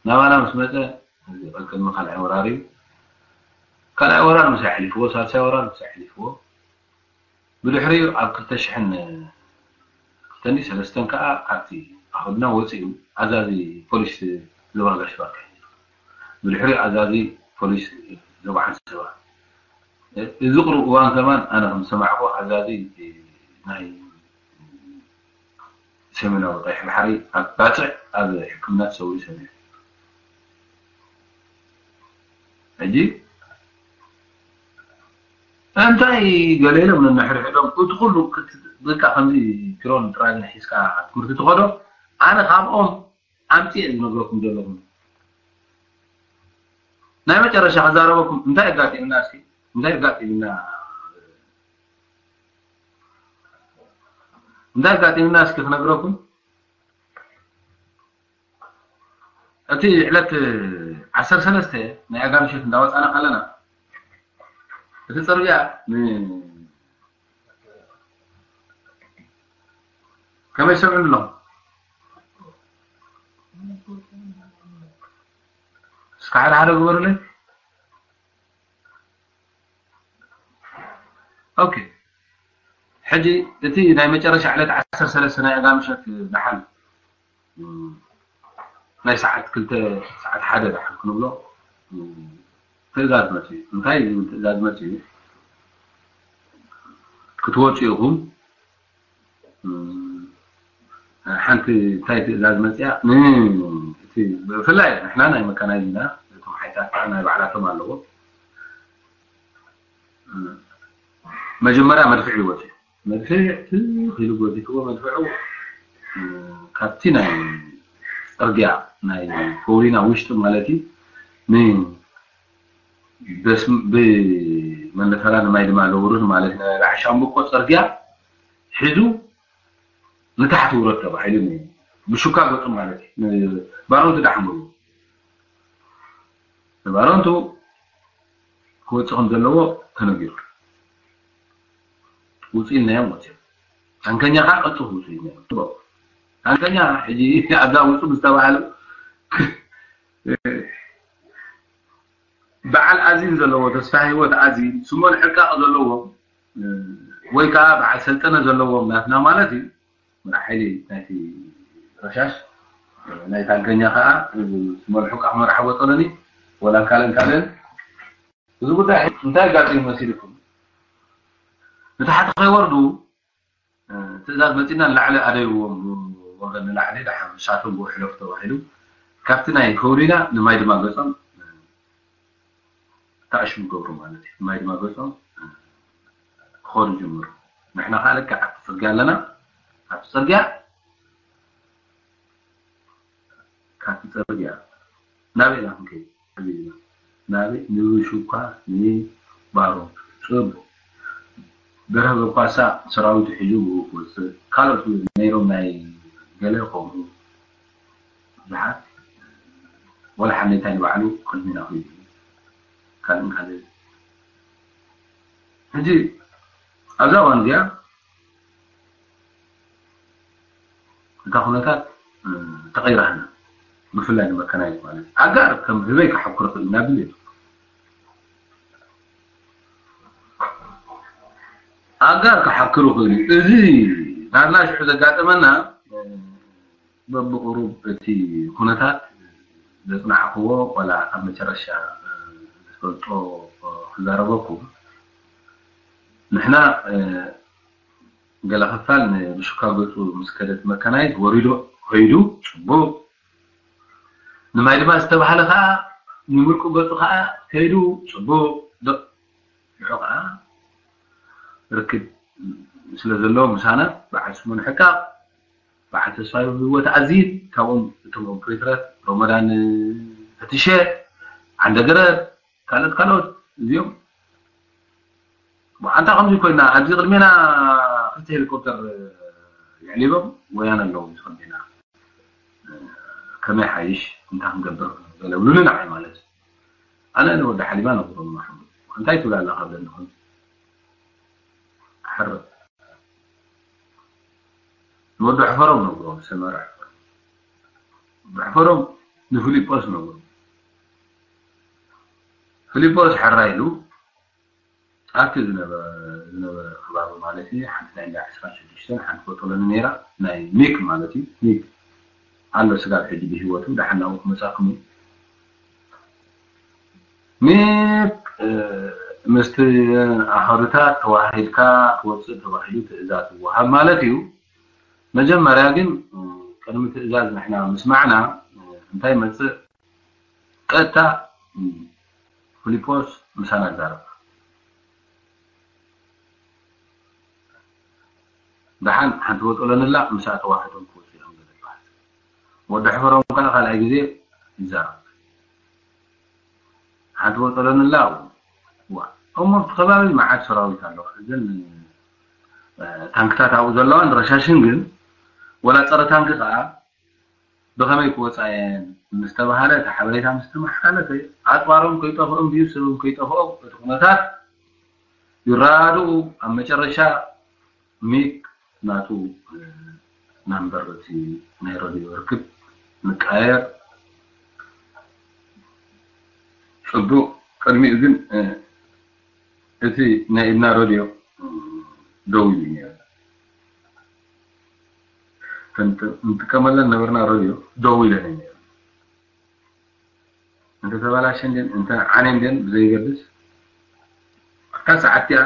ናባና ምስ መፀ፣ እዚ ቅድሚ ካልኣይ ወራር እዩ። ካልኣይ ወራር ምሳይ ኣሕሊፍዎ፣ ሳልሳይ ወራር ምሳይ ኣሕሊፍዎ። ብድሕሪኡ ኣብ ክልተ ሽሕን ክልተን ሰለስተን ከዓ ካብቲ ኣኸድና ወፂኡ ኣዛዚ ፖሊስ ዞባ ጋሽ ባርካ እዩ። ብድሕሪኡ ኣዛዚ ፖሊስ ዞባ ዓንሰባ። እዚ ቅሩብ እዋን ከማን ኣነ ከም ዝሰማዕኩ ኣዛዚ ናይ ሰሜናዊ ቀይሕ ባሕሪ ኣብ ባጽዕ ኣብ ሕክምና ተሰዊኡ ሰሚዐ። ሕጂ እንታይ ገለ ኢሎም ነንሕድሕዶም እቲ ኩሉ ክት-፣ በቃ ከምዚ ክሮን ጥራይ ሒዝካ ትምህርቲ ትኸዶ። ኣነ ካብኦም ኣምፅእ ዝነግረኩም ዘለኹ ናይ መጨረሻ ክዛረበኩም እንታይ ኣጋጢምና እስኪ እንታይ ኣጋጢምና እንታይ ኣጋጢምና እስኪ ክነግረኩም። እቲ ዕለት ዓሰርተ ሰለስተ ናይ ኣጋምሸት እንዳወፃና ከለና እቲ ፅርግያ ን-፣ ከመይ ሰምዑ ኣለኹም? እስከ ሓደ ሓደ ግበሩለይ። ኦኬ። ሕጂ እቲ ናይ መጨረሻ ዕለት ዓሰርተ ሰለስተ ናይ ኣጋምሸት ደሓን ናይ ሰዓት ክልተ ሰዓት ሓደ ደሓን ክንብሎ ትእዛዝ መፅኡ። እንታይ እዩ ትእዛዝ መፅኡ? ክትወፁ ኢኹም። ሓንቲ እንታይ ትእዛዝ መፅያ ን-፣ እቲ ብፍላይ ንሕና ናይ መካናይዝ ኢና፣ እቶም ሓይታት ከዓ ናይ ባዕላቶም ኣለዎም። መጀመርያ መድፍዕ ይወፅእ። መድፍዕ ትኽ ኢሉ ጎቲትዎ መድፍዑ፣ እ፣ ካብቲ ናይ ፅርግያ ናይ ኮውሊና ውሽጢ ማለት እዩ፣ ን-፣ በስ-፣ ብመንደፈራ ንማይ ድማ ለውርድ ማለት ናይ ራዕ ሻምብቆ ፅርግያ ሒዙ ንታሕቲ ውረድ ተባሂሉ ን-፣ ብሹካ ገፁ ማለት እዩ። ንባሮንቱ ዳሕምሩ ንባሮንቱ ክወፅእ ከም ዘለዎ ተነጊሩ። ውፅእ ኢልናዮም ወፅዮም። ታንከኛ ከዓ ቀልጡ ክውፅእ ኢልናዮም። ታንከኛ ሕጂ ኣብዛ ውፁ ምስ ተባሃሉ በዓል ኣዚን ዘለዎ ተስፋ ህይወት ኣዚን ስሞን ሕቃቕ ዘለዎም ወይ ከዓ በዓል ሰልጠነ ዘለዎም ናትና ማለት እዩ። መራሕ ሓይሊ ናይቲ ረሻሽ ናይ ታንከኛ ከዓ ስሞን ሕቃቕ መራሕ ወጠለኒ ወላ ካልእን ካልእን እዚ ጉዳይ እንታይ ኣጋጢሙ መሲልኩም? ንታሕቲ ከይወርዱ ትእዛዝ መፂና ንላዕሊ ኣደይዎም ወገን ንላዕሊ ደሓን ንሳቶም ብኡ ሕለፉ ተባሂሉ ካብቲ ናይ ከውሊና ንማይ ድማ ገፆም ተኣሽሙ ገብሩ ማለት እዩ። ንማይ ድማ ገፆም ክኸዱ ጀምሩ። ንሕና ከዓ ልክዕ ኣብቲ ፅርግያ ኣለና። ኣብቲ ፅርግያ ካብቲ ፅርግያ ናበይ ኢና ክንከይድ? ናበይ? ንብሹኳ፣ ንባሮ፣ ፅቡቕ። በርሀ በኳሳ ሰራዊቱ ሒዙ ብኡ ክወፅእ፣ ካልኦት እውን ነይሮም ናይ ገለ ከምኡ ብዙሓት። ወላ ሓሜታይ ንባዕሉ ቅድሚና ኮይኑ ካልእን ካልእ ሕጂ ኣብዛ እዋን እዚኣ እታ ኩነታት ተቐይራህና ብፍላይ ንመካናይት ማለት ኣጋር ከም ህበይ ክሓኩር ክእል ኢና ድልየቱ ኣጋር ክሓክሩ ክእል እዩ። እዚ ናትና ሽዑ ዘጋጠመና በብቁሩብ እቲ ኩነታት ዘጽናዕክዎ ዋላ ኣብ መጨረሻ ዝፈልጦ ክዛረበኩም ንሕና ገለ ክፋል ንብሽካ ገጹ ምስ ከደት መካናይት ወሪዶ ከይዱ ጽቡቅ ንማይ ድማ ዝተባህለ ከዓ ንውልቁ ገጹ ከዓ ከይዱ ጽቡቅ ድሕኡ ከዓ ርክብ ስለ ዘለዎ ምሳና በዓል ስሙን ሕቃ በዓል ተስፋይ ህይወት ኣዚን ካብኦም እቶም ኦፕሬተራት ሮመዳን ፈትሸ ዓንደገረር ካልኦት ካልኦት እዚኦም ኣንታ ከምዚ ኮይና ኣብዚ ቅድሜና ክልተ ሄሊኮፕተር የዕሊቦም ወያን ኣለዉ እዚ ቅድሜና ከመይ ሓይሽ እንታይ ክንገብር ገለ ብሉኒ ንዓይ ማለት ኣነ ንወዲ ሓሊማ ነግሮ ማሕሙድ እንታይ ትብል ኣለካ ብለኒ ሕርብ ንወዲ ሕፈሮም ነግሮ ሰመራ ሕፈሮም ንፊሊጶስ ነግሮ ፊሊጶስ ሕራ ኢሉ ኣብቲ ዝነበረ ከባቢ ማለት እዩ ሓንቲ ናይ እንዳ ዕስራን ሽዱሽተን ሓንቲ ቦጦሎኒ ነይራ ናይ ሚክ ማለት እዩ ሚክ ኣሎ ስጋብ ሕጂ ብህይወቱ ደሓን ናብኡ ክመፃኩም እዩ ሚክ ምስቲ ኣኸርታት ተዋሂድካ ክወፅእ ተባሂሉ ትእዛዝ ይወሃብ ማለት እዩ መጀመርያ ግን ቅድሚ ትእዛዝ ንሕና ምስማዕና እንታይ መፅእ ቀጥታ ፊሊጶስ ምሳና ይዛረብ ደሓን ሓንቲ ወጠለንላ ምሳ ተዋሕዶም ክወፅኡ እዮም ዝብል ወዲ ሕፈሮም ከዓ ካልኣይ ግዜ ይዛረብ ሓንቲ ወጠለንላ እሞ እቲ ከባቢ መዓት ሰራዊት ኣለዋ እዘን ታንክታት ኣብኡ ዘለዋን ረሻሽን ግን ወላ ፀረ ታንክ ከዓ ብኸመይ ክወፃ እየን ምስተባሃለ እቲ ሓበሬታ ምስተመሓላለፈ ኣፅዋሮም ከይጠፍኦም ድዩ ሰብም ከይጠፍኦም እቲ ኩነታት ይረዳድኡ ኣብ መጨረሻ ሚክ ናቱ ናምበር እቲ ናይ ረድዮ ርክብ ንቃየር ፅቡቅ ቅድሚኡ ግን እቲ ናይ ኢድና ረድዮ ደው ኢሉ ነይሩ እንጥቀመለን ነበርና ረድዮ ደው ኢለን ነይሩ እንተ ተባላሸ እንዴን እንተ ዓነ እንዴን ብዘይገድስ ኣብታ ሰዓት እቲኣ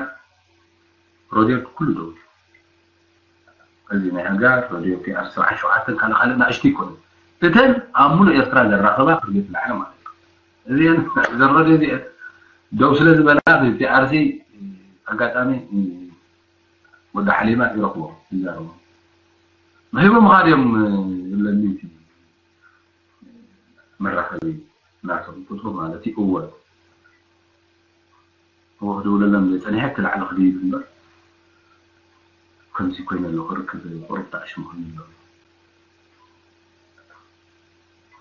ረድዮ ኩሉ ደው ኢሉ እዚ ናይ ኣጋር ረድዮ ፒኣር ሰብዓን ሸውዓተን ካልእ ካልእ ናእሽቱ ይኮኑ እተን ኣብ ሙሉእ ኤርትራ ዘራኸባ ክርቤት ላዕለ ማለት እዩ እዚአን እዘን ረድዮ እዚአን ደው ስለ ዝበላ ፒኣርሲ ኣጋጣሚ ወዲ ሓሊማ ይረኽቦ ይዛረቡ ሂቦም ኻድዮም የብለኒ መራኸቢ ናቶም ቁፅሩ ማለት እዩ እወ እወ ክድውለሎም ዘይፀኒሐ እቲ ላዕሊ ክድይብ እምበር ከምዚ ኮይነ ኣሎ ክርክብ ቁሩብ ተኣሽሙ ኮይኑ ኣሎ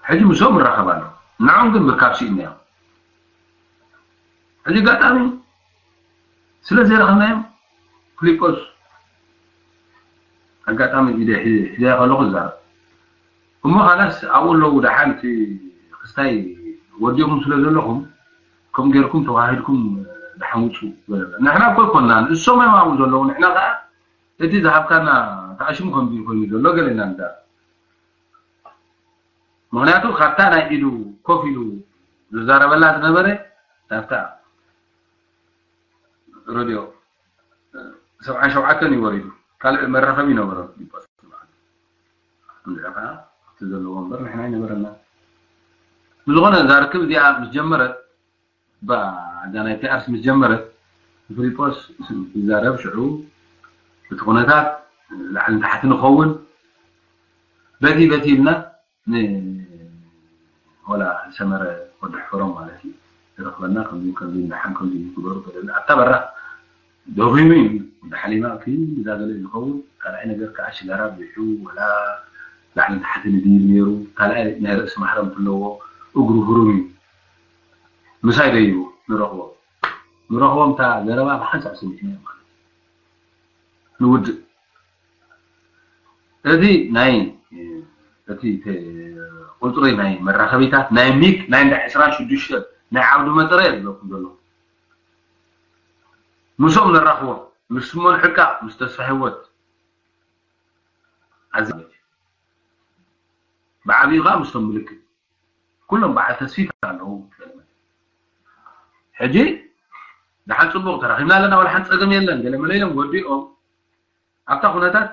ሕጂ ምስኦም እራኸብ ኣሎ ንዖም ግን ምርካብ ስኢንናዮም ሕጂ ኣጋጣሚ ስለ ዘይረኸብናዮም ፊሊጶስ ኣጋጣሚ ኢደ ሒዘያ ከለኹ ዝዛረብ እሞ ካላስ ኣብኡ ኣለዉ ደሓን እቲ ክስታይ ወዲኹም ስለ ዘለኹም ከም ጌርኩም ተዋሂድኩም ደሓን ውፁ ንሕና እኮ ኣይኮንናን እሶም እዮም ኣብኡ ዘለዉ ንሕና ከዓ እቲ ዝሃብካና ተኣሽሙ ከምዚ ኮይኑ ዘሎ ገለ ኢና ንዛረብ ምኽንያቱ ካብታ ናይ ኢዱ ኮፍ ኢሉ ዝዛረበላ ዝነበረ ናብታ ረድዮ ሰብዓን ሸውዓተን እዩ ወሪዱ ካልእ መራኸቢ ይነበሮ ፊሊጶስ ንባዕሉ እንድዒ ከዓ እቲ ዘለዎ እምበር ንሕና ኣይነበረና ብዝኾነ እዛ ርክብ እዚኣ ምስ ጀመረት እዛ ናይ ፒኣርስ ምስ ጀመረት ፊሊጶስ ይዛረብ ሽዑ እቲ ኩነታት ላዕልን ታሕቲ ንኸውን በቲ በቲ ኢልና ንወላ ሰመረ ወዲ ሕፈሮም ማለት እዩ ዝረኽበና ከምዚ ከምዚ እንዳሓን ከምዚ ግበሩ በለና ኣብታ በራ ደኺሙ እዩ ወዲ ሓሊማ ክይን እዛ ገለ ዝኸውን ካልኣይ ነገር ከዓ ሽጋራ ብዝሑ ወላ ላዕሊ ታሕቲ ንድይብ ነይሩ ካልኣይ ናይ ርእሲ ማሕረም ትለዎ እግሩ ህሩም እዩ። ምሳይ ደይቡ ንረኽቦ ንረኽቦም እታ ዘረባ ብሓንሳብ ስሚዕና ማለት እዩ። ንውድእ እቲ ናይ እቲ ቁፅሪ ናይ መራኸቢታት ናይ ሚግ ናይ እንዳ ዕስራን ሽዱሽተን ናይ ዓብዱ መጠረ ዝብለኩም ዘሎ ምስኦም ነራኽቦ ምስ ስሞን ሕቃ ምስ ተስፋ ህይወት ኣዛመት ብዓብዩ ከዓ ምስቶም ምልክት ኩሎም በዓል ተስፊት ኣለዉ። ሕጂ ደሓን ፅቡቕ ተራኺብና ኣለና፣ ዋላ ሓንቲ ፀገም የለን። ገለ መለ ኢሎም ወዲኦም ኣብታ ኩነታት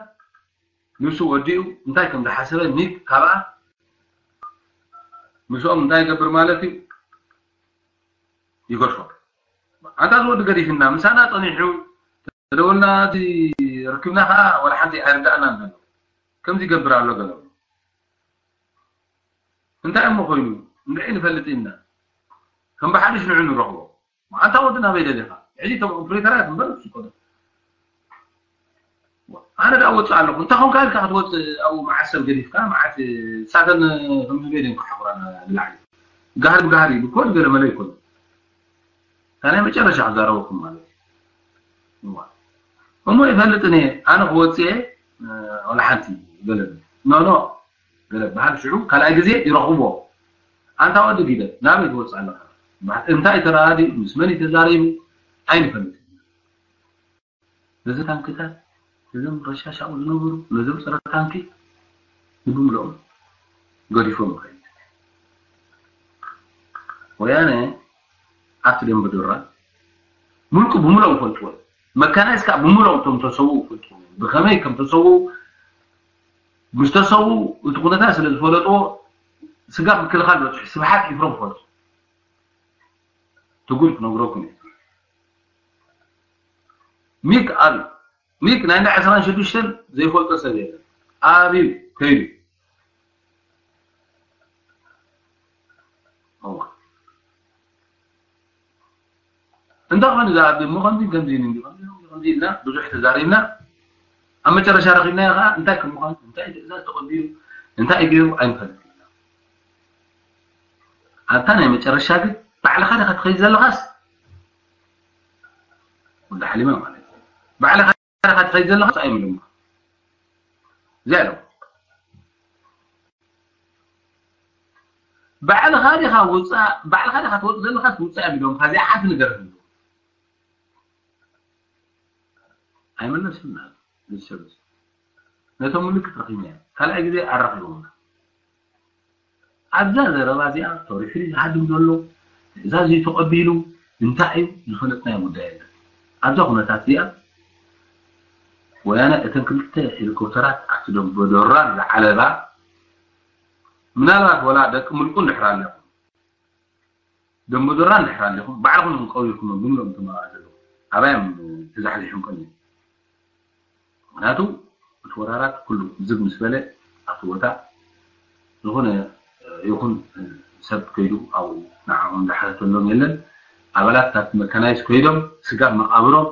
ንሱ ወዲኡ እንታይ ከም ዝሓሰበ ሚግ ካብኣ ምስኦም እንታይ ይገብር ማለት እዩ ይገድፎ። ኣንታ ዝወዲ ገዲፍና ምሳና ፀኒሑ ተደወልና እቲ ርክብና ከዓ ዋላ ሓንቲ ኣይርዳእናን ዘሎ ከምዚ ይገብር ኣሎ ገለ እንታይ እሞ ኮይኑ እንድዒ ንፈልጥ ኢና ከም ብሓድሽ ንዑ ንረኽቦ። ኣንታ ወዲ ናበይ ደሊኻ? ሕጂ እቶም ኦፕሬተራት እምበር ንሱ ኮነ ኣነ ደኣ ወፅእ ኣለኹ እንታይ ኮንካ ኢልካ ክትወፅእ ኣብኡ መዓት ሰብ ገዲፍካ መዓት ሳተን ከምዝበለ እዮም ክሓቑራ ንላዕሊ ጋህሪ ብጋህሪ ኢሉ እኮ ንገለ መለ ይኮነ እታ ናይ መጨረሻ ክዛረበኩም ማለት እዩ እሞ ይፈልጥን እየ ኣነ ክወፅእ እየ ወላ ሓንቲ ገለ ኖ ኖ ገለ በሃል ሽዑ ካልኣይ ግዜ ይረኽብዎ ኣንታ ወዲ ጊደ ናበይ ትወፅእ ኣለኻ እንታይ ተራዲ ምስ መን ተዛሪቡ ኣይንፈልጥን ነዚ ታንክታት እዞም ረሻሻቑ ዝነበሩ ነዞም ፀረ ታንኪ ንብምልኦም ገዲፎም ይኸይድ ወያነ ኣብቲ ደንበ ዶራ ሙልቁ ብምልኦም ይፈልጥዎ መካናይዝ ከዓ ብምልኦም እቶም ተሰውኡ ይፈልጥዎ ብኸመይ ከም ተሰውኡ ምስ ተሰውኡ እቲ ኩነታት ስለ ዝፈለጥዎ ስጋብ ምክልኻል በፅሑ ስብሓት ኢፍሮም ፈልጡ ትጉል ክነግረኩም እዩ ሚክ ኣብዩ ሚክ ናይ እንዳ ዕስራን ሽዱሽተን ዘይፈልጦ ሰብ የለን ኣብዩ ከይዱ እንታይ ኮይኑ ዝኣቢ እሞ ከምዚ ከምዚ ኢሉ እንዲ ከምዚ ኢልና ብዙሕ ተዛሪብና ኣብ መጨረሻ ረኺብናዮ ከዓ እንታይ ከም ምዃኑ እንታይ ትእዛዝ ተቐቢሉ እንታይ ገይሩ ኣይንፈልጥ ኣብታ ናይ መጨረሻ ግን ባዕልኻ ዲኻ ትኸይድ ዘለኻስ ወዲ ሓሊማ ማለት ባዕልኻ ዲኻ ትኸይድ ዘለኻስ ኣይምልምካ እዚኣ ኣለዎ ባዕልኻ ዲኻ ውፃእ ባዕልኻ ዲኻ ትወፅእ ዘለኻስ ውፃእ እዮም ኢሎም ካዚኣ ሓንቲ ነገር ኣይመለስን እዚ ሰብ ነቶም ምልክት ረኺብና ካልኣይ ግዜ ኣራኺቦምና ኣብዛ ዘረባ እዚኣ ተሪሑ ዝሃድም ዘሎ ትእዛዝ እዩ ተቐቢሉ እንታይ እዩ ዝፈለጥናዮ ጉዳይ የለን ኣብዛ ኩነታት እዚኣ ወያነ እተን ክልተ ሄሊኮፕተራት ኣብቲ ደንበ ዶራን ዝዓለባ ምናልባት ወላ ደቂ ምልቁ እንድሕር ኣለኹም ደንበ ዶራን እንድሕር ኣለኹም ባዕልኹም እዮም ቀቢርኩም ብምሎም እቶም ኣብኣ ዘለዉ ኣባይ እዮም ተዛሕዚሖም ቀኒዮም ምክንያቱ እቲ ወራራት ኩሉ ዝግ ምስ በለ ኣብቲ ቦታ ዝኾነ ይኹን ሰብ ከይዱ ኣብኡ ንዓኦም ዝሓተተሎም የለን ኣባላት ናብቲ መካናይዝ ከይዶም ስጋብ መቃብሮም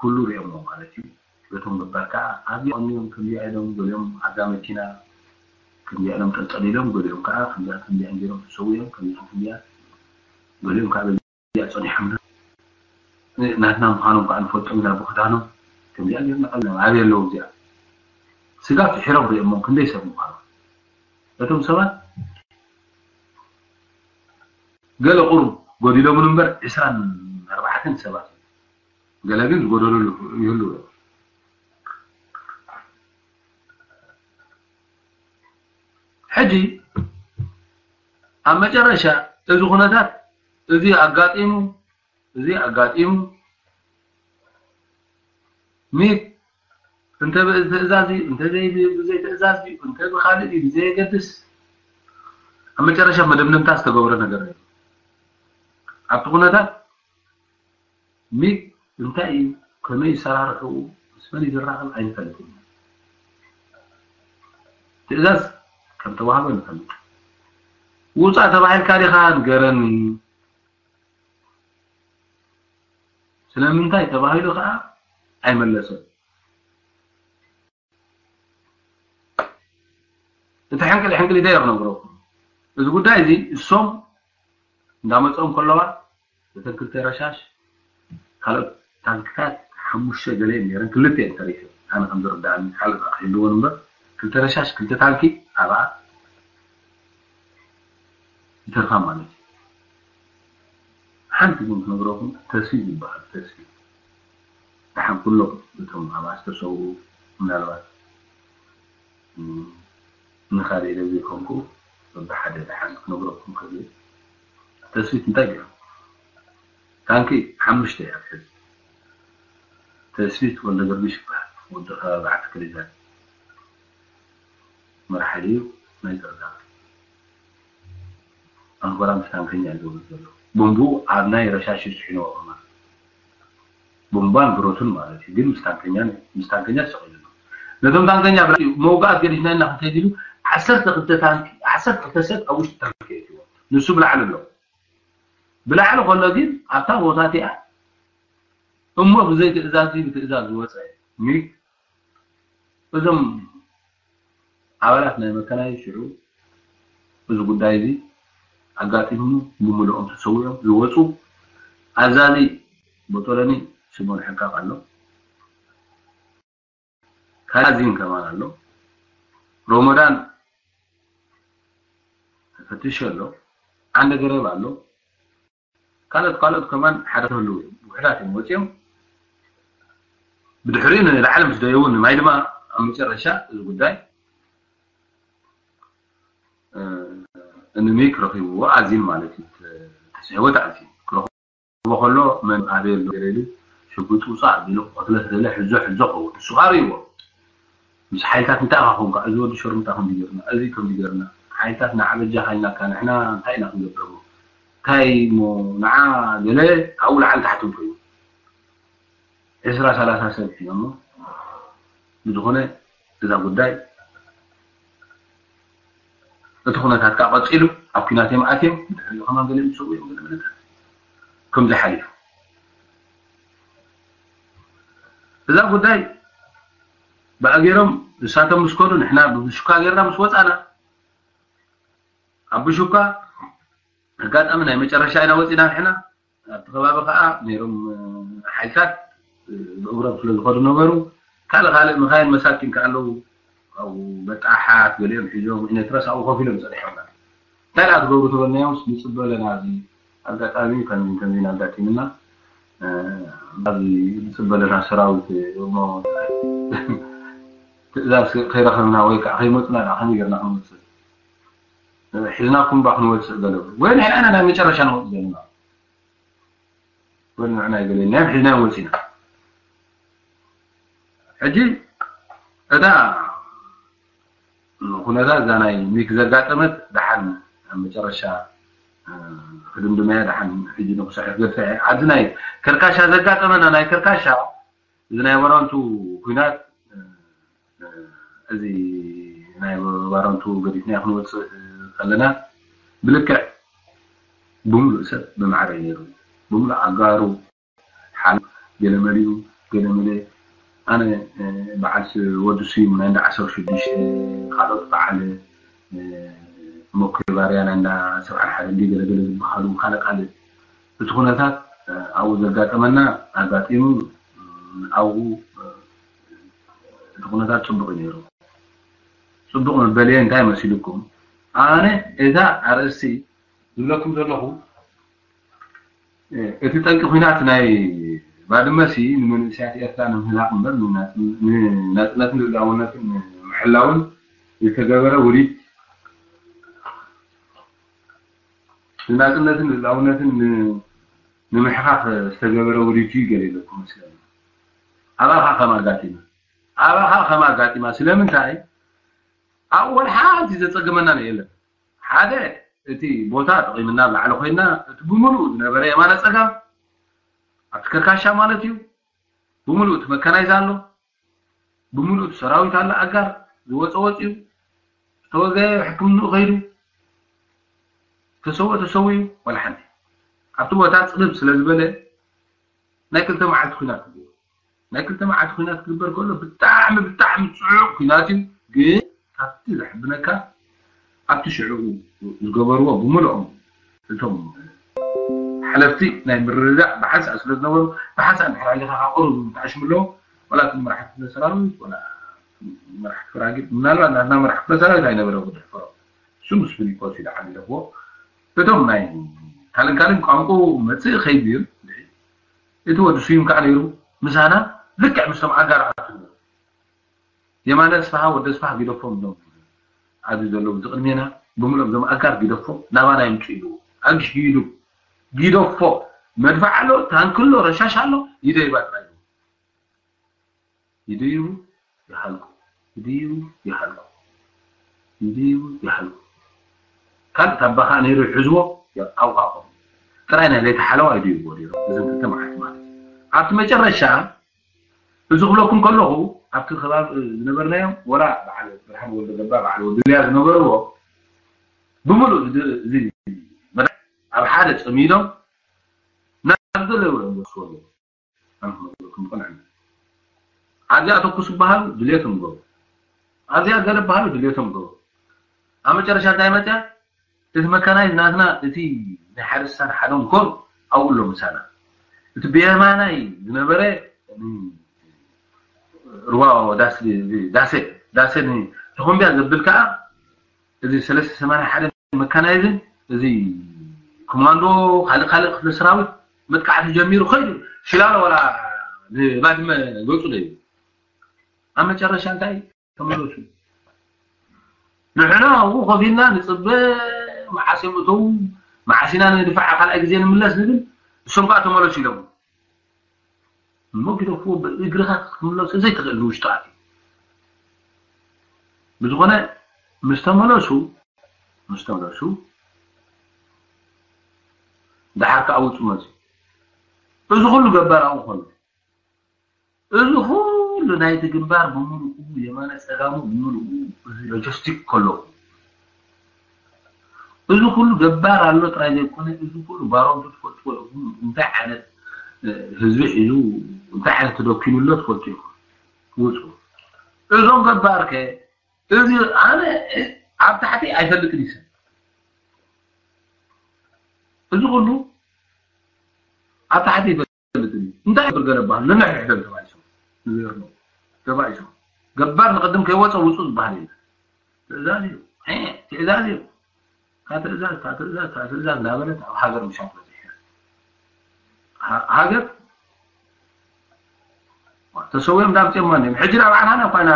ኩሉ ሪኦሞ ማለት እዩ በቶም ገባር ከዓ ኣብዚ ቀኒዮም ከምዚኣ ኢሎም ገሊኦም ኣብዛ መኪና ከምዚኣ ኢሎም ጠልጠሊሎም ገሊኦም ከዓ ከምዚኣ ከምዚኣ ገይሮም ተሰዊኦም ከምዚኣ ከምዚኣ ገሊኦም ከዓ በዚኣ ፀኒሖምና ናትና ምዃኖም ከዓ ንፈልጦም ኢና ብክዳኖም ከምዚኣ ገይርና ቀልና ኣበይ ኣለዉ እዚኣ ስጋ ፍሒሮም ሪኦሞም ክንደይ ሰብ ምዃኖም እቶም ሰባት ገለ ቁሩብ ጎዲሎምን እምበር ዕስራን ኣርባዕተን ሰባት ገለ ግን ዝጎደሉ ይህሉ ሕጂ ኣብ መጨረሻ እዚ ኩነታት እዚ ኣጋጢሙ እዚ ኣጋጢሙ ሚግ እንተ ብትእዛዝ እዩ እንተ ብዘይትእዛዝ እዩ እንተ ብካልእ እዩ ብዘየገድስ ኣብ መጨረሻ መደምደምታ ዝተገብረ ነገር እዩ ኣብቲ ኩነታት ሚግ እንታይ እዩ ከመይ ይሰራርሕኡ ምስ መን እዩ ዝራኸብ ኣይንፈልጥን ትእዛዝ ከም ተዋህበ ንፈልጥ ውፃእ ተባሂልካ ዲኻ ንገረኒ ስለምንታይ ተባሂሉ ከዓ ኣይመለሰን እቲ ሕንቅል ሕንቅሊተይ ክነግረኩም እዚ ጉዳይ እዚ እሶም እንዳመፅኦም ከለዋ እተን ክልተ ረሻሽ ካልኦት ታንክታት ሓሙሽተ ገለ ነይረን፣ ክልተ እየን ተሪፈን። ኣነ ከም ዝርዳእኒ፣ ካልእ ክህልወን እምበር፣ ክልተ ረሻሽ ክልተ ታንኪ ኣብኣ ይተርፋ ማለት እዩ። ሓንቲ ግን ክነግረኩም፣ ተስፊ ዝበሃል ተስፊ፣ ደሓን ኩሎም እቶም ኣብኣ ዝተሰውኡ ምናልባት ንኻልእ ኢለ ዘይኮንኩ በብሓደ ደሓን ክነግረኩም ክእል። ተስፊት እንታይ ገይሩ? ታንኪ ሓሙሽተ እያ ትሕዝ። ተስፊት ወልደገርግሽ ይበሃል። ወዲ ከባቢ ዓዲ ክልጃን መርሓሊ እዩ። ናይ ጸርጋ ኣንጎላ ምስ ታንከኛ እዩ ዝብል ዘሎ። ቦምቡ ኣብ ናይ ረሻሽ እዩ ስሒንዎ ከማን። ቦምባን ብረቱን ማለት እዩ። ግን ምስ ታንከኛ ምስ ታንከኛ ተሰቒሉ ኣሎ። ነቶም ታንከኛ ብላ መውጋእት ገዲፍና ኢና ክንከይድ ኢሉ ዓሰርተ ክልተ ታንኪ ዓሰርተ ክልተ ሰብ ኣብ ውሽጢ ታንኪ የእትዎ። ንሱ ብላዕሊ ኣሎ። ብላዕሊ ከሎ ግን ኣብታ ቦታ እቲኣ እሞ ብዘይ ትእዛዝ እዩ፣ ብትእዛዝ ዝወፀ ሚግ እዞም ኣባላት ናይ መከላኸሊ ሽዑ እዚ ጉዳይ እዚ ኣጋጢሙ ብምልኦም ተሰዊኦም ዝወፁ ኣዛዚ ቦጦለኒ ስሞን ሕቃቕ ኣሎ። ካላዚን ከማን ኣሎ። ሮሞዳን ፈትሽ ኣሎ። ዓንደ ገረብ ኣሎ። ካልኦት ካልኦት ከማን ሓደ ክህልዉ እዮም። ውሕዳት እዮም ወፂኦም። ብድሕሪኡ ንላዕሊ ምስ ደየቡ ንማይ ድማ ኣብ መጨረሻ እዚ ጉዳይ እ፣ እንሚክ ረኺብዎ ኣዚን ማለት እዩ። ተ-፣ ተስሕቦ ተኣዚን ክረኽቦ ከሎ መን ኣበይ ኣሎ ገለ ኢሉ ሽጉጥ ውፃእ ኣቢሉ ክቐትሎ ተደለ ሕዞ ሕዞ ኸውን። ንሱ ከዓ ርእይዎ። ምስ ሓይልታት እንታይ ኢኻ ኾንካ? እዚ ወዲ ሸርሙጣ ከምዚ ገርና፣ እዚ ከምዚ ገርና፣ ሓይልታት ንዓበጃ ሓይልናካ ንሕና እንታይ ኢና ክንገብረሞ? እንታይ እሞ ንዓ ገለ ኣብኡ ላዕሊ ታሕትን ኮይኑ። ዕስራ ሰላሳ ሰብ ሒዞሞ። ብዝኾነ እዛ ጉዳይ እቲ ኩነታት ከዓ ቀፂሉ ኣብ ኩናት እዮም ኣትዮም። ብድሕሪኡ ከማን ገለ ይምስኡ እዮም፣ ገለ ገለታት ከምዚ ሓሊፉ። እዛ ጉዳይ ብኣገሮም ንሳቶም ምስ ከዱ ንሕና ብብሽኳ ጌርና ምስ ወፃና፣ ኣብ ብሽኳ ኣጋጣሚ ናይ መጨረሻ ኢና ወፂና ንሕና። ኣብቲ ከባቢ ከዓ ነይሮም፣ እ፣ ሓይልታት፣ እ፣ ብእግሮም ስለ ዝኸዱ ነበሩ። ካልእ ካልእ መኻይን መሳኪን ከዓ ኣለዉ። ኣብኡ በጣሓት ገሊኦም ሒዞም ኢነትረስ ኣብኡ ኮፍ ኢሎም ፀኒሖምና። እንታይ ደኣ ትገብሩ ተበልናዮምስ ንፅበ ኣለና፣ እዚ ኣጋጣሚ ከምዚ ከምዚ ኣጋጢምና፣ እ፣ ኣብዚ ንፅበ ኣለና ሰራዊት እሞ ትእዛዝ ከይረኸብና ወይ ከዓ ከይመፁና ደኣ ከመይ ጌርና ክንወፅእ? ሒዝናኩም ባ ክንወፅእ ገለ ወይ ንሕና ኢና ናይ መጨረሻ ንወፅእ ዘለና። ወይ ንሕና ይገለና ሒዝና ወፂና። ሕጂ እታ ኩነታት እዛ ናይ ሚክ ዘጋጠመት ደሓን ኣብ መጨረሻ፣ እ፣ ክድምድመያ ደሓን ሕጂ ንክሰሕ ገድፈ ኣብዚ ናይ ከርካሻ ዘጋጠመና ናይ ከርካሻ እዚ ናይ ባራንቱ ኩናት፣ እ፣ እዚ ናይ ባራንቱ ገዲፍና ክንወፅእ ከለና ብልክዕ ብምሉእ ሰብ ብማዕረ እዩ ነይሩ። ብምሉእ ኣጋሩ ሓል ገለ መሊኡ ገለ መለ ኣነ፣ እ፣ በዓል ስ-፣ ወዲ ስዩም ናይ እንዳ ዓሰርተ ሽዱሽተ ካልኦት በዓል፣ እ፣ መኮይ ባርያ ናይ እንዳ ሰብዓን ሓደን ገለ ገለ ዝበሃሉ ካልእ ካልእ እቲ ኩነታት፣ እ፣ ኣብኡ ዘጋጠመና ኣጋጢሙ፣ እ፣ ኣብኡ፣ እ፣ እቲ ኩነታት ጽቡቕ እዩ ነይሩ። ጽቡቕ መበልየ እንታይ መሲልኩም? ኣነ እዛ ኣርእስቲ ዝብለኩም ዘለኹ፣ እ፣ እቲ ጠንቂ ኲናት ናይ ባድመሲ ንመንእሰያት ኤርትራ ንምህላቕ እምበር ንናጽ-፣ ንናጽነትን ልኡላውነትን ንምሕላውን ዝተገበረ ውዲት ንናጽነትን ልኡላውነትን ን-፣ ንምሕኻኽ ዝተገበረ ውዲት እዩ ገለ ኢለኩም መስለኒ። ኣባኻ ከም ኣጋጢማ፣ ኣባኻ ከም ኣጋጢማ። ስለምንታይ? ኣብኡ ወላ ሓንቲ ዘጸገመና ነው የለን። ሓደ እቲ ቦታ ጠቒምና ኣብ ላዕሊ ኮይና፣ እቲ ብምሉኡ ዝነበረ የማነ ጸጋም ኣብቲ ከርካሻ ማለት እዩ። ብምሉኡ እቲ መካናይዝ ኣሎ። ብምሉእ ሰራዊት ኣለ ኣጋር ዝወፀ ወፂኡ፣ ዝተወገየ ሕክምንኡ ከይዱ፣ ተሰወ ተሰዊኡ፣ ዋላ ሓንቲ ኣብቲ ቦታ ፅብብ ስለ ዝበለ ናይ ክልተ መዓልቲ ኩናት ክግበር፣ ናይ ክልተ መዓልቲ ኩናት ክግበር ከሎ ብጣዕሚ ብጣዕሚ ፅዑቕ ኩናት እዩ። ግን ካብቲ ዘሕብነካ ኣብቲ ሽዑ ዝገበርዎ ብምልኦም እቶም ሓለፍቲ ናይ ምርድዳእ ብሓንሳእ ስለ ዝነበሩ ብሓንሳእ እንድሕር ኣሊኻ ካብ ቁሩብ ተዓሽሙ ኣለዎ። ዋላ እቶም መራሕቲ ክፍለ ሰራዊት ዋላ መራሕቲ ክፍለ ሃገር ምናልባት ናትና መራሕቲ ክፍለ ሰራዊት ኣይነበረ ብዙሕ ፈሮ እሱ ምስ ፊሊፖስ እዩ ደዓል ኢለዎ። እቶም ናይ ካልንካልን ቋንቁ መፅእ ከይዱ እዩ። እቲ ወዲ ስዩም ከዓ ነይሩ ምሳና ልክዕ ምስቶም ኣጋር ኣቱ የማነ ስፋሃ ወደ ስፋሃ ጊደፎም ዶ ኣብዚ ዘለዉ ዝቕድሜና ብምሎም ዞም ኣጋር ጊደፎ ናባና ይምፁ ኢሉ ኣግሽ ጊዱ ጊደፎ መድፋዕ ኣሎ ታንክ ኣሎ ረሻሽ ኣሎ ይደይባ ጥራይ ይድይቡ ይሃልኩ ይድይቡ ይሃልኩ ይድይቡ ይሃልኩ ካልእ ታባኻ ነይሩ ይሕዝዎ ኣውቃቆም ጥራይ ናይ ለይቲ ሓለዋ ይድይቡ ወዲሩ እዞም ክልተ መዓልቲ ማለት ኣብቲ መጨረሻ እዚ ክብለኩም ከለኹ ኣብቲ ከባቢ ዝነበርናዮም ወላ በዓል ብርሃን ወልደ ገባ በዓል ወዲ ልያ ዝነበርዎ ብምሉእ እዚ ኣብ ሓደ ፀሚዶም ናብ ዘለውሎም ወስወሉ ኣብዚኣ ተኩስ በሃሉ ድሌቶም ገቡ ኣብዚኣ ገለ በሃሉ ድሌቶም ገቡ ኣብ መጨረሻ እንታይ መፅያ እቲ መካናይዝ ናትና እቲ ናይ ሓደ ስሳን ሓደን ኮር ኣብኡ ኣሎ ምሳና እቲ ብየማናይ ዝነበረ ሩባ ዳሴ ዳሴ ተኾምቢያ ዘብል ከዓ እዚ ሰለስተ ሰማንያ ሓደ መካናይዝን እዚ ኮማንዶ ካልእ ካልእ ክፍለ ሰራዊት መጥቃዕቲ ጀሚሩ ከይዱ ሽላሎ ወላ ንባድመ ገፁ ለዩ ኣብ መጨረሻ እንታይ ተመለሱ ንሕና ኣብኡ ኮፍ ኢልና ንፅበ መዓስ እዮም እተው መዓስ ኢና ንድፋዕ ካልኣይ ግዜ ንምለስ ንብል እሶም ከዓ ተመለሱ ኢሎም እሞ ግደፍዎ ብእግርኻ ክትምለሱ ዘይትኽእል ንውሽጢ ኣትዩ ብዝኾነ ምስ ተመለሱ ምስ ተመለሱ ደሓር ከዓ ውፁ መፅኡ እዚ ኩሉ ገባር ኣብኡ ከሎ እዚ ኩሉ ናይቲ ግንባር ብምሉኡ የማነ ፀጋሙ ብምሉኡ እዚ ሎጂስቲክ ከሎ እዚ ኩሉ ገባር ኣሎ ጥራይ ዘይኮነ እዚ ኩሉ ባሮንቱ ትፈልጥዎ ኢኹም እንታይ ዓይነት ህዝቢ ሒዙ እንታይ ዓይነት ተደኪኑ ኣሎ ትፈልጡ ኢኹም ውፁ እዞም ገባር ከ እዚ ኣነ ኣብ ታሕቲ ኣይፈልጥን ይሰብ እዚ ኩሉ ኣብ ታሕቲ ይፈልጥን እንታይ ብር ገለ በሃል ነንሕድሕዶም ተባኢሶም ንገርኖ ተባኢሶም ገባር ንቅድም ከይወፀ ውፁ ዝበሃል የለ ትእዛዝ እዩ ትእዛዝ እዩ ካብ ትእዛዝ ካብ ትእዛዝ ካብ ትእዛዝ እናበለት ኣብ ሃገር ምሻት በፂሕና ሃገር ተሰዊኦም ዳምፅኦም ማን እዮም ሕጂ ናብ ዓናና እኳ ኢና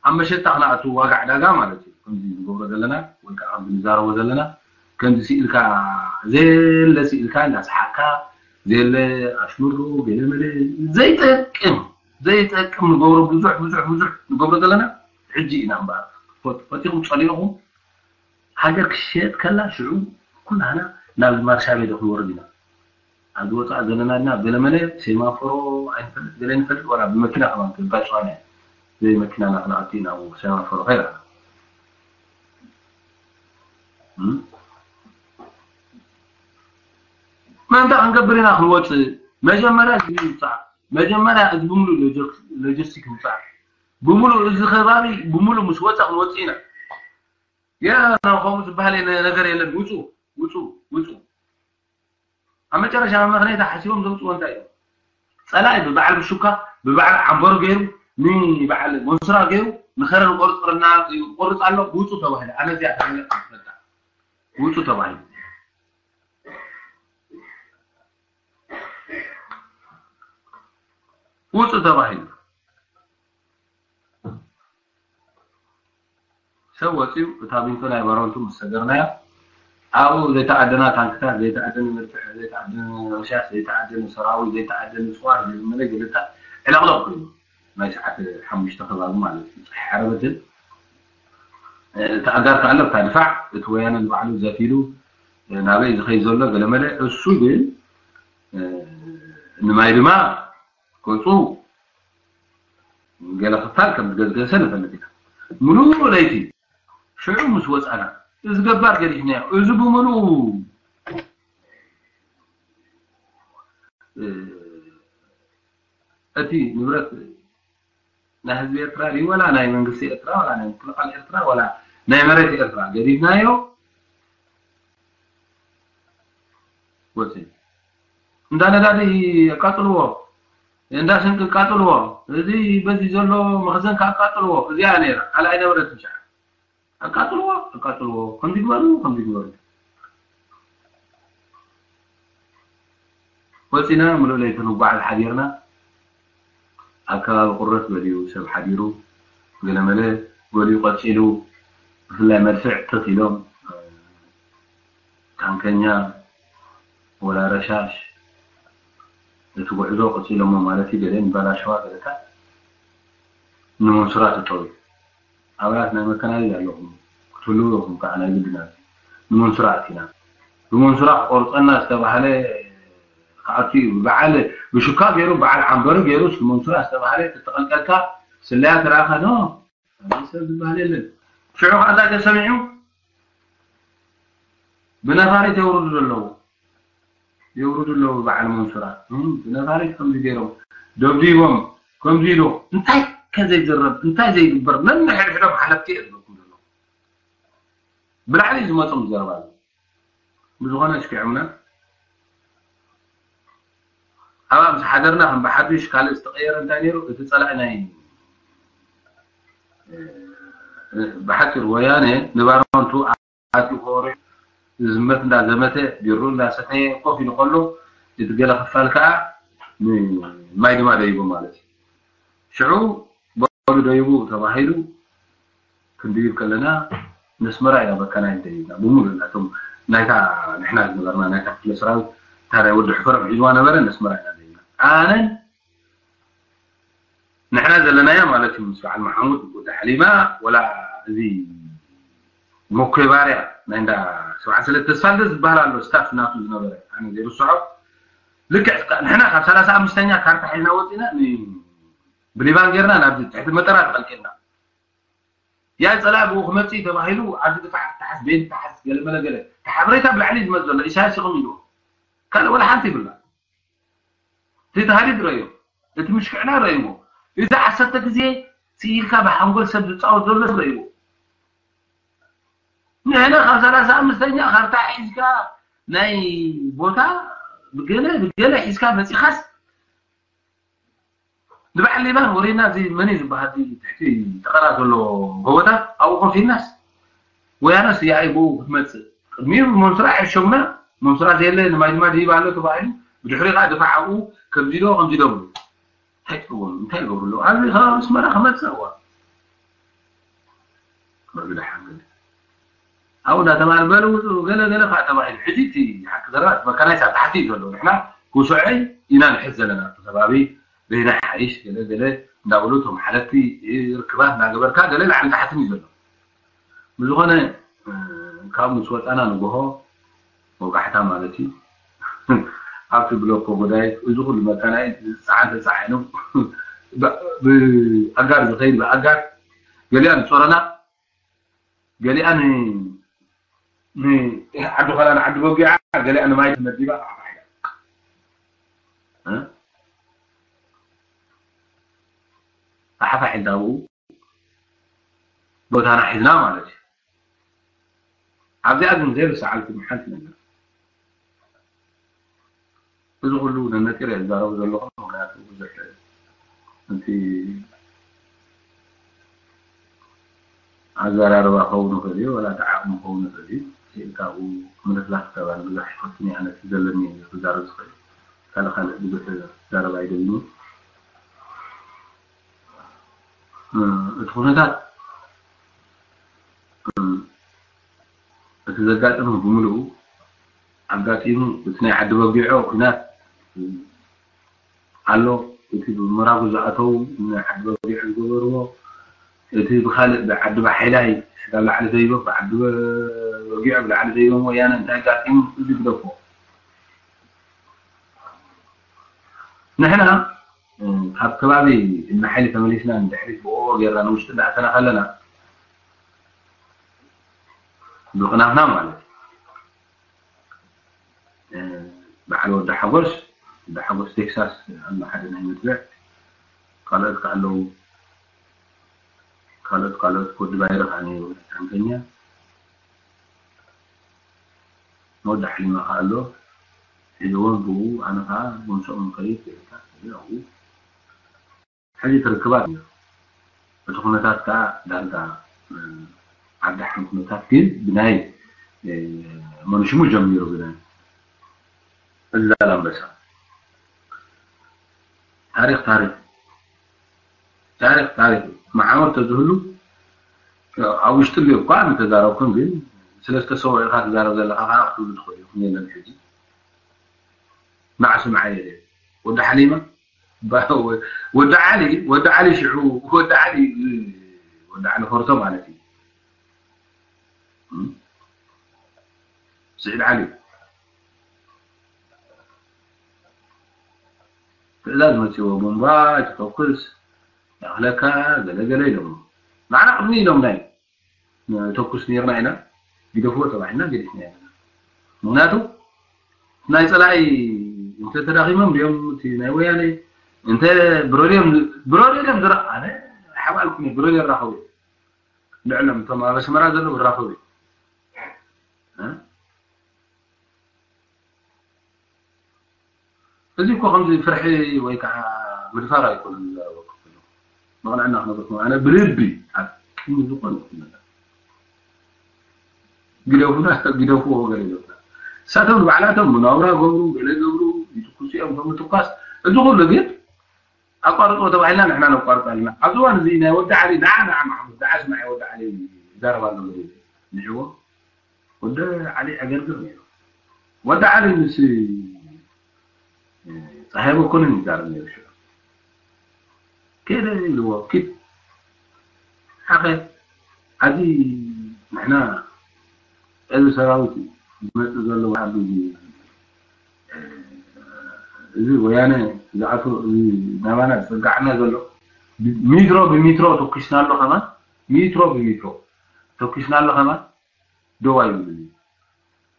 ኣብ መሸጣ ክነኣቱ ዋጋ ዕዳጋ ማለት እዩ ከምዚ ንገብሮ ዘለና ወይ ከዓ ከምዚ ንዛረቦ ዘለና ከምዚ ስኢልካ ዘየለ ስኢልካ እንዳሰሓቅካ ዘየለ ኣሽምሩ ገለመለ ዘይጠቅም ዘይጠቅም ንገብሮ ብዙሕ ብዙሕ ብዙሕ ንገብሮ ዘለና ሕጂ ኢና እምበኣር ፈቲኹም ፀሊእኹም ሃገር ክሸየጥ ከላ ሽዑ ኩላህና ናብ ማርሻ ቤት ክንወርድ ኢና ኣብዚ ወፃእ ዘለና ድማ ገለመለ ሴማፎሮ ኣይንፈልጥ ገለ ንፈልጥ ዋላ ብመኪና ከማን ተጋጭዋና ዘይ መኪናና ክንኣቱ ኢና ሰማፈሮ ከይራ ምእንታ ክንገብር ኢና ክንወፅእ መጀመርያ እዚ ይውፃእ መጀመርያ እዚ ብምሉእ ሎጂስቲክ ይውፃእ ብምሉእ እዚ ከባቢ ብምሉእ ምስ ወፃእ ክንወፅእ ኢና ያ ከምኡ ዝበሃል ነገር የለን ውፁ ውፁ ውፁ ኣብ መጨረሻ መመኽነይታ ሓሲቦም ዘምፅዎ እንታይ እዮም ፀላኢ ብበዓል ብሹካ ብበዓል ዓንበሩ ገይሩ ንበዓል መንሱራ ገይሩ ንኸረን ቆርፅርና ይቆርፅ ኣሎ ውፁ ተባሂለ ኣነ እዚኣ ተመለጥ ትፈልጣ ውፁ ተባሂሉ ውፁ ተባሂሉ ሰብ ወፂኡ እታ ቢንቶ ናይ ባሮንቱ ምስ ሰገርናያ ኣብኡ ዘይተኣደና ታንክታት ዘይተኣደነ መድፍዕ ዘይተኣደነ ረሻሽ ዘይተኣደነ ሰራዊት ዘይተኣደነ ፅዋር ዘይመለ ገለታ ዕለቕለቕ ኮይኑ ናይ ሰዓት ሓሙሽተ ከባቢ ማለት እዩ ፀሓይ ዓረበትን እቲ ኣጋር ከኣለ ብታ ድፋዕ እቲ ወያነ ንባዕሉ ዘፊሉ ናበይ ዝኸይ ዘሎ ገለመለ እሱ ግን ንማይ ድማ ገፁ ገለ ክፋል ከም ዝገዝገዘ ንፈልጥ ኢና። ምሉእ ለይቲ ሽዑ ምስ ወፃና እዚ ገባር ገዲፍናዮ። እዚ ብምሉኡ እቲ ንብረት ናይ ህዝቢ ኤርትራ ድዩ ወላ ናይ መንግስቲ ኤርትራ ወላ ናይ ምክልኻል ኤርትራ ወላ ናይ መሬት ኤርትራ ገዲፍናዮ። ወፂ እንዳ ነዳዲ ኣቃፅልዎ፣ እንዳ ስንቂ ኣቃፅልዎ፣ እዚ በዚ ዘሎ መኽዘን ኣቃፅልዎ። እዚኣ ነይራ ካልኣይ ነበረት ምሻ ኣቃፅልዎ ኣቃፅልዎ ከምዚ ግበሩ ከምዚ ግበሩ። ወፂና ምሉእ ለይቲ ንጓዓዝ ሓዲርና። ኣብ ከባቢ ቁረት ገሊኡ ሰብ ሓዲሩ፣ ገለመለ ገሊኡ ቀፂሉ። ብፍላይ መድፍዕ ትኽ ኢሎም ታንከኛ ወላ ረሻሽ እቲ ጉዕዞ ቀፂሎሞ ማለት እዩ። ገለ ንባላሸዋ ገለታት ንመንሱራ ተጠውዩ ኣባላት ናይ መከናይዝ ኣለኹም ክትህልዉ ኢኹም ከዓ ናይ ግድና ንመንሱራ ኣቲና። ብመንሱራ ክቆርፀና ዝተባህለ ክኣቱ እዩ። በዓል ብሽኳ ገይሩ በዓል ዓንበሩ ገይሩ እስኪ መንሱራ ዝተባህለ ተተቐልቀልካ ስለያ ተረኣኻ ዶ ሰብ ዝበሃል የለን። ሽዑ ከዓ እንታይ ተሰሚዑ? ብነፋሪት የውርዱ ዘለዉ የውርዱ ኣለዉ በዓል መንሱራ ብነፋሪት ከምዚ ገይሮም ደብዲቦም ከምዚ ኢሉ እንታይ ከዘይዝረብ እንታይ ዘይግበር ነንሕድሕዶም ሓለፍቲ እየ ዝብለኩም ዘለኹ። ብላዕሊ ዝመፆም ዘረባ ኣሎ። ብዝኾነ ኣሽኪዖምና ኣብኣ ምስ ሓደርና ከም ብሓዱሽ ካልእ ዝተቐየረ እንታይ ነይሩ? እቲ ፀላኢ ናይ ብሓፂሩ ወያነ ንባራንቱ ኣትዩ ከወሪሑ ዝዝመት እንዳዘመተ ቢሩ እንዳሰተየ ኮፍ ኢሉ ከሎ እቲ ገለ ክፋል ከዓ ማይ ድማ ደይቡ ማለት እዩ። ሽዑ በሉ ደይቡ ተባሂሉ ክንድይብ ከለና ነስመራ ኢና መካናይን ደይብና ብምሉእ ናቶም ናይታ ንሕና ዝነበርና ናይታ ክፍለ ሰራዊት እታ ናይ ወዲ ሕፈሮም ሒዝዋ ነበረ ነስመራ ኢና ደይብና ኣነን ንሕና ዘለናያ ማለት እዩ ምስ በዓል መሓሙድ ወዲ ሓሊማ ወላ እዚ መኮይ ባርያ ናይ እንዳ ሰብዓ ሰለስተ ተስፋልደ ዝበሃል ኣሎ ስታፍ ናቱ ዝነበረ ኣነ ዘይርስዖ ልክዕ ንሕና ካብ ሰላሳ ኣምስተኛ ካርታ ሒዝና ወፂና ብሊባን ጌርና ናብ ትሕቲ መጠራ ተቐልቂልና ያ ፀላኢ ብኡ ክመፅእ ተባሂሉ ኣብዚ ድፋዕ ተሓስ ቤት ተሓስ ገለመለ ገለ ሓበሬታ ብላዕሊ ዝመፅ ዘሎ ኢሳያስ ይኹም ኢሉ ካልእ ወላ ሓንቲ ይብላ እቲ ታህዲድ ረእዮ እቲ ምሽክዕና ረእይዎ እዚ ዓሰርተ ግዜ ስኢልካ ብሓንጎል ሰብ ዝፃወት ዘሎ ረእይዎ ንሕና ካብ ሰላሳ ኣምስተኛ ካርታ ሒዝካ ናይ ቦታ ብገለ ብገለ ሒዝካ መፂኻስ ንበዓል ሊባን ወሪና እዚ መን እዩ ዝበሃል ትሕቲ ተቐራ ዘሎ ጎቦታት ኣብኡ ኮፍ ኢልናስ ወያነስ ያኢ ብኡ ክትመፅእ ቅድሚኡ መንሱራ ይሕሸምና መንሱራ ዘየለ ንማይ ድማ ድሂብ ኣሎ ተባሂሉ ብድሕሪ ከዓ ድፋዕ ኣብኡ ከምዚ ዶ ከምዚ ዶ እንታይ ትብሉ እንታይ ይገብሩ ኣለዉ ኣብዚ ከባቢ ኣስመራ ክመፅእ እዋ ኣብኡ እንዳተባሃለ በሉ ውፁ ገለ ገለ ከዓ ተባሂሉ ሕጂ እቲ ሓቂ ዘረባ እቲ መካናይስ ኣብ ታሕቲ እዩ ዘሎ ንሕና ክውስዖ ኢና ንሕዝ ዘለና ኣብቲ ከባቢ በይና ሓይሽ ገለ ገለ እንዳበሉ እቶም ሓለፍቲ ርክባት እንዳገበርካ ገለ ላዕሊ ታሕትን እዩ ዘሎ ብዝኾነ ካብ ምስ ወፃና ንጎሆ ወጋሕታ ማለት እዩ ኣብቲ ብሎኮ ጎዳይ እዚ ኩሉ መካናይ ዝፀዓን ተፃዒኑ ብኣጋር ዝኸይድ ብኣጋር ገሊኣ ንፆረና ገሊኣ ንዓዲ ኸላ ንዓዲ በጊዓ ገሊኣ ንማይ መዲባ ኣሓፋ ሒዛ ኣብኡ ቦታና ሒዝና ማለት እዩ ኣብዚኣ ግን ዘይርስዓልኩም ሓንቲ ነገር እዚ ኩሉ ነነጢረ ዝዛረቡ ዘለኹ ምክንያቱ ብዙሕ እቲ ኣዘራርባ ክኸውን ይኽእል እዩ ወላ እቲ ዓቕሚ ክኸውን ይኽእል እዩ ካብኡ ምልፍላፍ ተባል ብዙሕ ይፈትን እየ ኣነ ዘለኒ ክዛረብ ዝኽእል ካልእ ካልእ ብዙሕ ዛረብ ኣይደልኒ እቲ ኩነታት እቲ ዘጋጠመ ብምልኡ ኣጋጢሙ እቲ ናይ ዓዲ በጊዖ ኩናት ኣሎ እቲ ብመራጉ ዝኣተው ናይ ዓዲ በጊዖ ዝገበርዎ እቲ ብካልእ ብዓዲ ባሓይላይ ስጋብ ላዕሊ ዘይቦ ብዓዲ በጊዖ ብላዕሊ ዘይቦም ወያነ እንታይ ኣጋጢሙ እዚ ግደፎ ንሕና ካብ ከባቢ እና ሓይሊ ተመሊስና ንድሕሪት ብኦ ጌርና ንውሽጢ እንዳኣተና ከለና ብቕናትና ማለት በዓል ወዲ ሓጎስ ወዲ ሓጎስ ቴክሳስ ኣሎ ሓደ ናይ መድብዕ ካልኦት ከኣለዉ ካልኦት ካልኦት ወዲ ባይረ ከዓ ነይሩ። ሓንተኛ መወዲ ሓሊማ ከዓ ኣሎ። ሒዝዎም ብኡ ኣነ ከዓ ብምስኦም ንኸይድ ገይርካ ኣብኡ ሕዚ ትርክባት ነይሩ። እቲ ኩነታት ከዓ ዳርጋ ዓዲ ሓን ኩነታት ግን ብናይ መኑሽሙ ጀሚሩ ብናይ እዛ ላምበሳ ታሪክ ታሪክ ታሪክ ታሪክ መዓመር ተዝህሉ ኣብ ውሽጢ ል እኳ ምተዛረብኩም ግን ስለዝተሰውዑ ኢካ ትዛረብ ዘለካ ከዓ ክትብሉ ትኽእሉ ኢኹም። የለን ሕጂ ንዓ ስምዓ የለ ወዲ ሓሊማ ወዲ ዓሊ ወዲ ዓሊ ሽዑ ወዲ ዓሊ ወዲ ዓሊ ፈርቶ ማለት እዩ። ስዒድ ዓሊ ትእዛዝ መፅዎ ቡምባ ይተኩስ ይኣኽለካ ገለገለ ኢሎም ንዓና ቅድሚ ኢሎም ናይ ተኩስ ነርና ኢና ግደፍዎ ተባሂልና ገዲፍና ኢና። ምክንያቱ ናይ ፀላኢ እንተ ተዳኺሞም ድዮም እቲ ናይ ወያነ እንተ ብረድዮም ብረድዮ ድዮም ዝረኣ ኣነ ሓባልኩም ብረድዮ ራኸቡ ልዕሎም እቶም ኣብ ኣስመራ ዘለዉ ራኸቡ እዚ እኮ ከምዚ ፍርሒ ወይ ከዓ ምድፋር ኣይኮነን ዝዛረበኩም ዘለኹ። መቕንዕና ክነግረኩም ኣነ ብልቢ ኣብ ቅድሚ ዝኾነ ይኹን ነገር ግደፉና ግደፍዎ ገለ ይብሉና። ንሳቶም ንባዕላቶም መናውራ ገብሩ ገለ ገብሩ ይትኩሱ እዮም ከም ምትኳስ እዚ ኩሉ ግን ኣቋርፅዎ ተባሂልና ንሕና ነቋርፅ ኣለና። ኣብዚ እዋን እዚ ናይ ወዲ ዓሊ ንዓ ንዓ ማሕሙድ ንዓ ስማዒ ወዲ ዓሊ ይዛረብ ኣሎ ገለ ይብል ንዕዎ ወዲ ዓሊ ዕገርግር ነይሩ። ወዲ ዓሊ ምስ ፀሃይ መኮንን ይዛረብ ነይሩ ሽዑ። ከይደ ኢልዎ ኪድ ሓኸ ዓዲ ንሕና እዚ ሰራዊት ዝመፅእ ዘሎ ዓዲ እዚ ወያነ ዝኣቶ ናባና ዝፀጋዕና ዘሎ ሚትሮ ብሚትሮ ተኩስና ኣሎ ከማን ሚትሮ ብሚትሮ ተኩስና ኣሎ ከማን ደው ኣይብሉን እዩ።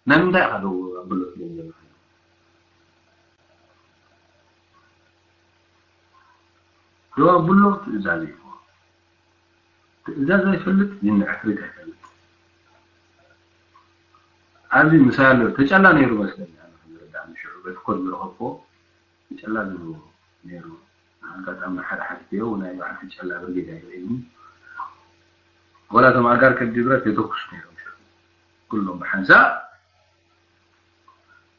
ናይ ምንታይ ኢኻ ደው ኣብሎ ትብለኒ ዘለኻ? ደው ኣብሎ ትእዛዝ እዩ። ትእዛዝ ኣይፈልጥ፣ ይንዕፍሪት ኣይፈልጥ። ኣብዚ ምሳሌ ተጨላ ነይሩ መስለኒ፣ ኣነ ከም ዝርዳእኒ ሽዑ በቲ ኮድ ዝረኸብክዎ ተጨላ ዝብልዎ ነይሩ። ኣጋጣሚ ሓደ ሓቲተዮ፣ ናይ በዓል ተጨላ ብርጌድ ኣይረእዩኒ። ወላ እቶም ኣጋር ከዲ ብረት የተኩሱ ነይሮም ሽዑ። ኩሎም ብሓንሳእ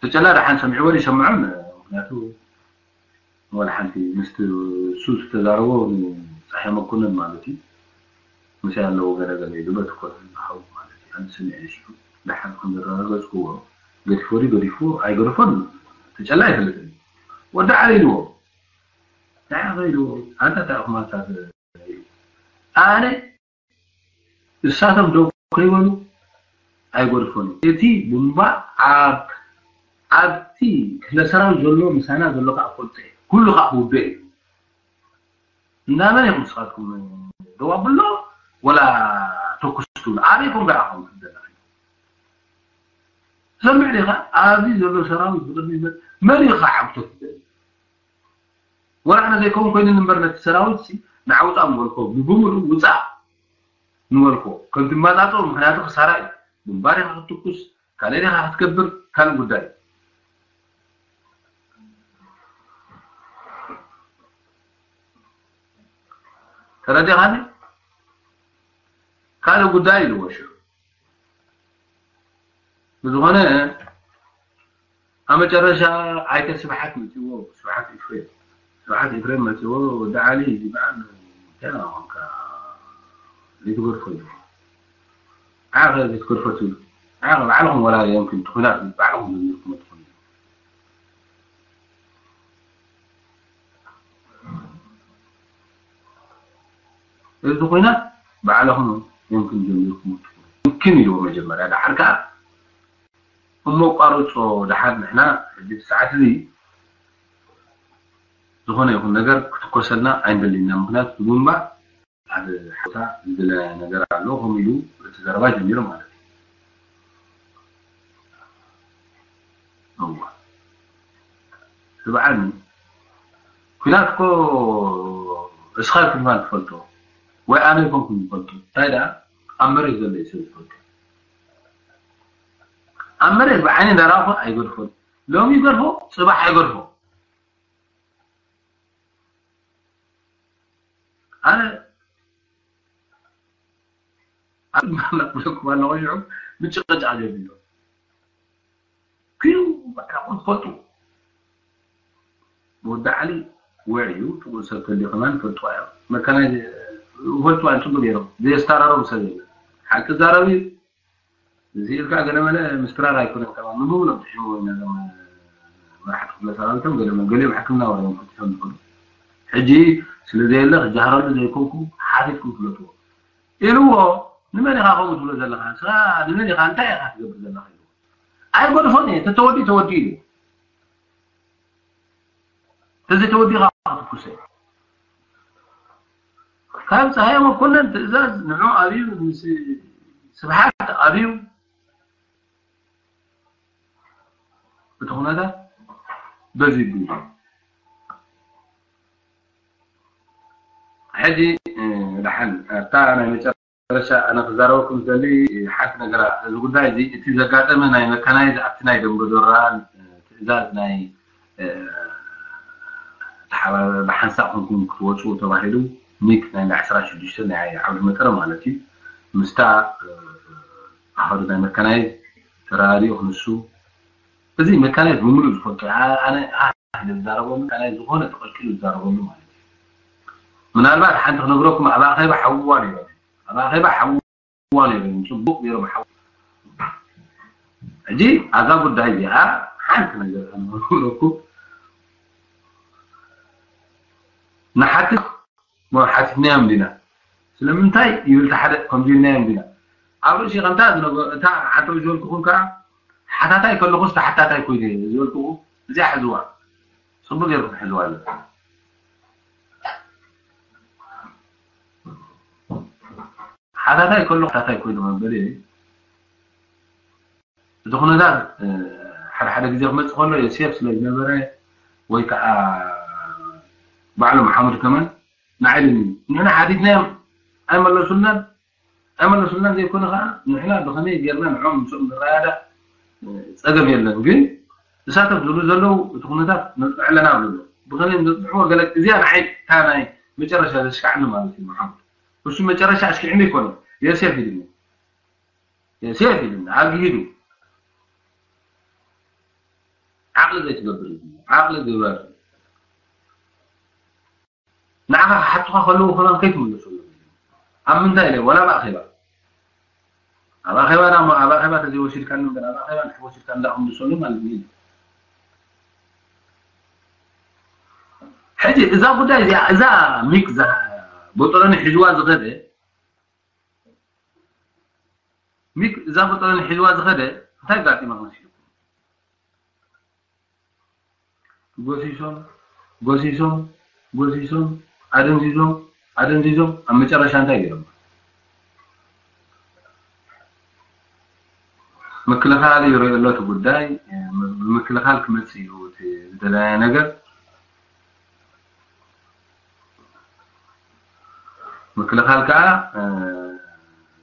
ተጨላ ደሓን ሰሚዕዎ ይሰምዖም ምክንያቱ ወላ ሓንቲ ምስቲ እሱ ዝተዛረቦ ንፀሓይ መኮንን ማለት እዩ ምስ ያለው ገለገለ ኢሉ በቲ ኮነ ዝሃው ማለት እዩ ኣነ ሰሚዐ ሽዑ ደሓን ከም ዘረጋገፅክዎ ገዲፎ ድዩ ገዲፎ ኣይገደፎን ተጨላ ኣይፈልጥን ወዲ ዓሊ ኢልዎ እንታይ ኢልዎ ኣንታ እንታይ ኢኹም ኣታ ኣነ እሳቶም ደው ከይበሉ ኣይጎድፎን። እቲ ቡምባ ኣብ ኣብቲ ክፍለ ሰራዊት ዘሎ ምሳና ዘሎ ከዓ ፈልጦ እዩ። ኩሉ ከዓ ክውዶ እዩ። እንዳመን ኢኹም ንስኻትኩም ደው ኣብሎ ወላ ተኩስ ትብሉ ኣበይ ኮም ገራኹም ትደለኹ ትሰምዕ ዲኻ? ኣብዚ ዘሎ ሰራዊት ብቅድሚ መን እዩ ከዓ ዓግቶ ትደሊ ወላ ኣነ ዘይከውን ኮይኑ እምበር ነቲ ሰራዊት ሲ ንዓውፃ ምበልኮ ብግሙሉ ውፃእ ምበልኮ ከም ትመፃፅኦ ምክንያቱ ክሳራ እዩ ግንባር ኢኻ ክትትኩስ ካልእ ኢኻ ክትገብር ካልእ ጉዳይ ተረዲኻኒ ካልእ ጉዳይ ኢልዎ ሽዑ ብዝኾነ ኣብ መጨረሻ ኣይተ ስብሓት መፅዎ ስብሓት ኢፍሬም ስብሓት ኢፍሬም መፅዎ ወዲ ዓሊ እዚ በዓል እንታይ ናኾንካ ዘይትገርፎ እዩ ዓኸ ዘይትገርፎ ትብሉ ዓኸ ባዕልኹም ወላ የምክን ትኹናት ባዕልኹም ዝምልኩም ትኹኑ እዚ ኩናት ባዕልኹም የምክን ጀሚርኩም ትኹኑ ምክን ኢልዎ መጀመርያ ደሓር ከዓ እሞ ቋርፆ ደሓር ንሕና ሕጂ ሰዓት እዚ ዝኾነ ይኹን ነገር ክትኮሰልና ኣይንደሊ ኢና ምክንያቱ እቲ ቡምባ ሓደ ሓውታ ዝድለ ነገር ኣሎ ከምኡ ኢሉ እቲ ዘረባ ጀሚሩ ማለት እዩ እዋ ስብዓኒ ኩናት እኮ እስኻ ክማን ትፈልጦ ወይ ኣነ ይኮንኩም ዝፈልጡ እንታይ ደኣ ኣብ መሬት ዘሎ እዩ ሰብ ዝፈልጡ ኣብ መሬት ብዓይኒ እንዳረኣኹ ኣይገድፎን ሎሚ ይገድፎ ፅባሕ ኣይገድፎ ኣነ ኣብ ማላ ብለኩም ኣለኹ ሽዑ ምጭቕጫቕ ጀሚሩ ክዩ ባዕላኹም ትፈልጡ ወዲ ዓሊ ውዕ እዩ ጥቁር ሰብ ተልዩ ከማን ፈልጥዋ እዮም መካናይ ፈልጥዋ እዮም ፅቡቅ ገይሮም ዘየስታራሮም ሰብ የለ ሓቂ ዛረብ እዩ እዚ ኢልካ ገለመለ ምስትራር ኣይኮነን ከማን ምብሎም ትሕምዎ ነዞም መራሕቲ ክፍለ ሰራዊቶም ገለመለ ገሊኦም ሕክምና ወረዮም ፈቲሖም ዝኸዱ ሕጂ ስለ ዘየለ ክጃሃረሉ ዘይኮንኩ ሓቲትኩም ፍለጥዎ ኢልዎ ንመን ኢኻ ከምኡ ትብሎ ዘለኻ ንስኻ ንመን ኢኻ እንታይ ኢኻ ትገብር ዘለኻ ኢልዎ ኣይጎድፎን እየ ተተወዲ ተወዲ ኢልዎ ተዘይተወዲኻ ክትኩሰ ካብ ፀሃየ መኮነን ትእዛዝ ንዑ ኣብዩ ምስ ስብሓት ኣብዩ እቲ ኩነታት በዚ ይብሉ ሕጂ ደሓን ኣብታ ናይ መጨረሻ ኣነ ክዛረበኩም ዝደሊ ሓንቲ ነገር እዚ ጉዳይ እዚ እቲ ዘጋጠመ ናይ መካናይዝ ኣብቲ ናይ ደንበዶራ ትእዛዝ ናይ ብሓንሳእ ኮንኩም ክትወፁ ተባሂሉ ሚክ ናይ ዕስራ ሽዱሽተ ናይ ዓውዲ መጠረ ማለት እዩ ምስታ ኣሃዱ ናይ መካናይዝ ተራዲኡ ክንሱ እዚ መካናይዝ ብምሉእ ዝፈልጦ ኣነ ዝዛረበሉ መካናይዝ ዝኾነ ተቐልቂሉ ዝዛረበሉ ማለት እዩ ምናልባት ሓንቲ ክነግረኩም ኣብ ኣኼባ ሓውዋ ነይሮም ኣብ ኣኼባ ሓውዋ ነይሮም ፅቡቅ ገይሮም ሓው ሕጂ ኣዛ ጉዳይ እዚኣ ሓንቲ ነገር ኣነግረኩም ንሓትት ሓቲትናዮም ዲና ስለምንታይ ይብል ሓደ ከምዚ ኢልናዮም ዲና ኣብ ርእሲ ከምታ ዝነበ እታ ሓንተው ዝበልኩኹም ከዓ ሓታታይ ከለኹስ ተሓታታይ ኮይኑ ዝበልኩኹ እዚኣ ሕዝዋ ፅቡቅ ገይርኩም ሕዝዋ ኣሎ ሓታታይ ከሎ ሓታታይ ኮይኑ መበሊ እቲ ኩነታት ሓደ ሓደ ግዜ ክመፅእ ከሎ ዮሴፍ ስለ ዝነበረ ወይ ከዓ ባዕሉ መሓሙድ ከማን ንዓይልን ንሕና ሓቲትናዮም ኣይመለሱልናን ኣይመለሱልናን ዘይኮነ ከዓ ንሕና ብኸመይ ጌርና ንዖም ምስኦም ንረዳዳእ ፀገም የለን ግን እሳቶም ዝብሉ ዘለዉ እቲ ኩነታት ነፅንዐለና ብሎ ብኸመይ ዘፅንሕዎ ገለ እዚኣ ንዓይ እታ ናይ መጨረሻ ዘስካዕኒ ማለት እዩ መሓሙድ እሱ መጨረሻ ኣሽኪዕኒ ይኮነ ዮሴፍ ኢልኒ ዮሴፍ ኢልኒ ኣግሂዱ ዓቕሊ ዘይትገብር ዓቕሊ ግበር ንዓኻ ክሓቱኻ ከለዉ ከማን ከይትምልሰሎም ኣብ ምንታይ ኢለ ወላ ኣብ ኣኼባ ኣብ ኣኼባ ናብ ኣብ ኣኼባ ተዘይወሲድካኒ እምበር ኣብ ኣኼባ ንድሕር ወሲድካ እንዳ ክምልሰሉ ማለት እዩ ሕጂ እዛ ጉዳይ እዚኣ እዛ ሚክ ቦጠሎኒ ሒዝዋ ዝኸደ ሚክ እዛ ቦጠሎኒ ሒዝዋ ዝኸደ እንታይ ጋጢማ ክመስልኩም ጎሲሶም ጎሲሶም ጎሲሶም ኣደንዚዞም ኣደንዚዞም ኣብ መጨረሻ እንታይ ገይሮም ምክልኻል ይርኢ ኣሎ እቲ ጉዳይ ብምክልኻል ክመፅእ እዩ እቲ ዝደለናዮ ነገር ምክልኻል ከዓ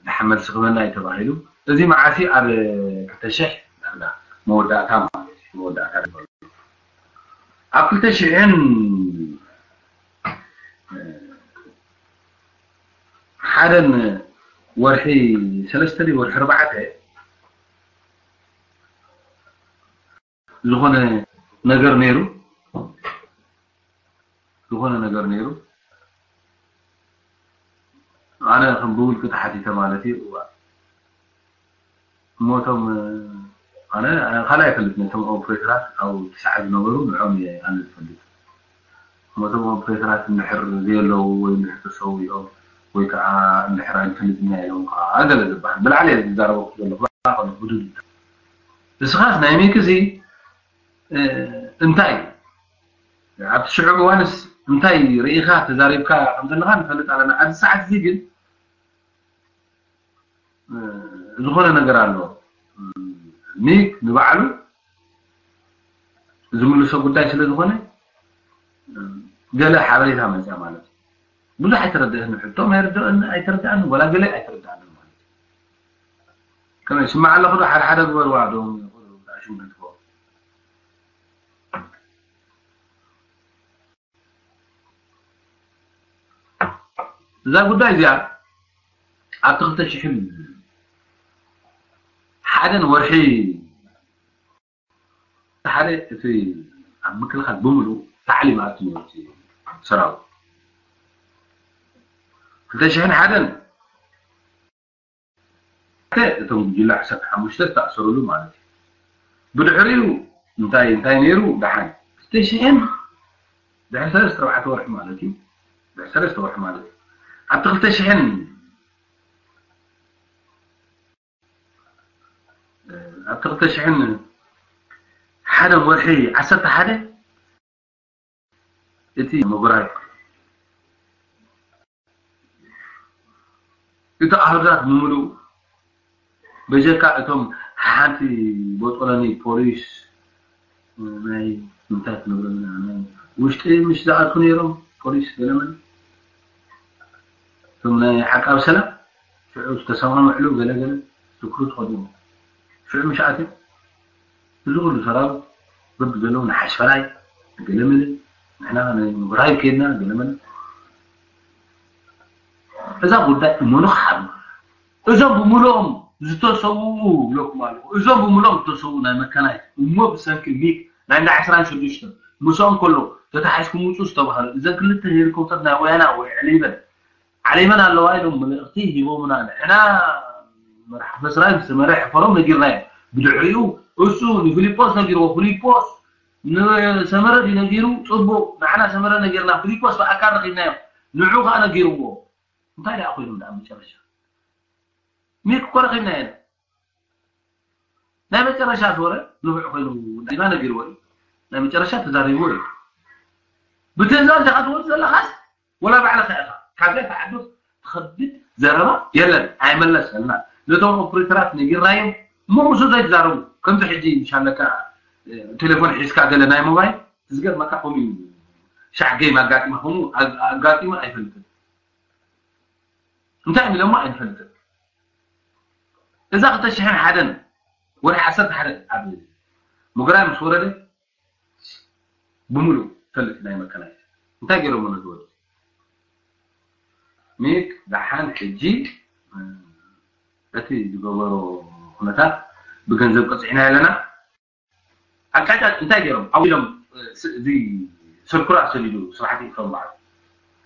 ደሓን መልሲ ክበና እዩ ተባሂሉ እዚ መዓሲ ኣብ ክልተ ሽሕ ዳርጋ መወዳእታ ማለት እዩ መወዳእታ ዝበሉ ኣብ ክልተ ሽሕን ሓደን ወርሒ ሰለስተ ወርሒ ኣርባዕተ ዝኾነ ነገር ነይሩ ዝኾነ ነገር ነይሩ ኣነ ከም ብውልቂ ተሓቲተ ማለት እዩ እዋ እሞቶም ኣነ ካልኣ ይፈልጥ ነቶም ኦፕሬተራት ካብ ትስዓ ዝነበሩ ንዖም እየ ኣነ ዝፈልጥ እሞቶም ኦፕሬተራት እንድሕር ዘየለዉ ወይ እንድሕር ተሰዊኦም ወይ ከዓ እንድሕር ኣይንፈልጥና ኢሎም ከዓ ገለ ዝበሃል ብላዕሊ እየ ዝዛረበኩ ዘለኹ ብድድ ንስኻስ ናይ ሚክሲ እንታይ ኣብቲ ሽዑ እዋንስ እንታይ ርኢኻ ተዛሪብካ ከም ዘለኻ ንፈልጥ ኣለና ኣብዚ ሰዓት እዚ ግን ዝኾነ ነገር ኣሎ ሚክ ንባዕሉ ዝምልሶ ጉዳይ ስለ ዝኾነ ገለ ሓበሬታ መፅያ ማለት እዩ ብዙሕ ኣይተረድአን፣ ሕቶም ኣይርድአን ኣይተረድኣን፣ ወላ ገለ ኣይተረድኣንን ማለት እዩ። ከመይ ስማዕ ኣለኹ ዶ? ሓደ ሓደ ግበርዋ ዶ? እዛ ጉዳይ እዚኣ ኣብቲ ክልተ ሽሕን ሓደን ወርሒ ሓደ እቲ ኣብ ምክልኻል ብምሉእ ታዕሊም ኣቲ ነቲ ሰራዊት ክልተ ሽሕን ሓደን እቶም ጉጅለ ዓሰርተ ሓሙሽተ ዝተኣሰሩሉ ማለት እዩ። ብድሕሪኡ እንታይ እንታይ ነይሩ? ደሓን ክልተ ሽሕን ድሕሪ ሰለስተ ኣርባዕተ ወርሒ ማለት እዩ። ድሕሪ ሰለስተ ወርሒ ማለት እዩ። ኣብቲ ክልተ ሽሕን ኣብቲ ክልተ ሽሕን ሓደን ወርሒ ዓሰርተ ሓደ እቲ ምጉራይ እቲ ኣህዛብ ብምሉእ በጀካ እቶም ሓንቲ ቦጦሎኒ ፖሊስ ናይ እንታይ ክንብሎም ኢና ናይ ውሽጢ ምሽ ዝኣትኩ ነይሮም ፖሊስ ገለመን እቶም ናይ ዓቃብ ሰላም ሽዑ ዝተሰማምዕሉ ገለገለ ስክሩ ተኸዲኑ ሽዑ ምሽ ኣትዮም እዚ ኩሉ ሰራዊት በብዘለዉ ንሓሽፈራይ ገለመለ ንሕና ናይ ምጉራይ ከይድና ገለመለ እዛ ጉዳይ እሞ ንኽሓሉ እዞም ብምልኦም ዝተሰውኡ ይብለኩም ኣለኹ እዞም ብምልኦም ዝተሰውኡ ናይ መካናይት እሞ ብሰንኪ ሚግ ናይ እንዳ ዓስራን ሽዱሽተን ምስኦም ከሎ ተታሒዝኩም ውፁ ዝተባሃሉ እዘን ክልተ ሄሊኮፕተር ናይ ወያና ወይ ዕሊበን ዓሊመን ኣለዋ ኢሎም መልእኽቲ ሂቦምና ንሕና መራሒ ፈስራይ ምስ መራሒ ፈሮም ነጊርናዮ ብድሕሪኡ እሱ ንፊሊጶስ ነጊርዎ ፊሊጶስ ንሰመረ ድዩ ነጊሩ ጽቡቕ ንዓና ሰመረ ነጊርና ፊሊጶስ ብኣካል ረኺብናዮ ንዑ ከዓ ነጊርዎ እንታይ ደኣ ኮይኖም ደኣ መጨረሻ ሚክ እኮ ረኺብናዮ ኢና ናይ መጨረሻ ዝወረ ንፉዕ ኮይኑ ዳይማ ነጊርዎ እዩ ናይ መጨረሻ ተዛሪብዎ እዩ ብትእዛዝ ዲኻ ትወድ ዘለኻስ ወላ ባዕልኻ ኢኻ ካብዚኣ ተዓዶ ትኸብድ ዘረባ የለን ኣይመለሰልና ነቶም ኦፕሬተራት ነጊርናዮም እሞ ምስኡ ዘይትዛረቡ ከምዚ ሕጂ ምሻለካ ቴሌፎን ሒዝካ ገለ ናይ ሞባይል ዝገርመካ ከምኡ እዩ ሻዕ ገይም ኣጋጢመ ከምኡ ኣጋጢመ ኣይፈልጥን እንታይ ኢሎሞ ኣይንፈልጥን እዛ ክልተ ሽሕን ሓደን ወርሒ ዓሰርተ ሓደ ኣብ ምግራይ ምስ ወረደ ብምሉእ ፈልጥ ናይ መከላከያ እንታይ ገይሮሞ ነዚ ወዲ ሚክ ደሓን ሕጂ እቲ ዝገበሮ ኩነታት ብገንዘብ ቀፂዕና ኣለና ኣቃጫጭ እንታይ ገይሮም ኣዊሎም እዚ ስርኩራ ሰዲዱ ስራሕቲ ይፈም በዓል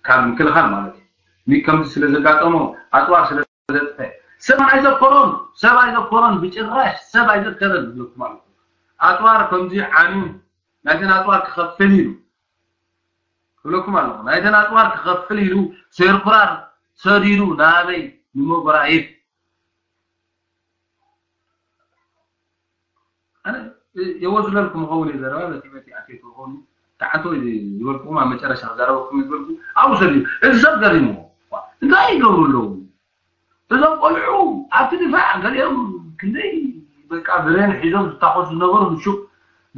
ካብ ምክልኻል ማለት እዩ ኒ ከምዚ ስለ ዘጋጠሞ ኣፅዋር ስለ ዘጥፈ ሰብ ኣይዘከሮን ሰብ ኣይዘከሮን ብጭራሽ ሰብ ኣይዘከረን ይብለኩም ኣለኩ ኣፅዋር ከምዚ ዓንዩ ናይተን ኣፅዋር ክኸፍል ኢሉ ክብለኩም ኣለኹ ናይተን ኣፅዋር ክኸፍል ኢሉ ሰርኩራር ሰዲዱ ናበይ ንመጎራይብ ኣነ የወዝለልኩም ኸውን እዩ ዘረባ በቲ በቲ ኣትየት ኸውን ተዓንተ ወይ ዝበልኩም ኣብ መጨረሻ ክዛረበኩም ዝበልኩ ኣብኡ ሰዲዱ እዚ ሰብ ገሪምዎ እንታይ ይገብሩ ኣለዉ እዞም ቆልዑ ኣብቲ ድፋዕ ገሊኦም ክንደይ በቃ ብሬን ሒዞም ዝታኮሱ ዝነበሩ ንሹቅ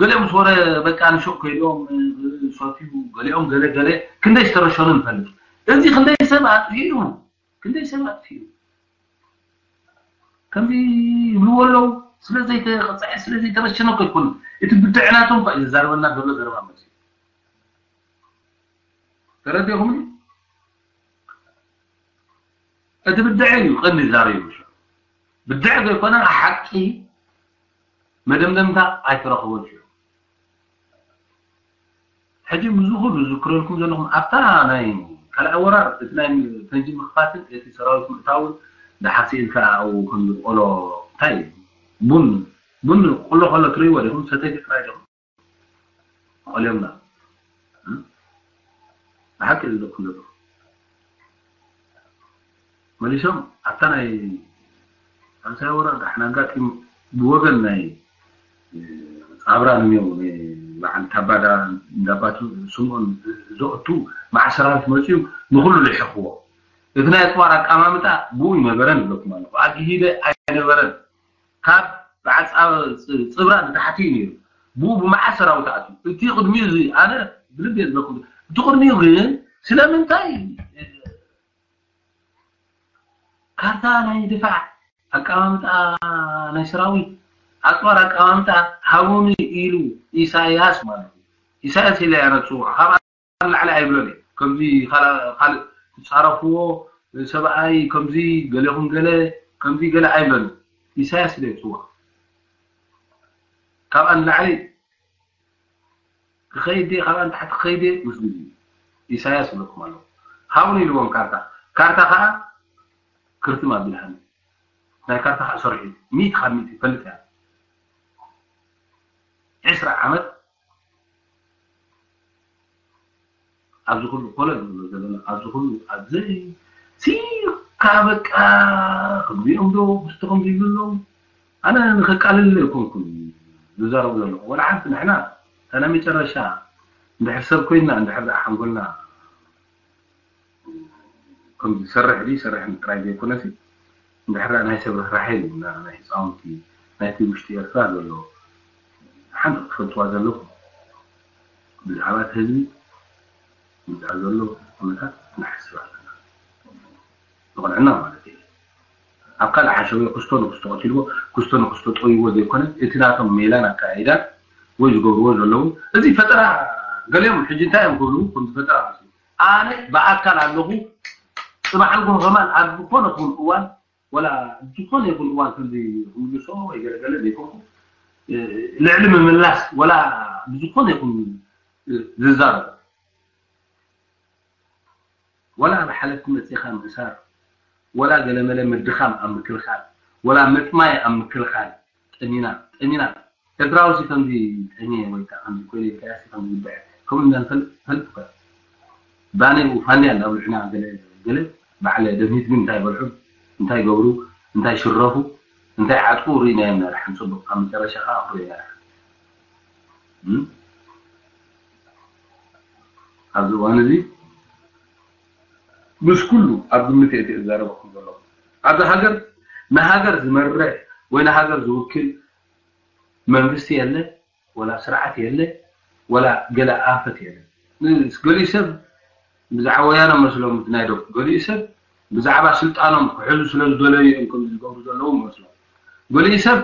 ገሊኦም ምስ ወረ በቃ ንሹቅ ከይዶም ሰትዩ ገሊኦም ገለ ገለ ክንደይ ዝተረሸኑ ንፈልጥ እዚ ክንደይ ሰብ ኣጥፊኡ ክንደይ ሰብ ኣጥፊኡ ከምዚ ይብልዎ ኣለዉ ስለ ዘይተቐፅዐ ስለ ዘይተረሸነ እኮ ኣይኮኑን እቲ ብድዕናቶም እኳ እዩ ዘዛርበና ዘሎ ዘረባ መፅዩ ተረዲኹምኒ እቲ ብድዐ እዩ ቀንዲ ዛሪቡ ብድዐ ዘይኮነ ሓቂ መደምደምታ ኣይትረኽቦን ሽዑ ሕጂ ምዚ ኩሉ ዝዝክረልኩም ዘለኹም ኣብታ ናይ ካልኣይ ወራር እቲ ናይ ፈንጂ ምኽፋትን እቲ ሰራዊት ምእታውን ደሓር ስኢልካ ኣብኡ ከም ዝቆሎ እንታይ ቡን ቡን ቆሎ ከሎ ትርእይዎ ዲኹም ሰተይቲ ጥራይ ዲኹም ቆልዮምና ብሓቂ ዝደኩም ዘሎ መሊሶም ኣብታ ናይ ኣምሳይ ወራ ዳሕና ኣጋጢሙ ብወገን ናይ ፃብራ ንሚው በዓል ታባዳ እንዳባቱ ስምኦን ዘእቱ መዓ ሰራዊት መፅኡ ንኩሉ ልሕኽዎ እቲ ናይ ኣፅዋር ኣቀማምጣ ብኡ ይነበረን ይብለኩም ኣለኩ ኣግሂደ ኣይነበረን ካብ ብዓፃ ፅብራ ንታሕቲ እዩ ነይሩ ብኡ ብመዓት ሰራዊት ኣትዩ እቲ ቅድሚኡ እዚ ኣነ ብልቢ እየ ዝብለኩም እቲ ቅድሚኡ ግን ስለምንታይ ካርታ ናይ ድፋዕ፣ ኣቀማምጣ ናይ ሰራዊት፣ ኣጽዋር ኣቀማምጣ ሃቡኒ ኢሉ ኢሳያስ ማለት እዩ። ኢሳያስ ኢለ እያ ነጽውዖ። ካብ ንላዕሊ ኣይብሎን እየ። ከምዚ ካልእ ትጻረፍዎ ሰብኣይ ከምዚ ገሌኹም ገለ ከምዚ ገለ ኣይብሎን። ኢሳያስ ኢለ እየ ዝጽውዖ። ካብኣ ንላዕሊ ክኸይድ ድየ፣ ካብኣ ንታሕቲ ክኸይድ ድየ ምስ ግዜ ኢሳያስ ይብለኩም ኣለኹ። ሃቡኒ ኢልዎም ካርታ። ካርታ ከዓ ክርትም ኣቢልሃኒ። ናይ ካርታ ከዓ ሰሪሑ እዩ። ሚእቲ ካብ ሚእቲ ይፈልጥ እያ። ዕስራ ዓመት ኣብዚ ኩሉ ኮለ ንብሎ ዘለና፣ ኣብዚ ኩሉ ኣብዚ ሲካ በቃ ከምዚኦም ዶ ምስቲ ከምዚ ይብሉ ኣለዉ። ኣነ ንኸቃልል ኣይኮንኩን ዝዛረቡ ዘለኹ። ወላ ሓንቲ ንሕና እታ ናይ መጨረሻ እንድሕር ሰብ ኮይንና፣ እንድሕር ደኣ ሓንጎልና ከም ዝሰርሕ ድዩ ይሰርሕ ጥራይ ዘይኮነሲ፣ እንድሕር ደኣ ናይ ሰብ ርህራሄ የብልና፣ ናይ ህፃውንቲ ናይቲ ውሽጢ ኤርትራ ዘሎ ሓንቲ ክትፈልጥዋ ዘለኩም ብዛዕባ እቲ ህዝቢ፣ ብዛዕባ ዘሎ ኩነታት ንሓስብ ኣለና። ንቕንዕና ማለት እዩ። ኣብ ካልእ ሓሸውየ ክስቶ ንክስቶ ቀቲልዎ፣ ክስቶ ንክስቶ ጠውይዎ ዘይኮነ፣ እቲ ናቶም ሜላን ኣካያይዳን ወይ ዝገብርዎ ዘለዉ፣ እዚ ፈጠራ፣ ገሊኦም ሕጂ እንታይ እዮም ክብሉ፣ ከምዚ ፈጠራ መስሉ። ኣነ ብኣካል ኣለኹ፣ ጽባሕ ንግሆ ከማን ኣብ ዝኾነ ይኹን እዋን፣ ወላ ኣብ ዝኾነ ይኹን እዋን ከምዚ ክምልሶ ወይ ገለገለ ዘይኮንኩ፣ እ፣ ልዕሊ ምምላስ፣ ወላ ብዝኾነ ይኹን፣ እ፣ ዝዛረብ። ወላ ኣብ ሓለፍቲ መጺኻ ምእሳር፣ ወላ ገለመለ ምድኻም ኣብ ምክልኻል፣ ወላ ምጥማይ ኣብ ምክልኻል፣ ጠሚና፣ ጠሚና። ኤርትራዊ ሲ ከምዚ ጠምየ ወይ ከዓ ከምዚ ኮይነ ኢልካ ሲ ከምዚ ይብዐ። ከምኡ ኢና ንፈልጥ፣ ፈልጥ እኮ። ባነ ፋንድያ እንዳብልዑና ገለ፣ ገለ በዓል ደምሂት ግን እንታይ ይበልዑ፣ እንታይ ይገብሩ፣ እንታይ ይሽረፉ፣ እንታይ ይዓጥቁ ርኢናዮም ኢና ደሓን ጽቡቕ። ኣብ መጨረሻ ከዓ ክርእዩ ኢና ደሓን። እም? ኣብዚ እዋን እዚ ምስ ኩሉ ኣብ ግምት እየ ዝዛረበኩም ዘለኹ። ኣብዚ ሃገር ንሃገር ዝመርሕ ወይ ንሃገር ዝውክል መንግስቲ የለ፣ ወላ ስርዓት የለ፣ ወላ ገለ ኣንፈት የለ። ን-፣ ገሊኡ ሰብ ብዛዕባ ወያነ መስሎም ናይ ዶ-፣ ገሊኡ ሰብ ብዛዕባ ስልጣኖም ክሕዙ ስለ ዝደለዩ እዮም ከምዚ ዝገብሩ ዘለዉ መስሎም። ገሊኡ ሰብ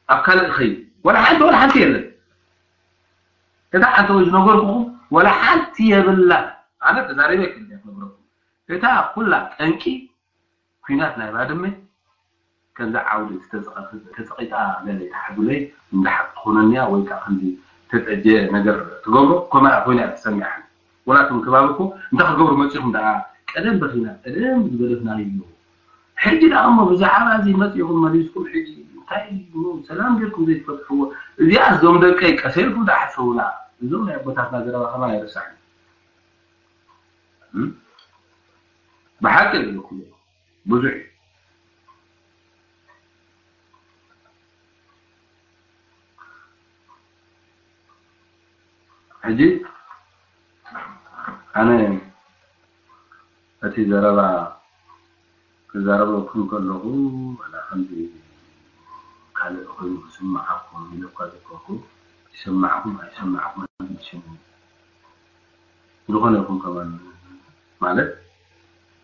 ኣብ ካልእ ይኸይድ። ወላ ሓንቲ፣ ወላ ሓንቲ የለን። እታ ዓንተወ ዝነገርኩኹም ወላ ሓንቲ የብላ። ኣነ ተዛሪበ ክልተ ክነግረኩም። እታ ኩላ ጠንቂ ኲናት ናይ ባድመ ከምዛ ዓውዲ ዝተጸቐ-፣ ተጸቒጣ ገለ ይትሓዙለይ፣ እንዳ ሓቂ ትኾነኒ እያ ወይ ከዓ ከምዚ ተጠጀ ነገር ትገብሮ፣ ከምኣ ኮይና እያ ተሰሚዓኒ። ወላ እቶም ከባቢ እኮ እንታይ ክትገብሩ መጺኹም ደኣ? ቀደም በኺና፣ ቀደም ዝገደፍናዮ እዩ። ሕጂ ደኣ እሞ ብዛዕባ እዚ መጺኹም መሊስኩም ሕጂ እንታይ እሞ ሰላም ጌርኩም ዘይትፈትሕዎ? እዚኣ እዞም ደቀይ ቀሰ ኢልኩም ደኣ ሕሰቡላ። እዞም ናይ ኣቦታትና ዘረባ ከማን ኣይርሳዕን። እም? ብሓቂ ይብለኩም ብዙሕ እዩ። ሕጂ ኣነ እቲ ዘረባ ክዛረበኩም ከለኹ ዋላ ከምዚ ካልእ ኮይኑ ክስምዓኩም ኢለ እኳ ዘይኮንኩ፣ ይሰማዕኩም ኣይሰማዕኩም ኣይግድሸንን። ዝኾነ ይኹን ከማን ማለት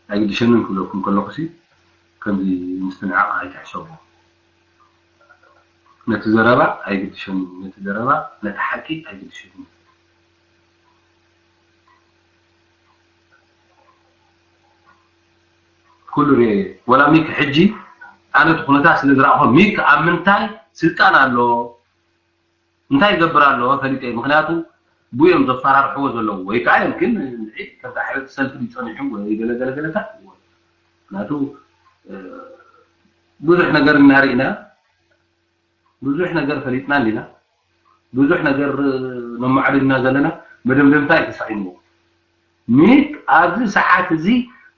ኣይግድሸንን ክብለኩም ከለኹሲ ከምዚ ምስትንዓቕ ኣይትሕሰቡ። ነቲ ዘረባ ኣይግድሸንን፣ ነቲ ዘረባ፣ ነቲ ሓቂ ኣይግድሸንን። ኩሉ ርኤ። ወላ ሚክ ሕጂ ኣነ እቲ ኩነታት ስለ ዝረኣኹ፣ ሚክ ኣብ ምንታይ ስልጣን ኣሎ፣ እንታይ ይገብር ኣሎ ፈሊጠ። ምኽንያቱ ብኡ እዮም ዘፈራርሕዎ ዘለዉ። ወይ ከዓ የምክን ንዒ ከምታ ሕብረት ሰልፊ ድዩ ጸኒሑ ወይ ገለ ገለ ገለታት። ምኽንያቱ፣ እ፣ ብዙሕ ነገር እናርኢና፣ ብዙሕ ነገር ፈሊጥና እንዲና፣ ብዙሕ ነገር ነማዕድልና ዘለና መደምደምታ እዩ ተሳኢንዎ። ሚክ ኣብዚ ሰዓት እዚ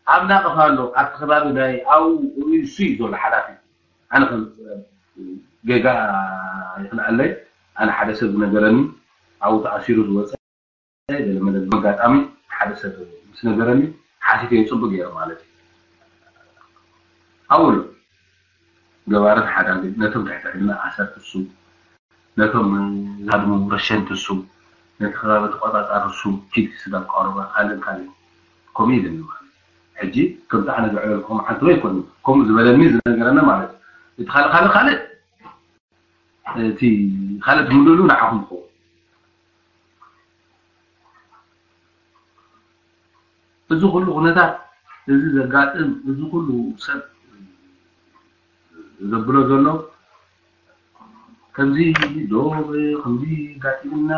ኣብ ናቕፋ ኣሎ፣ ኣብቲ ከባቢ ናይ ኣብኡ ንሱ እዩ ዘሎ ሓላፊ። ኣነ ከም ጌጋ ይኽልኣለይ፣ ኣነ ሓደ ሰብ ዝነገረኒ ኣብኡ ተኣሲሩ ዝወፀ ገለ መለ ኣጋጣሚ ሓደ ሰብ ምስ ነገረኒ ሓቲተ ጽቡቅ ገይረ ማለት እዩ። ኣብኡ ኣሎ ገባርን ሓዳግን ነቶም ትሕቲ ዕድመ ኣሰር እሱ ነቶም ዝሃድሙ ረሸንቲ እሱ ነቲ ከባቢ ተቆጻጻሪ እሱ ኪድ ክስብ ኣቋርባ ካልእን ካልእን ከምኡ ኢለኒ ማለት እዩ። ሕጂ ከምቲ ኣነ ዘዕለልኩም መዓልቲ ኣይኮነን። ከምኡ ዝበለኒ ዝነገረና ማለት እዩ። እቲ ካልእ ካልእ ካልእ እቲ ካልእ ትምልእሉ ንዓኹም ትኸውን። እዚ ኩሉ ኩነታት እዚ ዘጋጥም እዚ ኩሉ ሰብ ዘብሎ ዘሎ ከምዚ ዶ ከምዚ ጋጢምና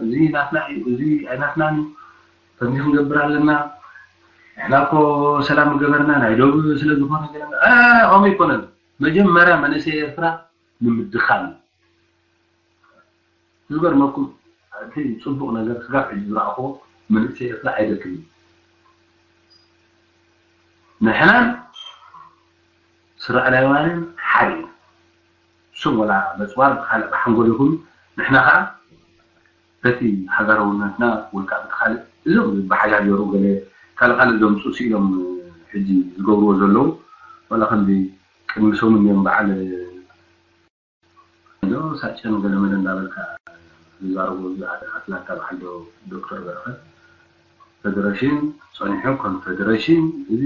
እዚ ናትና እዩ እዚ ኣይናትናን እዩ ከምዚ ክንገብር ኣለና ንሕና እኮ ሰላም ገበርና ናይ ዶብ ስለ ዝኾነ ገለና ከምኡ ይኮነን መጀመርያ መንእሰይ ኤርትራ ንምድኻል እዩ ዝገርመኩም እቲ ፅቡቕ ነገር ስጋብ ሕጂ ዝረኣኹዎ መንእሰይ ኤርትራ ኣይደክምን እዩ ንሕናን ስራዕላይዋንን ሓደ ኢና እሱም ወላ መፅዋር ብካልእ ብሓንጎል ይኹን ንሕና ከዓ በቲ ሃገራውነትና ወይ ከዓ በቲ ካልእ እዞም ብሓጃጀሩ ገለ ካልእ ካልእ ዘምፁ ስኢሎም ሕጂ ዝገብርዎ ዘለዉ ወላ ከምዚ ቅድሚ ሰሙን እዮም በዓል ዶ ሳጨን ገለመለ እንዳበልካ ዝዛረቡ ኣብዚ ሓደ ኣትላንታ በዓል ዶ ዶክተር በረኸት ፌደሬሽን ጸኒሑ ኮንፌደሬሽን እዚ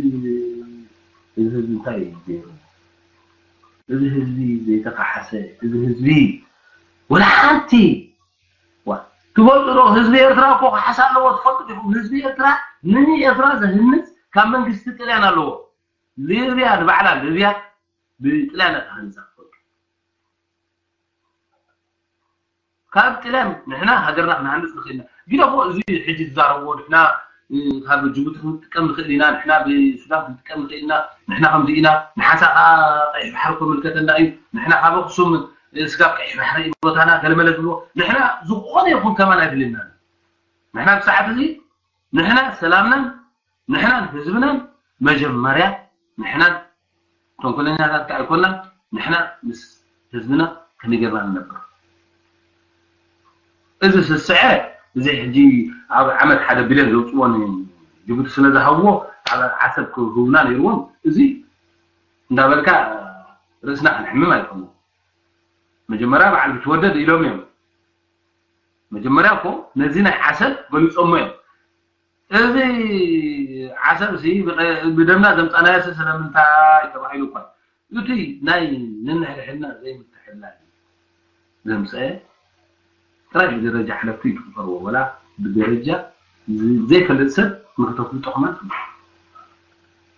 እዚ ህዝቢ እንታይ እዩ ገይሩ እዚ ህዝቢ ዘይተካሓሰ እዚ ህዝቢ ወላ ሓንቲ ትፈልጡ ዶ ህዝቢ ኤርትራ እኮ ካሓሳ ኣለዎ ትፈልጡ ዲኹም ህዝቢ ኤርትራ ንኒ ኤርትራ ዘህንፅ ካብ መንግስቲ ጥልያን ኣለዎ ሊብያ ንባዕላ ሊብያ ብጥልያን ተሃኒፃ ትፈልጡ ካብ ጥልያን ንሕና ሃገርና ክንሃንፅ ንኽእልና ግደፎ እዚ ሕጂ ዝዛረብዎ ንሕና ካብ ጅቡቲ ክንጥቀም ንኽእል ኢና ንሕና ብሱዳን ክንጥቀም ንኽእል ኢና ንሕና ከምዚ ኢና ንሓንሳ ከዓ ቀይሕ ባሕሪ ከምልከተና እዩ ንሕና ካብ ኣክሱም ስጋብ ቀይሕ ባሕሪ እዩ ቦታና ገለመለ ዝብልዎ ንሕና ዝኾነ ይኹን ከማን ኣይድልየና ንሕና ብሰዓት እዚ ንሕና ሰላምናን ንሕናን ህዝብናን መጀመርያ ንሕናን ተንኮለኛታት ከዓ ኣይኮናን ንሕና ምስ ህዝብና ከመይ ጌርና ንነብር እዚ ስስዐ እዚ ሕጂ ኣብ ዓመት ሓደ ቢልዮን ዘውፅዎ ንጅቡቲ ስለ ዝሃብዎ ኣብ ዓሰብ ክህቡና ነይርዎም እዚ እንዳበልካ ርእስና ክንሕምም ኣይኮና መጀመርያ በዓል ብትወደድ ኢሎም እዮም መጀመርያ እኮ ነዚ ናይ ዓሰብ ገሊፆሞ እዮም እዚ ዓሰብ ሲ ብደምና ዘምፃናዮ ሲ ስለምንታይ ተባሂሉ እኳ እቲ ናይ ነንሕድሕድና ዘይምትሕልላይ ዘምፀአ ጥራይ ብደረጃ ሓለፍቲ ይትቁፀርዎ ወላ ብደረጃ ዘይፈልጥ ሰብ ንክተፍልጦ ከማን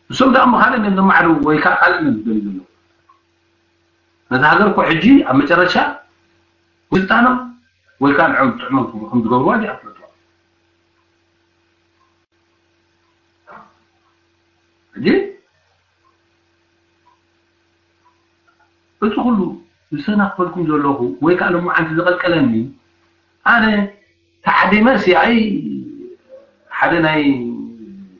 እሶም ደኣ ምኻልእ ነማዕዱ ወይ ከዓ ካልእ ነዝበሉ ዘለዉ ነዚ ሃገር እኮ ሕጂ ኣብ መጨረሻ ስልጣኖም ወይ ከዓ ንዕኦም ጥዕሞም ከም ዝገብርዋ እዚኣ ፍለጥዋ ሕጂ እቲ ኩሉ ዝሰናኽፈልኩም ዘለኹ ወይ ከዓ ሎማዓንቲ ዝቐልቀለኒ ኣነ ተዓዲመ ሲኣይ ሓደ ናይ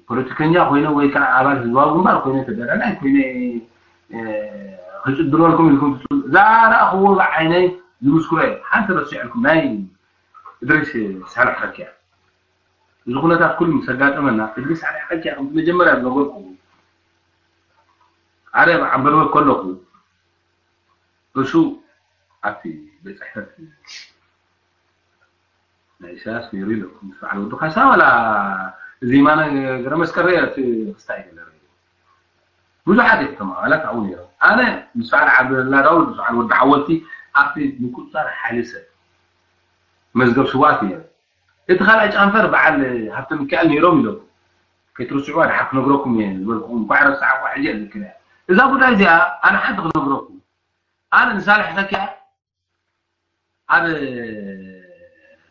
ፖለቲከኛ ኮይነ ወይ ከዓ ኣባል ህዝባዊ ግንባር ኮይነ ተጋዳላይ ኮይነ ክፅድረልኩም ኢልኩም ዝረኣኽዎ ብዓይነይ ዝምስክሮ እየ ሓንቲ ረሲዐልኩም ናይ እድሪስ ሳልሕ ረኪያ እዚ ኩነታት ኩሉ ምስ ኣጋጠመና እድሪስ ሳልሕ ረኪያ ከምቲ መጀመርያ ዝነገርኩ ኣነ ኣብ ዓንበርበር ከለኹ እሱ ኣብቲ ቤት ፅሕፈት ናይ ኢሳያስ ነይሩ ኢለኩም ምስ በዓል ወዲ ካሳ ዋላ እዚ የማነ ገረመስቀል ርአ እቲ ክስታይ ገለ ርአ ብዙሓት እዮም እቶም ኣባላት ኣብኡ ነይሮም ኣነ ምስ በዓል ዓብደላ ዳውድ ምስ በዓል ወዲ ሓወልቲ ኣብቲ ምቁፅፃር ሓይሊ ሰብ መዝገብ ስዋት እዮም እቲ ካልኣይ ጫንፈር በዓል ሃብተ ሚካኤል ነይሮም ኢሎም ከይትርስዕዋ ድሓር ክነግረኩም እየ ዝበልኩም እንኳዕ ረሳዕኳ ሕጂ እዝክር እያ እዛ ጉዳይ እዚኣ ኣነ ሓንቲ ክነግረኩም ኣነ ንሳልሕ ተኪኣ ኣብ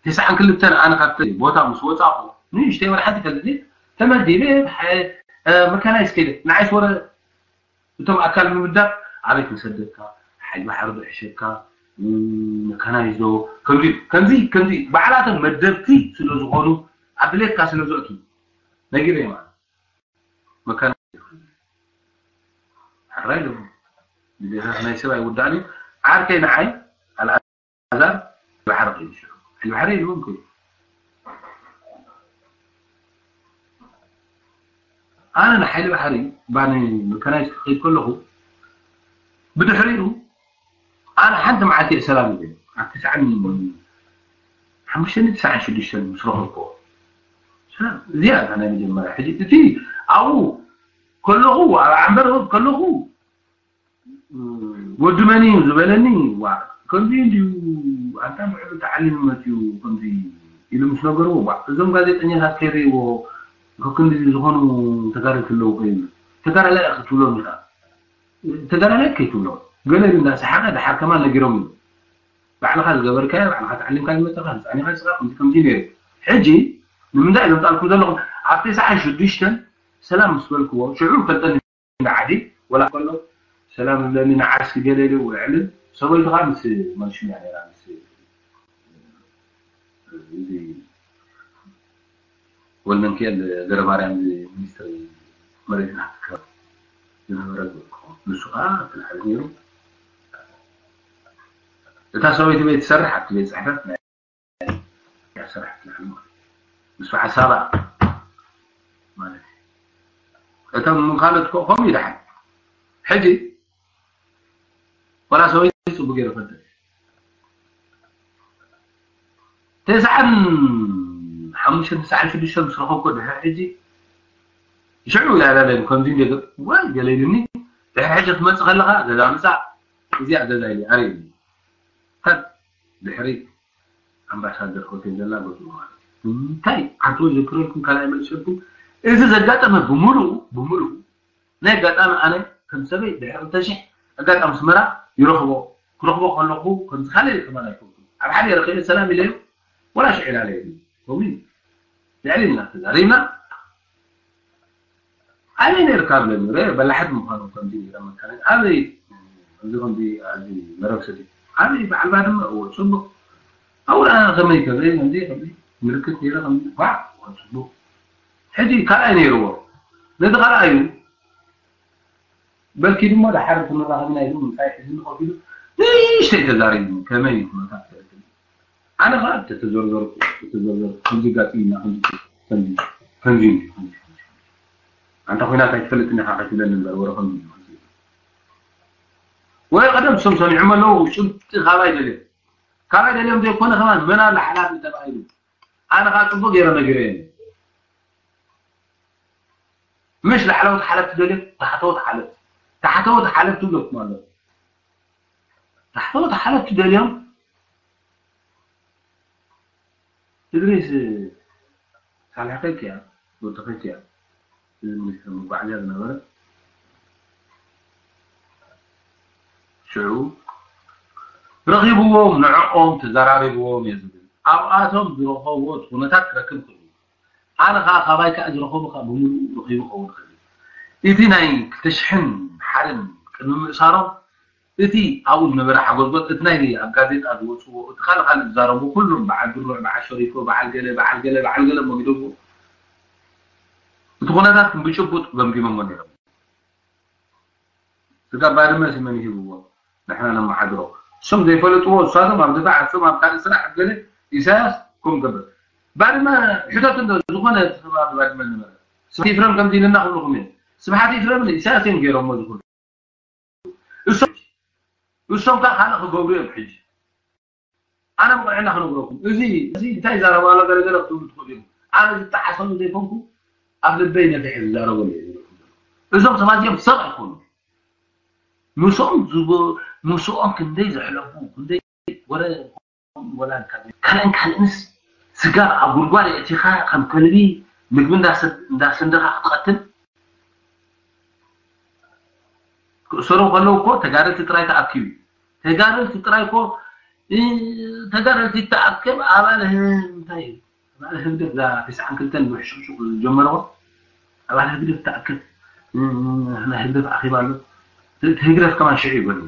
ተስዓን ክልተን ኣነ ካብቲ ቦታ ምስ ወፃኹ ንእሽተይ ወላ ሓንቲ ከልቲ ተመዲበ መካናይዝ ከይደ ንዓይስ ወረ እቶም ኣካል ምምዳብ ኣበይ ክንሰደካ ሓይሊ ባሕሪ ዶ ሕሸካ መካናይዝ ዶ ከምዚ ከምዚ ከምዚ ባዕላቶም መደብቲ ስለ ዝኾኑ ኣብ ድሌትካ ስለ ዘእቱ ነጊረ ማለት መካናይዝ ሕራይ ኣለዎ ግዴታ ናይ ሰብ ኣይውዳእን እዩ ዓርከይ ንዓይ ኣልኣዛር ባሕሪ ከይዱ ሽዑ ባሕሪ ኢልዎም ከይዱ ኣነ ንሓይሊ ባሕሪ ባኒ መካናይዝ ክኸይድ ከለኹ ብድሕሪኡ ኣነ ሓንቲ መዓልቲ እየ ሰላም ኢለ ኣብ ትስዓን ሓሙሽተን ትስዓን ሽዱሽተን ምስ ረኸብኩዎ እዚኣ እታ ናይ መጀመርያ ሕጂ እቲ ኣብኡ ከለኹ ኣብ ዓንበር ከለኹ ወዲ መን እዩ ዝበለኒ ዋ ከምዚ እንዲዩ ኣንታ ምዕሉ ተዓሊም መፅዩ ከምዚ ኢሉ ምስ ነገርዎ ዋ እዞም ጋዜጠኛታት ከይርእይዎ ከክንዲ ዝኾኑ ተጋደልቲ ኣለዉ ከይሉ ተጋዳላይ ክትብሎም ኢኻ ተጋዳላይ ከይትብሎ ገለ ኢሉ እንዳሰሓቐ ድሓር ከማን ነጊሮም እዩ ባዕልኻ ዝገበርካዮ ባዕልኻ ተዓሊምካ ዝመፀኻ ህፃኒኻ ስኻ ከምዚ ከምዚ ነይሩ ሕጂ ንምንታይ እዞም ፃልኩም ዘለኹም ኣብ ተስዓን ሽዱሽተን ሰላም ምስ በልክዎ ሽዑ ፈልጠኒ ንዓዲ ወላ ከሎ ሰላም ዝብለኒ ንዓርሲ ገለ ኢሉ ውዕልን ሰበይቱ ከዓ ምስ መንሽም እያ ነይራ ምስ እዚ ወልደንኪኤል ገረማርያም እዚ ሚኒስትሪ መሬትና ክትከብ ዝነበረ ንሱ ከዓ ትልዓል ነይሩ እታ ሰበይቲ ቤት ትሰርሕ ኣብቲ ቤት ፅሕፈት ናይ ስራሕ ትልዓል ማለት እዩ። ምስ በዓል ሳባ ማለት እዩ። እቶም ካልኦት ኮ- ከምኡ ይድሓን ሕጂ ወላ ሰበይቲ ፅቡቅ ገይሩ ፈልጠ ተስዓን ሓሙሽተን ተስዓን ሽዱሽተን ምስ ረኸብኮ ድሕሪ ሕጂ ሽዑ ያላለኒ ከምዚ እንደ ወይ ገለ ኢሉኒ ድሕሪ ሕጂ ክትመፅእ ከለካ ገዛ ምፃእ እዚኣ ገዛ ኢለ ኣርእየኒ ካብ ድሕሪ ኣምባሳደር ሆቴል ዘላ ገዝኡ ማለት እዩ እንታይ ዓንተወ ዘክረልኩም ካልኣይ መልሰልኩም እዚ ዘጋጠመ ብምሉኡ ብምሉኡ ናይ ኣጋጣሚ ኣነ ከም ሰበይ ድሕሪ ክልተ ሽሕ ኣጋጣሚ ኣስመራ ይረኽቦ ክረኽቦ ከለኹ ከምዚ ካልእ ከማን ኣይኮንኩን ኣብ ሓደ ረኺበ ሰላም ኢለዮ ወላ ሽዕ ኢላለየ ከምኡ እዩ ልዕሊ ኢልና ተዛሪብና ኣበይ ነርካ ብለኒ ረ በላሕት ምዃኑ ከምዚ ነረ መካነ ኣበይ እዚ ከምዚ ኣብዚ መረብ ስዲ ኣበይ በዓል ባድመ እዎ ፅቡቅ ኣብኡ ደኣ ከመይ ከመይ ከምዚ ከምዚ ምልክት ነረ ከምዚ ዋ ፅቡቅ ሕጂ ካልኣይ ነይርዎ ነቲ ካልኣዩ በልኪ ድማ ደሓር ክንራኸብ ኢና ኢሉ ምሳይ ሒዙ ኮፍ ኢሉ ንእሽተይ ተዛሪቡ ከመይ እዩ ኩነታት ኣነ ከዓ ተተዘርዘርኩ ተተዘርዘርኩ ከምዚ ጋጢና ከምዚ ከምዚ ከምዚ እዩ ከምዚ ከምዚ ኣንታ ኮይናት ኣይትፈልጥን ኢኻ ከይትብለኒ እምበር ወረ ከምዚ እዩ ከምዚ እዩ ወይ ቀደም እሶም ሰሚዖም ኣለዉ ጭብጢ ካባይ ደልዮም ካባይ ደልዮም ዘይኮነ ከማን መን ኣሎ ሓላፊ ተባሂሉ ኣነ ከዓ ፅቡቅ ገይረ ነጊረዮም ምሽ ላዕለዎት ሓለፍቲ ደልዮም ታሕተዎት ሓለፍቲ ታሕተዎት ሓለፍቲ ብለኩም ኣለዉ ታሕተዎት ሓለፍቲ ደልዮም እድሪስ ሳልሕ ከይትያ ወዲ ከይትያ እዚ ሚኒስትር መጓዓዝያ ዝነበረ ሽዑ ረኺብዎም ንዕኦም ተዘራሪብዎም እየ ዝብል ኣብኣቶም ዝረኸብዎ እቲ ኩነታት ክረክብ ክእል ኣነ ከዓ ካባይ ከዓ ዝረኸቡ ከዓ ብምሉኡ ረኺቡ ክኸውን ይኽእል እዩ እቲ ናይ ክልተ ሽሕን ሓደን ቅድሚ ምእሳሮም እቲ ኣብኡ ዝነበረ ሓጎዝጎዝ እቲ ናይ ኣብ ጋዜጣ ዝወፅዎ እቲ ካልእ ካልእ ዝዛረቡ ኩሎም በዓል ድሩዕ በዓል ሸሪፎ በዓል ገለ በዓል ገለ በዓል ገለ ሞጊዶምዎ እቲ ኩነታት ብጭቡጥ ገምጊሞሞ ነይሮም ስጋ ባድመ ሲመን ይህብዎ ንሕና ነመሓድሮ እሶም ዘይፈለጥዎ እሳቶም ኣብ ድፋዕ እሶም ኣብ ካልእ ስራሕ ገለ ኢሳያስ ከም ገብር ባድመ ሕተት እንዶ ዝኾነ ከባቢ ባድመ ነበረ ስብሓት ይፍረም ከምዚ ኢልና ክብልኹም እዮም ስብሓት ይፍረም ኢሳያስ እዮም ገይሮሞ ዝኹሉ እሶም እሶም ከዓ ካልእ ክገብሩ እዮም ሕጂ ኣነ ብቕንዕና ክነግረኩም እዚ እዚ እንታይ ይዛረቡ ኣሎ ገለ ገለ ክትብሉ ትኽእሉ እዮም ኣነ ዝጠዓሰሉ ዘይኮንኩ ኣብ ልበይ ነፊሐ ዝዛረበሉ እየ ዝብለኩም ዘለኹ እዞም ሰባት እዚኦም ሰብ ኣይኮኑ ምስኦም ዝጎ ምስኦም ክንደይ ዘሕለፉ ክንደይ ወረ ወላ ካልእን ካልእንስ ስጋ ኣብ ጉድጓድ የእቲኻ ከም ከልቢ ምግቢ እንዳሰደኻ ክትቐትል ክእሰሩ ከለዉ እኮ ተጋደልቲ ጥራይ ተኣኪቡ እዩ ተጋደልቲ ጥራይ እኮ ተጋደልቲ ተኣከብ ኣባል እንታይ እዩ ኣባል ህግደፍ እዛ ተስዓን ክልተን ብሕሹክሹክ ዝጀመረዎ ኣባል ህግደፍ ተኣከብ ናይ ህግደፍ ኣኺባ ኣሎ ህግደፍ ከማን ሽዑ ይበሉ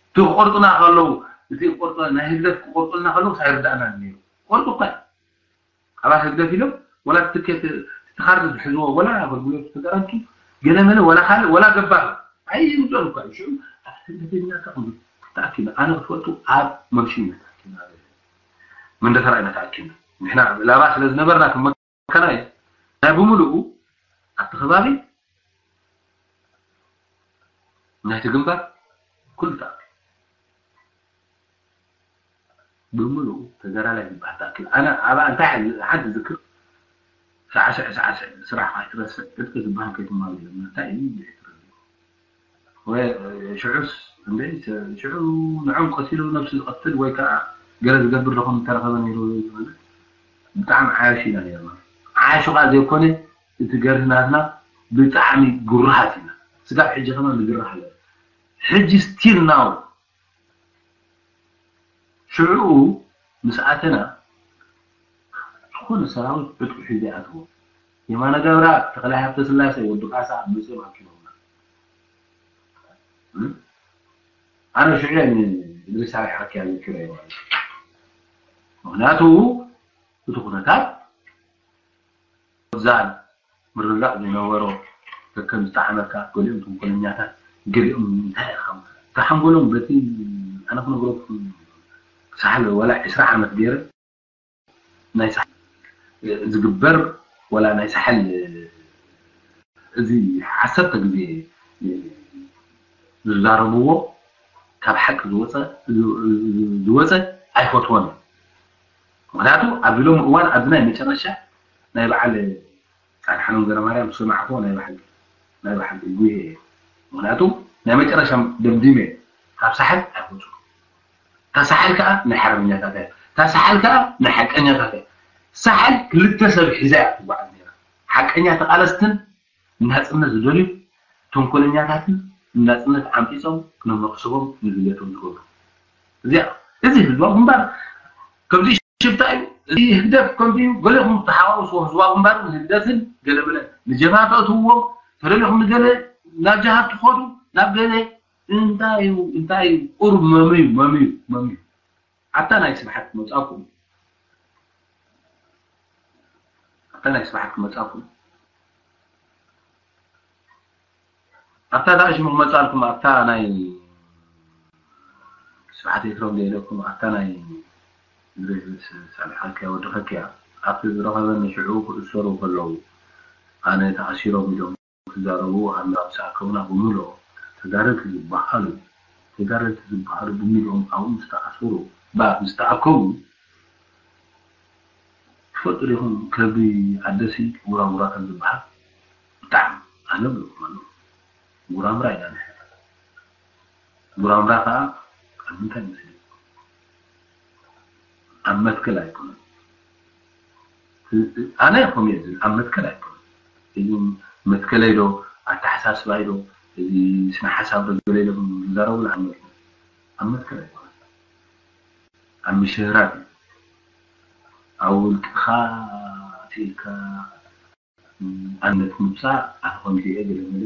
እቲ ክቆርጡና ከለዉ እቲ ክቆርጡ ናይ ህግደፍ ክቆርጡልና ከለዉ ሳይርዳእና ነይሩ ቆርጡ እኳ ኣባል ህግደፍ ኢሎም ወላ ትኬት ትኻርድ ዝሕዝዎ ወላ ኣገልግሎት ተጋራቱ ገለመለ ወላ ካልእ ወላ ገባር ኣይምፅኦን እኳ እዩ ሽዑ ኣብ ህግደፍ ኢልናካ ተኣኪብና ኣነ ክፈልጡ ኣብ መንሽን ተኣኪብና መንደፈራ ኢና ተኣኪብና ንሕና ላባ ስለ ዝነበርና ከም መከና እዩ ናይ ብምሉኡ ኣብቲ ከባቢ ናይቲ ግንባር ኩሉ ተኣኪቡ ብምሉኡ ተጋዳላይ ዝበሃል ተኣኪቡ ኣነ ኣብ እንታይ ሓንቲ ዝክር ሳዕስዕ ሳዕስዕ ስራሕ ኣይትረስዕ፣ ዕጥቂ ዝበሃል ከይትማል ኢሎም። እንታይ እዩ እንድዒ ትረድእ? ወይ ሽዑስ እንደ ሽዑ ንዖም ቀሲሉ ነብሱ ዝቐትል ወይ ከዓ ገለ ዝገብር ደኹም እንተረኸበ ነይሩ ማለት ብጣዕሚ ዓያሹ ኢና ነርና። ዓያሹ ከዓ ዘይኮነ እቲ ገርህናትና ብጣዕሚ ግሩሃት ኢና። ስጋብ ሕጂ ከማን ንግርህ ኣለና። ሕጂ ስቲል ናው ሽዑ ምስ ኣተና ዝኾነ ሰራዊት ዕጥቁ ሒዙ ይኣትዎ። የማነ ገብረኣብ፣ ተኽላይ ሃብተስላሴ፣ ወዲ ካሳ መፅኦም ኣኪቦምና። ኣነ ሽዑ እድሪስ ኣርሓኪያ ዝክረ ማለት ምክንያቱ እቲ ኩነታት ዛን ምርዳእ ዘይነበሮ ከከም ዝጠዓመካ ገሊኦም ተንኮለኛታት ገሊኦም እንታይ ኢኻ ተሓንጎሎም በቲ ኣነ ክነግረኩም ሳሕል ወላ ዕስራ ዓመት ገይረ ናይ ሳሕል ዝግበር ወላ ናይ ሳሕል እዚ ዓሰርተ ግዜ ዝዛረብዎ ካብ ሓቂ ዝወፀ ዝወፀ ኣይፈትዎን። ምክንያቱ ኣብዚ ሎም እዋን ኣብዚ ናይ መጨረሻ ናይ በዓል ፃድሓኖም ገረማርያም ዝሰማዕክዎ ናይ ብሓቂ ናይ ብሓቂ ጉሄ እዩ። ምክንያቱ ናይ መጨረሻ ደምዲመ ካብ ሳሕል ኣይወፁ። እታ ሳሕል ከዓ ናይ ሓርበኛታት እያ። እታ ሳሕል ከዓ ናይ ሓቀኛታት እያ። ሳሕል ክልተ ሰብ ሒዛ እያ ትጓዓዝ ነይራ። ሓቀኛ ተቃለስትን ናፅነት ዝደልዩ ተንኮለኛታትን ናፅነት ዓምፂፆም ክነመክስቦም ንድልየቶም ዝገብሩ እዚኣ እዚ ህዝባዊ ግንባር ከምዚ ሽፍታ እዩ እዚ ህግደፍ ከምዚ እዩ ገለኹም ተሓዋውስዎ ህዝባዊ ግንባር ንህግደፍን ገለመለ ንጀብሃ ተእትውዎም ተደሊኹም ንገለ ናብ ጀሃ ትኸዱ ናብ ገለ እንታይ እዩ እንታይ እዩ ቁሩብ መምዩ መምዩ መምዩ ኣታ ናይ ስብሓት መፃኩም ኣታ ናይ ስብሓት ክመፃኩም ኣብታ ዳእሽሙ ክመፃልኩም ኣብታ ናይ ስብሓት ኤፍረም ደኢለኩም ኣብታ ናይ ድሬስ ሳልሓኪያ ወድኸኪያ ኣብቲ ዝረኸበኒ ሽዑ ክእሰሩ ከለዉ ኣነ ተኣሲሮም ኢሎም ክዛረቡ ኣብ ምዕራብ ዝኣከቡና ብምልኦ ተጋደልቲ ዝበሃሉ ተጋደልቲ ዝበሃሉ ብምልኦም ኣብኡ ምስ ተኣሰሩ ባ ምስ ተኣከቡ ትፈልጡ ዲኹም ከብዲ ዓደሲ ጉራጉራ ከም ዝበሃል ብጣዕሚ ኣነ ብልኩም ኣሎ ጉራምራ ኢና ንሕና ጉራምራ ከዓ ኣብ ምንታይ መስል ኣብ መትከል ኣይኮነን ኣነ ከምኡ ዝብል ኣብ መትከል ኣይኮነን እዚ መትከለይ ዶ ኣተሓሳስባይ ዶ እዚ ስነ ሓሳብ ዶ ዝበለ ኢሎም ዝዛረቡ ንዓመት ኣብ መትከል ኣይኮነን ኣብ ምሽህራት እዩ ኣብ ውልቅኻ ስኢልካ ኣነት ምብፃእ ኣነ ከምዚ እየ ገለ መለ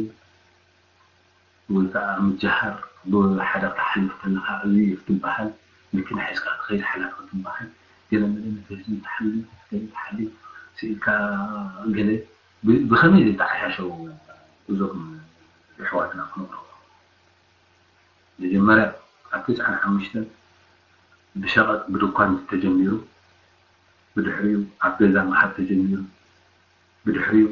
ወይ ከዓ ምጀሃር ብሓደ ክትሓልፍ ከለካ እዚ እዩ ክትበሃል መኪና ሒዝካ ክትኸይድ ሓላፊ ክትበሃል ገለ መለ ነቲ ህዝቢ ተሓልፍ ገለ ተሓልፍ ስኢልካ ገለ ብከመይ ዘይተዓሻሸው እዞም ኣሕዋትና ክነቕርቦ መጀመርያ ኣብ ትስዓን ሓሙሽተን ብሸቐጥ ብድኳን ተጀሚሩ ብድሕሪኡ ኣብ ገዛ ምሃብ ተጀሚሩ ብድሕሪኡ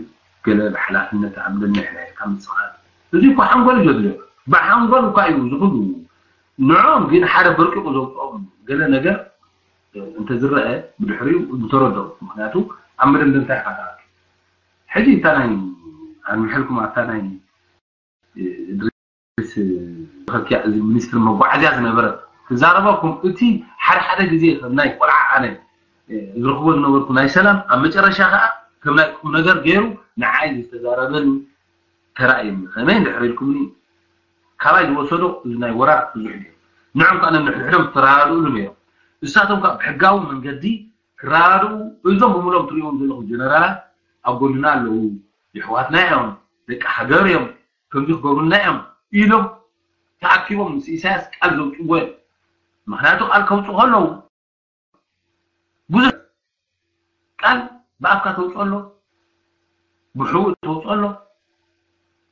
ገለ ብሓላፍነት ኣብ ነንሕድሕድካ ምፅቓጥ እዚ እኮ ሓንጎል እዩ ዘድልዮ ብሓንጎል እኳ እዩ እዚ ኩሉ ንዖም ግን ሓደ በርቂቑ ዘውፅኦም ገለ ነገር እንተዝረአ ብድሕሪኡ ምተረድኦ ምክንያቱ ኣብ መደምደምታ ኢኻ ትኣቱ ሕጂ እታ ናይ ኣንምሐልኩም ኣብታ ናይ እድሪስ ዝኸኪያ እዚ ሚኒስትር መጓዓዝያ ዝነበረ ክዛረበኩም እቲ ሓደ ሓደ ግዜ ከም ናይ ቆልዓ ኣነ ዝረኽቦ ዝነበርኩ ናይ ሰላም ኣብ መጨረሻ ከዓ ከም ናይ ቁም ነገር ገይሩ ንዓይ ዝተዛረበኒ ተራእዩኒ ከመይ እንድሕር ኢልኩምኒ ካባይ ዝወሰዶ እዚ ናይ ወራር ብዙሕ እዩ ንዕም ከዓ ነንሕድሕዶም ዝተረዳድእሉ ነይሮም እሳቶም ከዓ ብሕጋዊ መንገዲ ክረዳድኡ እዞም ብምሎም ትሪእዎም ዘለኹም ጀነራላት ኣብ ጎንና ኣለዉ የሕዋትና እዮም ደቂ ሃገር እዮም ከምዚ ክገብሩና እዮም ኢሎም ተኣኪቦም ምስ ኢሳያስ ቃል ዘውፅዎ እዮም ምክንያቱ ቃል ከውፁ ከለዉ ብዙሕ ቃል ብኣፍካ ተውፅኦ ኣሎ ብሕቡእ ተውፅኦ ኣሎ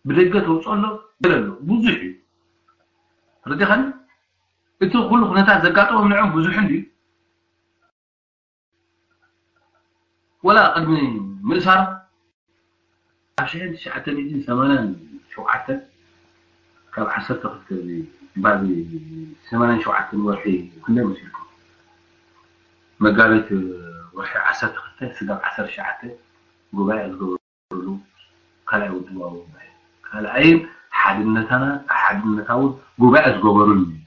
ብደገ ተውፅኦ ኣሎ ገለ ኣሎ ብዙሕ እዩ ተረዲኻኒ እቲ ኩሉ ኩነታት ዘጋጠሞም ንዕም ብዙሕ እንድዩ ወላ ቅድሚ ምእሳር ኣብ ሽሕን ትሽዓተ ሚእትን ሰማንያን ሸውዓተን ካብ ዓሰርተ ክልተ እዚ ባዚ ሰማንያን ሸውዓተን ወርሒ ክንደይ መሲልኩም መጋቢት ወርሒ ዓሰርተ ክልተ ስጋብ ዓሰርተ ትሽዓተ ጉባኤ ዝገበርሉ ካልኣይ ውድባዊ ጉባኤ፣ ካልኣይን ሓድነታና ሓድነታዊ ጉባኤ ዝገበርሉ እዩ።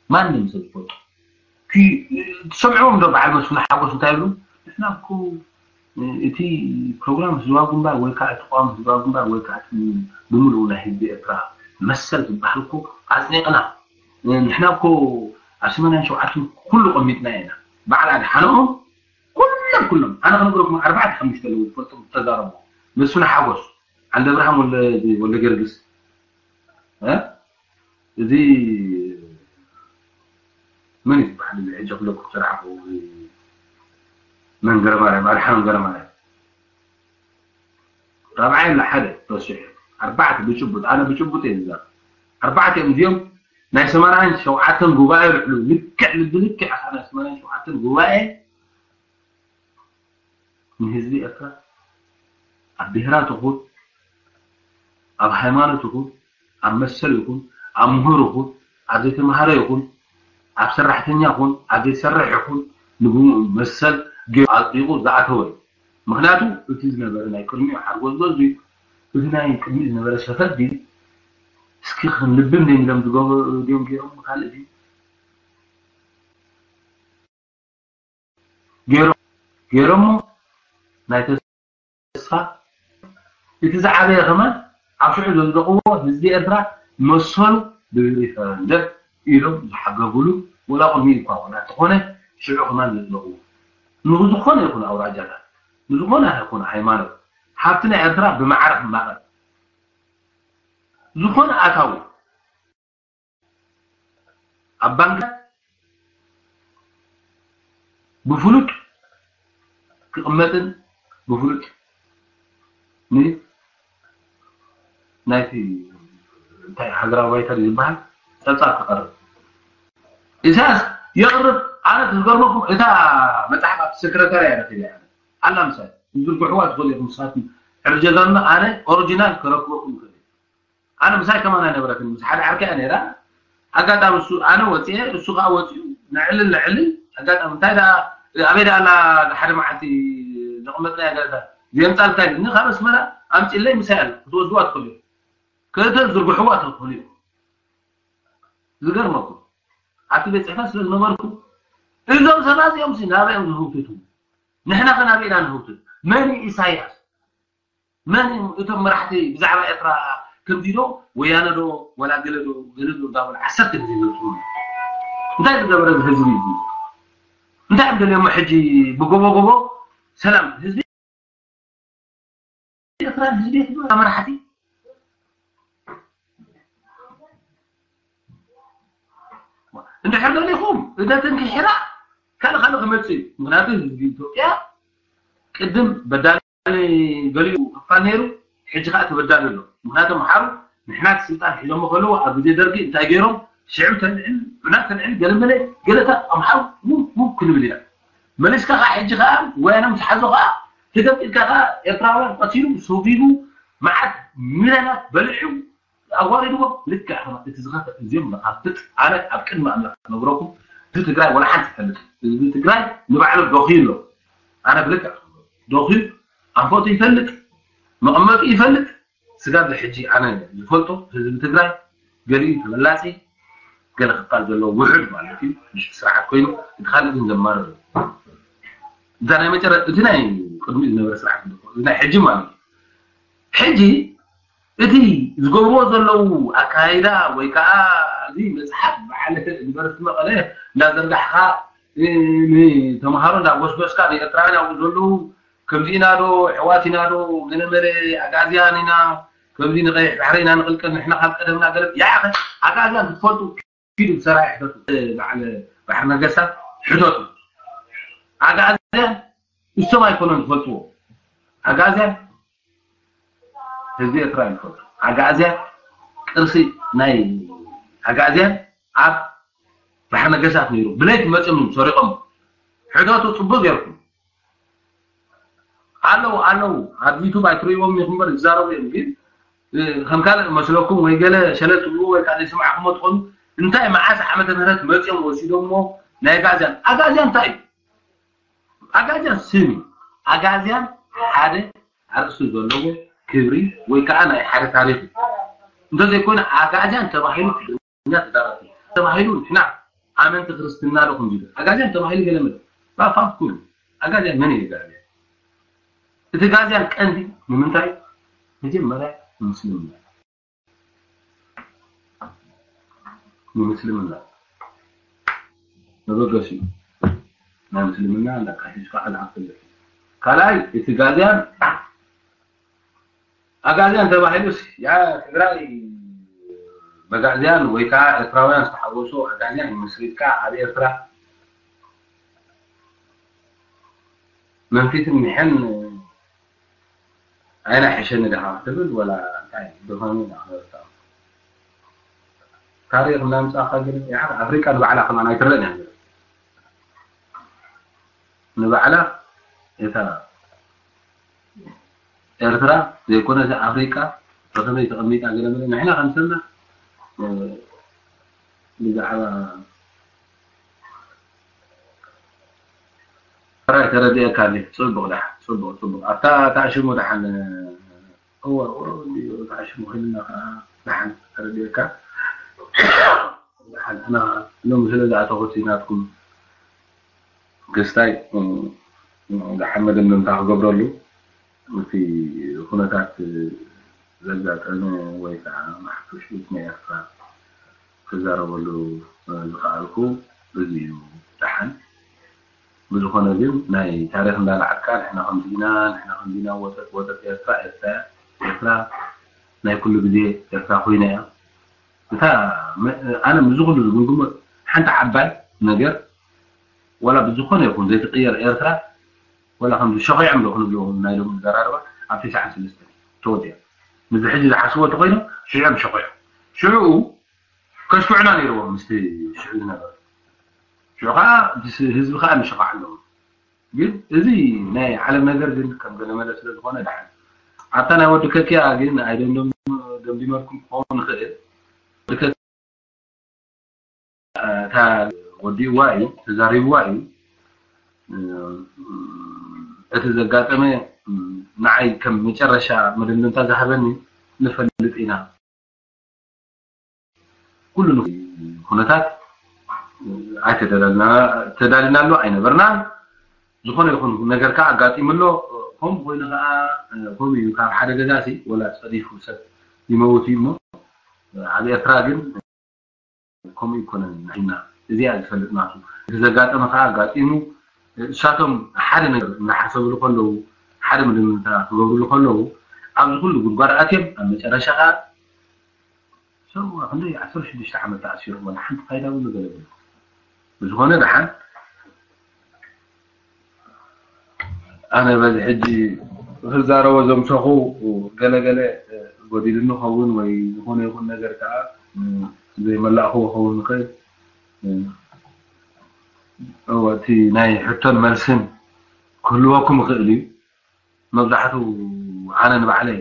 ማንም ሰብ ዝፈልጦ ትሰምዕዎም ዶ? በዓል መስፍን ሓጎስ እንታይ ይብሉ? ንሕና እኮ እቲ ፕሮግራም ህዝባዊ ግንባር ወይ ከዓ እቲ ተቃዋሚ ህዝባዊ ግንባር ወይ ከዓ እቲ ብምሉኡ ናይ ህዝቢ ኤርትራ መሰል ዝበሃል እኮ ኣፅኒቕና። ንሕና እኮ ኣብ ሰማንያን ሸውዓተን ኩሉ ቀሚጥና ኢና። በዓል ኣድሓኖም ኩሎም ኩሎም ኣነ ክነግረኩም ኣርባዕተ ሓሙሽተ ኣለዉ ዝፈልጦም ዝተዛረቡ። መስፍን ሓጎስ፣ ዓንደ ብርሃን ወልደ ጊዮርጊስ፣ እዚ መን እዩ ዝበሃል? እዚ ሕጂ ክለኩም ዝረኣኹ መን ገረማርያም ኣድሓኖም ገረማርያም ራብዓይ ኣሎ ሓደ ተወሲሑ ኣርባዕተ ብጭቡጥ ኣነ ብጭቡጥ እየ ዝዛረብ ኣርባዕተ እዮም እዚኦም ናይ ሰማንያን ሸውዓተን ጉባኤ ልዕሉ ልክዕ ልቢ ልክዕ ከዓ ናይ ሰማንያን ሸውዓተን ጉባኤ ንህዝቢ ኤርትራ ኣብ ብሄራት ይኹን ኣብ ሃይማኖት ይኹን ኣብ መሰል ይኹን ኣብ ምሁር ይኹን ኣብ ዘይተማሃረ ይኹን ኣብ ሰራሕተኛ ይኹን ኣብ ዘይሰርሕ ይኹን ንብኡ መሰል ገይሩ ኣፅዲቑ ዝኣተወ እዩ። ምክንያቱ እቲ ዝነበረ ናይ ቅድሚኡ ሓርጎዝጎዝ ድዩ እቲ ናይ ቅድሚኡ ዝነበረ ሸፈት ድዩ እስኪ ክንልብም ደሚሎም ዝገበሩ ድዮም ገይሮም ካልእ ድዩ ገይሮም ገይሮሞ ናይ ተስፋ እቲ ዝዓበየ ከማን ኣብ ሽዑ ዘጽደቕዎ ህዝቢ ኤርትራ መሰሉ ብሪፈረንደም ኢሎም ዝሓገጉሉ ወላ ቅድሚ እኳ ወላ እንተኾነ ሽዑ ከማን ዘጽደቕዎ ንዝኾነ ይኹን ኣውራጃታት ንዝኾነ ይኹን ሃይማኖት ሃብቲ ናይ ኤርትራ ብማዕረ ክማቐል ዝኾነ ኣታዊ ኣብ ባንክ ብፍሉጥ ክቕመጥን ብፍሉጥ ን ናይቲ እንታይ ሃገራዊ ባይታ ዝበሃል ጸብጻብ ክቐርብ ኢሳያስ የቕርብ ኣነ ትዝገርመኩም እታ መጽሓፍ ኣብ ሴክረታርያ ረኺበ ኣላ ምሳይ ዝዝርግሕዋ ትኽእሉ ኢኹም ንስኻትኩም ሕርጀጋኑ ኣነ ኦሪጂናል ክረክበኩም ይኽእል ኣነ ምሳይ ከማን ኣይነበረትን ምስ ሓደ ዓርከያ ነይራ ኣጋጣሚ እሱ ኣነ ወፅየ እሱ ከዓ ወፅዩ ንዕልን ንዕልን ኣጋጣሚ እንታይ ደኣ ኣበይ ደኣ ኣላ ሓደ መዓልቲ ዘቕመጥናያ ገለታት ዘምፃልካ ኢሉኒ ካብ ኣስመራ ኣምፂለይ ምሳይ ኣለ ክትወስድዋ ትኽእሉ ክእተ ዝርግሕዋ ትኽእሉ ዝገርመኩም ኣብቲ ቤት ፅሕፈት ስለ ዝነበርኩ እዞም ሰባት እዚኦም ናበይ እዮም ዝህውትቱ ንሕና ከ ናበይ ኢና ንህውትት መን ኢሳያስ መን እዮም እቶም መራሕቲ ብዛዕባ ኤርትራ ከምዚ ዶ ወያነ ዶ ወላ ገለ ዶ ገለ ዶ እንዳበሉ ዓሰርተ ግዜ ዘውፅኡ እንታይ ዝገበረ እዚ ህዝቢ እዚ እንታይ እዮም ደልዮሞ ሕጂ ብጎቦ ጎቦ ሰላም ህዝቢ ኤርትራ ህዝቢ ኤርትራ መራሕቲ እንድሕር ደሊኹም እደትን ክሒራ ካልእ ካልእ ክመፅእ እዩ ምክንያቱ ህዝቢ ኢትዮጵያ ቅድም በዳሊ ገሊኡ ክፋል ነይሩ ሕጂ ከዓ ተበዳሊ ኣሎ ምክንያቱ ምሓሩ ንሕና እቲ ስልጣን ሒዞሞ ከለዉ ኣብ ግዜ ደርጊ እንታይ ገይሮም ሽዕብ ተልዕል ዑና ተልዕል ገለመለ ገለታት ኣምሓሩ ውብ ውብ ክንብል ኢና መሊስካ ከዓ ሕጂ ከዓ ወያነ ምስ ሓዞ ከዓ ህደም ኢልካ ከዓ ኤርትራውያን ቀቲሉ ሰጒጉ መዓት ሚልዮናት በሊዑ ኣዋሪድዎም ልክዕ ከማ እቲ ዝኸፈ እዚኦም ንኻፍጥ ኣነ ኣብ ቅድሚ ኣምላኽ ነግረኩም እዚ ትግራይ ወላ ሓንቲ ይፈልጥ ህዝቢ ትግራይ ንባዕሉ ዶኽዩ ኣሎ ኣነ ብልክዕ ዶኽዩ ኣንፈቱ ይፈልጥ መቐመጡ ይፈልጥ ስጋብ ሕጂ ኣነ ዝፈልጦ ህዝቢ ትግራይ ገሊኡ ተበላፂ ገለ ክፋል ዘለዎ ውሑድ ማለት እዩ ምሽ ስርዓት ኮይኑ እቲ ካልእ ግን ዘማረር እዛ ናይ መጨረ እቲ ናይ ቅድሚ ዝነበረ ስርዓት እዚ ናይ ሕጂ ማለት እዩ ሕጂ እቲ ዝገብርዎ ዘለዉ ኣካይዳ ወይ ከዓ እዚ መፅሓፍ በዓል ዩኒቨርስቲ መቐለ እንዳዘርጋሕካ ንተምሃሮ እንዳጎስጎስካ ንኤርትራውያን ኣብኡ ዘለዉ ከምዚ ኢና ዶ ኣሕዋት ኢና ዶ ገለመለ ኣግኣዝያን ኢና ከምዚ ንቀይሕ ባሕሪ ኢና ንቕልቀል ንሕና ካብ ቀደምና ገለ ያኸ ኣግኣዝያን ክትፈልጡ ኪዱ ሰራይ ሕተቱ በዓል ባሕሪ ነገስታት ሕተቱ ኣግኣዝያን እሶም ኣይኮነን ዝፈልጥዎ ኣግኣዝያን ህዝቢ ኤርትራ ይፈልጡ ኣግኣዝያን ቅርሲ ናይ ኣግኣዝያን ኣብ ባሕሪ ነገስታት ነይሩ ብለይቲ መፅዮም ሰሪቆም ሕተቱ ፅቡቅ ገይርኩም ኣለዉ ኣለዉ ኣብ ዩቱብ ኣይትርእይዎም ኢኹም በር ይዛረቡ እዮም ግን ከም ካልእ መስለኩም ወይ ገለ ሸለል ትብሉ ወይ ከዓ ዘይሰማዕኩሞ ትኾኑ እንታይ መዓስ ዓመተ ምህረት መፅኦም ወሲዶሞ ናይ ኣጋዝያን ኣጋዝያን እንታይ እዩ ኣጋዝያን ስም እዩ ኣጋዝያን ሓደ ኣርእስቱ ዘለዎ ክብሪ ወይ ከዓ ናይ ሓደ ታሪኽ እዩ። እንተዘይኮይኑ ኣጋዝያን ተባሂሉ ትግርኛ ተዛረብቲ ተባሂሉ ንሕና ኣመንቲ ክርስትና ዶ ክንብል ኣጋዝያን ተባሂሉ ገለ መለ ባፋፍ ኩሉ ኣጋዝያን መን እዩ ጋዝያን? እቲ ጋዝያን ቀንዲ ንምንታይ መጀመርያ ምስልምና ንምስልምና መበገሲኡ ናይ ምስልምና እንዳካሒሽካ ኣልዓብ ትብል። ካልኣይ እቲ ጋዝያን ኣጋዝያን ተባሂሉስ ያ ትግራይ መጋዝያን ወይ ከዓ ኤርትራውያን ዝተሓወሱ ኣጋዝያን መስሪትካ ኣብ ኤርትራ መንፊትን ሚሐን ኣይና ሕሸኒ ድኻ ክትብል ወላ እንታይ ብኸመይ ኢና ክነርትዖ? ታሪኽ እናምጻእካ ግን ኣፍሪቃ ንባዕላ ከማን ኣይትረአን እያ። ንባዕላ እታ ኤርትራ ዘይኮነስ ኣፍሪቃ ብኸመይ ተቐሚጣ ገለ መለ ንሕና ከም ሰብና ብዛዕባ ጥራይ ተረዲኤካ እንዴ? ጽቡቕ ደሓን፣ ጽቡቕ፣ ጽቡቕ። ኣብታ፣ እታ ሽሙ ደሓን፣ እወ፣ እወ፣ እንዲዩ፣ እታ ሽሙ ኮይንና ከዓ ደሓን ተረዲኤካ። ደሓን፣ እና ሎሚ ስለ ዝኣተኹት ናትኩም ክስታይ፣ እም፣ ደሓን መደምደምታ ክገብረሉ፣ እቲ ኩነታት ዘጋጠመ ወይ ከዓ ማሕፈሽት ናይ ኤርትራ ክዛረበሉ ዝኸኣልኩ እዚ እዩ። ደሓን ብዝኾነ ግን ናይ ታሪኽ እንዳለዓልካ ንሕና ከምዚ ኢና ንሕና ከምዚ ኢና ወጠጥ ወጠጥ ኤርትራ ኤርትራ ኤርትራ ናይ ኩሉ ግዜ ኤርትራ ኮይና እያ። እታ ኣነ ምዚ ኩሉ ዝግምግሞ ሓንቲ ዓባይ ነገር ወላ ብዝኾነ ይኹን ዘይትቕየር ኤርትራ ወላ ከምዚ ሸኺዖም ዶ ክንብሎ ናይ ሎሚ ዘራርባ ኣብ ተስዓን ሰለስተን ተወዲኣ ምዚ ሕጂ ዝሓስቦ እንተኮይኑ ሽዑ ሸኺዖም ሽዑ ከሽኩዕና ነይርዎም ምስቲ ሽዑ ዝነበረ ሽዑ ከዓ ህዝቢ ከዓ ንሸፋዕ ኣለዎ ግን እዚ ናይ ዓለም ነገር ግን ከም ገለመለ ስለ ዝኾነ ደሓን ኣብታ ናይ ወዲ ከኪያ ግን ኣይደምደም ደምዲመልኩም ክኸውን ይኽእል ወዲ ከኪያ እታ ወዲእዋ እዩ ተዛሪብዋ እዩ እቲ ዘጋጠመ ንዓይ ከም መጨረሻ መደምደምታ ዝሃበኒ ንፈልጥ ኢና ኩሉ ኩነታት ኣይተደለልና ተዳሊናሉ ኣይነበርናን ዝኾነ ይኹን ነገር ከዓ ኣጋጢሙ ኣሎ ከምኡ ኮይኑ ከዓ ከምኡ እዩ ካብ ሓደ ገዛሲ ወላ ፀዲፉ ሰብ ይመውት እዩ እሞ ኣብ ኤርትራ ግን ከምኡ ይኮነን ንሕና እዚኣ ዝፈልጥ ናቱ እቲ ዘጋጠመ ከዓ ኣጋጢሙ እሳቶም ሓደ ነገር እናሓሰብሉ ከለዉ ሓደ ምድምታ ክገብርሉ ከለዉ ኣብዚ ኩሉ ጉድጓድ ኣትዮም ኣብ መጨረሻ ከዓ ሰው ክንደይ ዓሰርተ ሽዱሽተ ዓመት ተኣሲሮም ወላ ሓንቲ ፋይዳ እውን ገለብሉ ብዝኾነ ደሓን ኣነ በዚ ሕጂ ክዛረቦ ዘምሰኹ ገለገለ ጎዲሉ ንኸውን ወይ ዝኾነ ይኹን ነገር ከዓ ዘይመላእኽዎ ክኸውን ንኽእል እቲ ናይ ሕቶን መልስን ክህልወኩም ይኽእል እዩ መብዛሕቱ ኣነ ንባዕለይ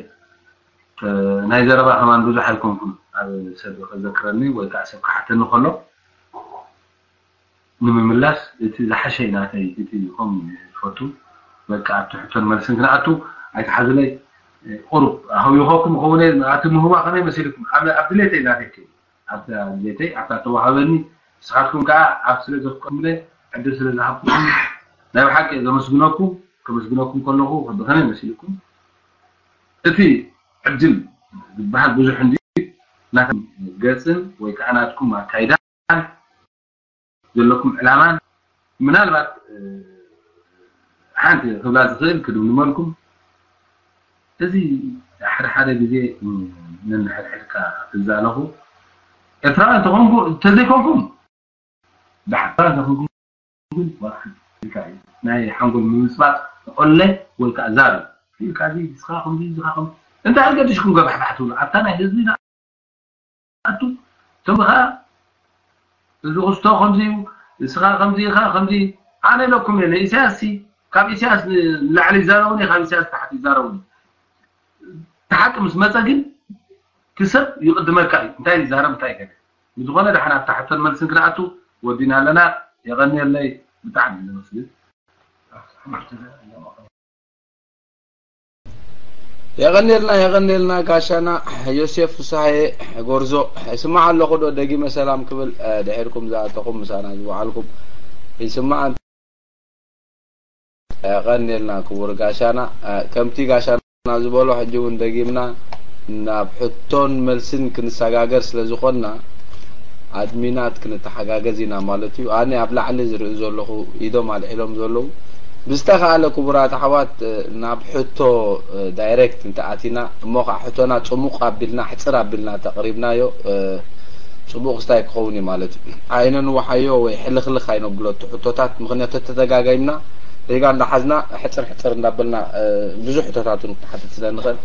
ናይ ዘረባ ከማን ብዙሕ ኣይኮንኩን ኣብ ሰብ ከዘክረኒ ወይ ከዓ ሰብ ክሓተኒ ከሎ ንምምላስ እቲ ዝሓሸ ናተይ እቲ ከም ዝፈቱ በቃ ኣብቲ ሕቶን መልስን ክንኣቱ ኣይትሓዙለይ ቁሩብ ሃዊኾኩም ከውነ ኣቲ ምህዋ ከመይ መሲልኩም ኣብ ድሌተይ ናተይ ኣብታ ድሌተይ ኣብታ ተዋሃበኒ ንስኻትኩም ከዓ ኣብ ስለ ዘፍቀምለ ዕድል ስለ ዝሃብኩም ናይ ብሓቂ ዘመስግነኩም ከመስግነኩም ከለኹ ብኸመይ መሲልኩም እቲ ዕድል ዝበሃል ብዙሕ እንዲ ናትኩም ገፅን ወይ ከዓ ናትኩም ኣካይዳን ዘለኩም ዕላማን ምናልባት ሓንቲ ክብላ ዝኽእል ክድምድመልኩም እዚ ሓደ ሓደ ግዜ ነንሕድሕድካ ትዛለኹ ኤርትራውያን ተኾንኩ ተዘይኮንኩም ብሓባር ዘኽንኩም ግን ዋላ ሓንቲ ኢልካ እዩ ናይ ሓንጎል ምምፅባፅ ኦለ ወይ ከዓ ዛር ኢልካ እዚ እስኻ ከምዚ እስኻ ከም እንታይ ኣገዲሽኩም ገባሕባሕ ትብሉ ኣብታ ናይ ህዝቢ ኣቱ እቶም ከዓ እዚ ክስቶ ከምዚ እዩ እስኻ ከምዚ ኢኻ ከምዚ ኣነ ኢለኩም እየ ንኢሳያስ ካብ ኢሳያስ ንላዕሊ ይዛረቡኒ ካብ ኢሳያስ ታሕቲ ይዛረቡኒ እቲ ሓቂ ምስ መፀ ግን እቲ ሰብ ይቕድመካ እዩ እንታይ ይዛረብ እንታይ ይገለ ብዝኾነ ደሓን ኣብታ ሕቶን መልስን ክንኣቱ ወዲና ኣለና የቐንየለይ ብጣዕሚ እዩ ዘመስግን የቐኔልና፣ የቐኔልና ጋሻና ዮሴፍ ፍስሃየ ጎርዞ። ይስማዕ ኣለኹ ዶ? ደጊመ ሰላም ክብል፣ እ፣ ድሒርኩም ዝኣተኹም ምሳና ዝወዓልኩም ይስማዕ። የቐኔልና ክቡር ጋሻና። እ፣ ከምቲ ጋሻና ዝበሎ ሕጂ እውን ደጊምና ናብ ሕቶን መልስን ክንሰጋገር ስለ ዝኾንና፣ ኣድሚናት ክንተሓጋገዝ ኢና ማለት እዩ። ኣነ ኣብ ላዕሊ ዝርኢ ዘለኹ ኢዶም ኣልዒሎም ዘለዉ፣ ብዝተኻእለ ክቡራት ኣሕዋት፣ እ፣ ናብ ሕቶ፣ እ፣ ዳይሬክት እንተኣቲና እሞ ኸዓ ሕቶና ጽሙቕ ኣቢልና፣ ሕጽር ኣቢልና ተቕሪብናዮ፣ እ፣ ጽቡቕ ክስታይ ክኸውን እዩ ማለት እዩ። ኣይነንውሓዮ ወይ ሕልኽልኽ ኣይነብሎ እቲ ሕቶታት፣ ምኽንያቱ ተተጋጋይምና ሪጋ እንዳሓዝና ሕጽር ሕጽር እንዳበልና፣ እ፣ ብዙሕ ሕቶታት እውን ክንሓትት ስለ ንኽእል።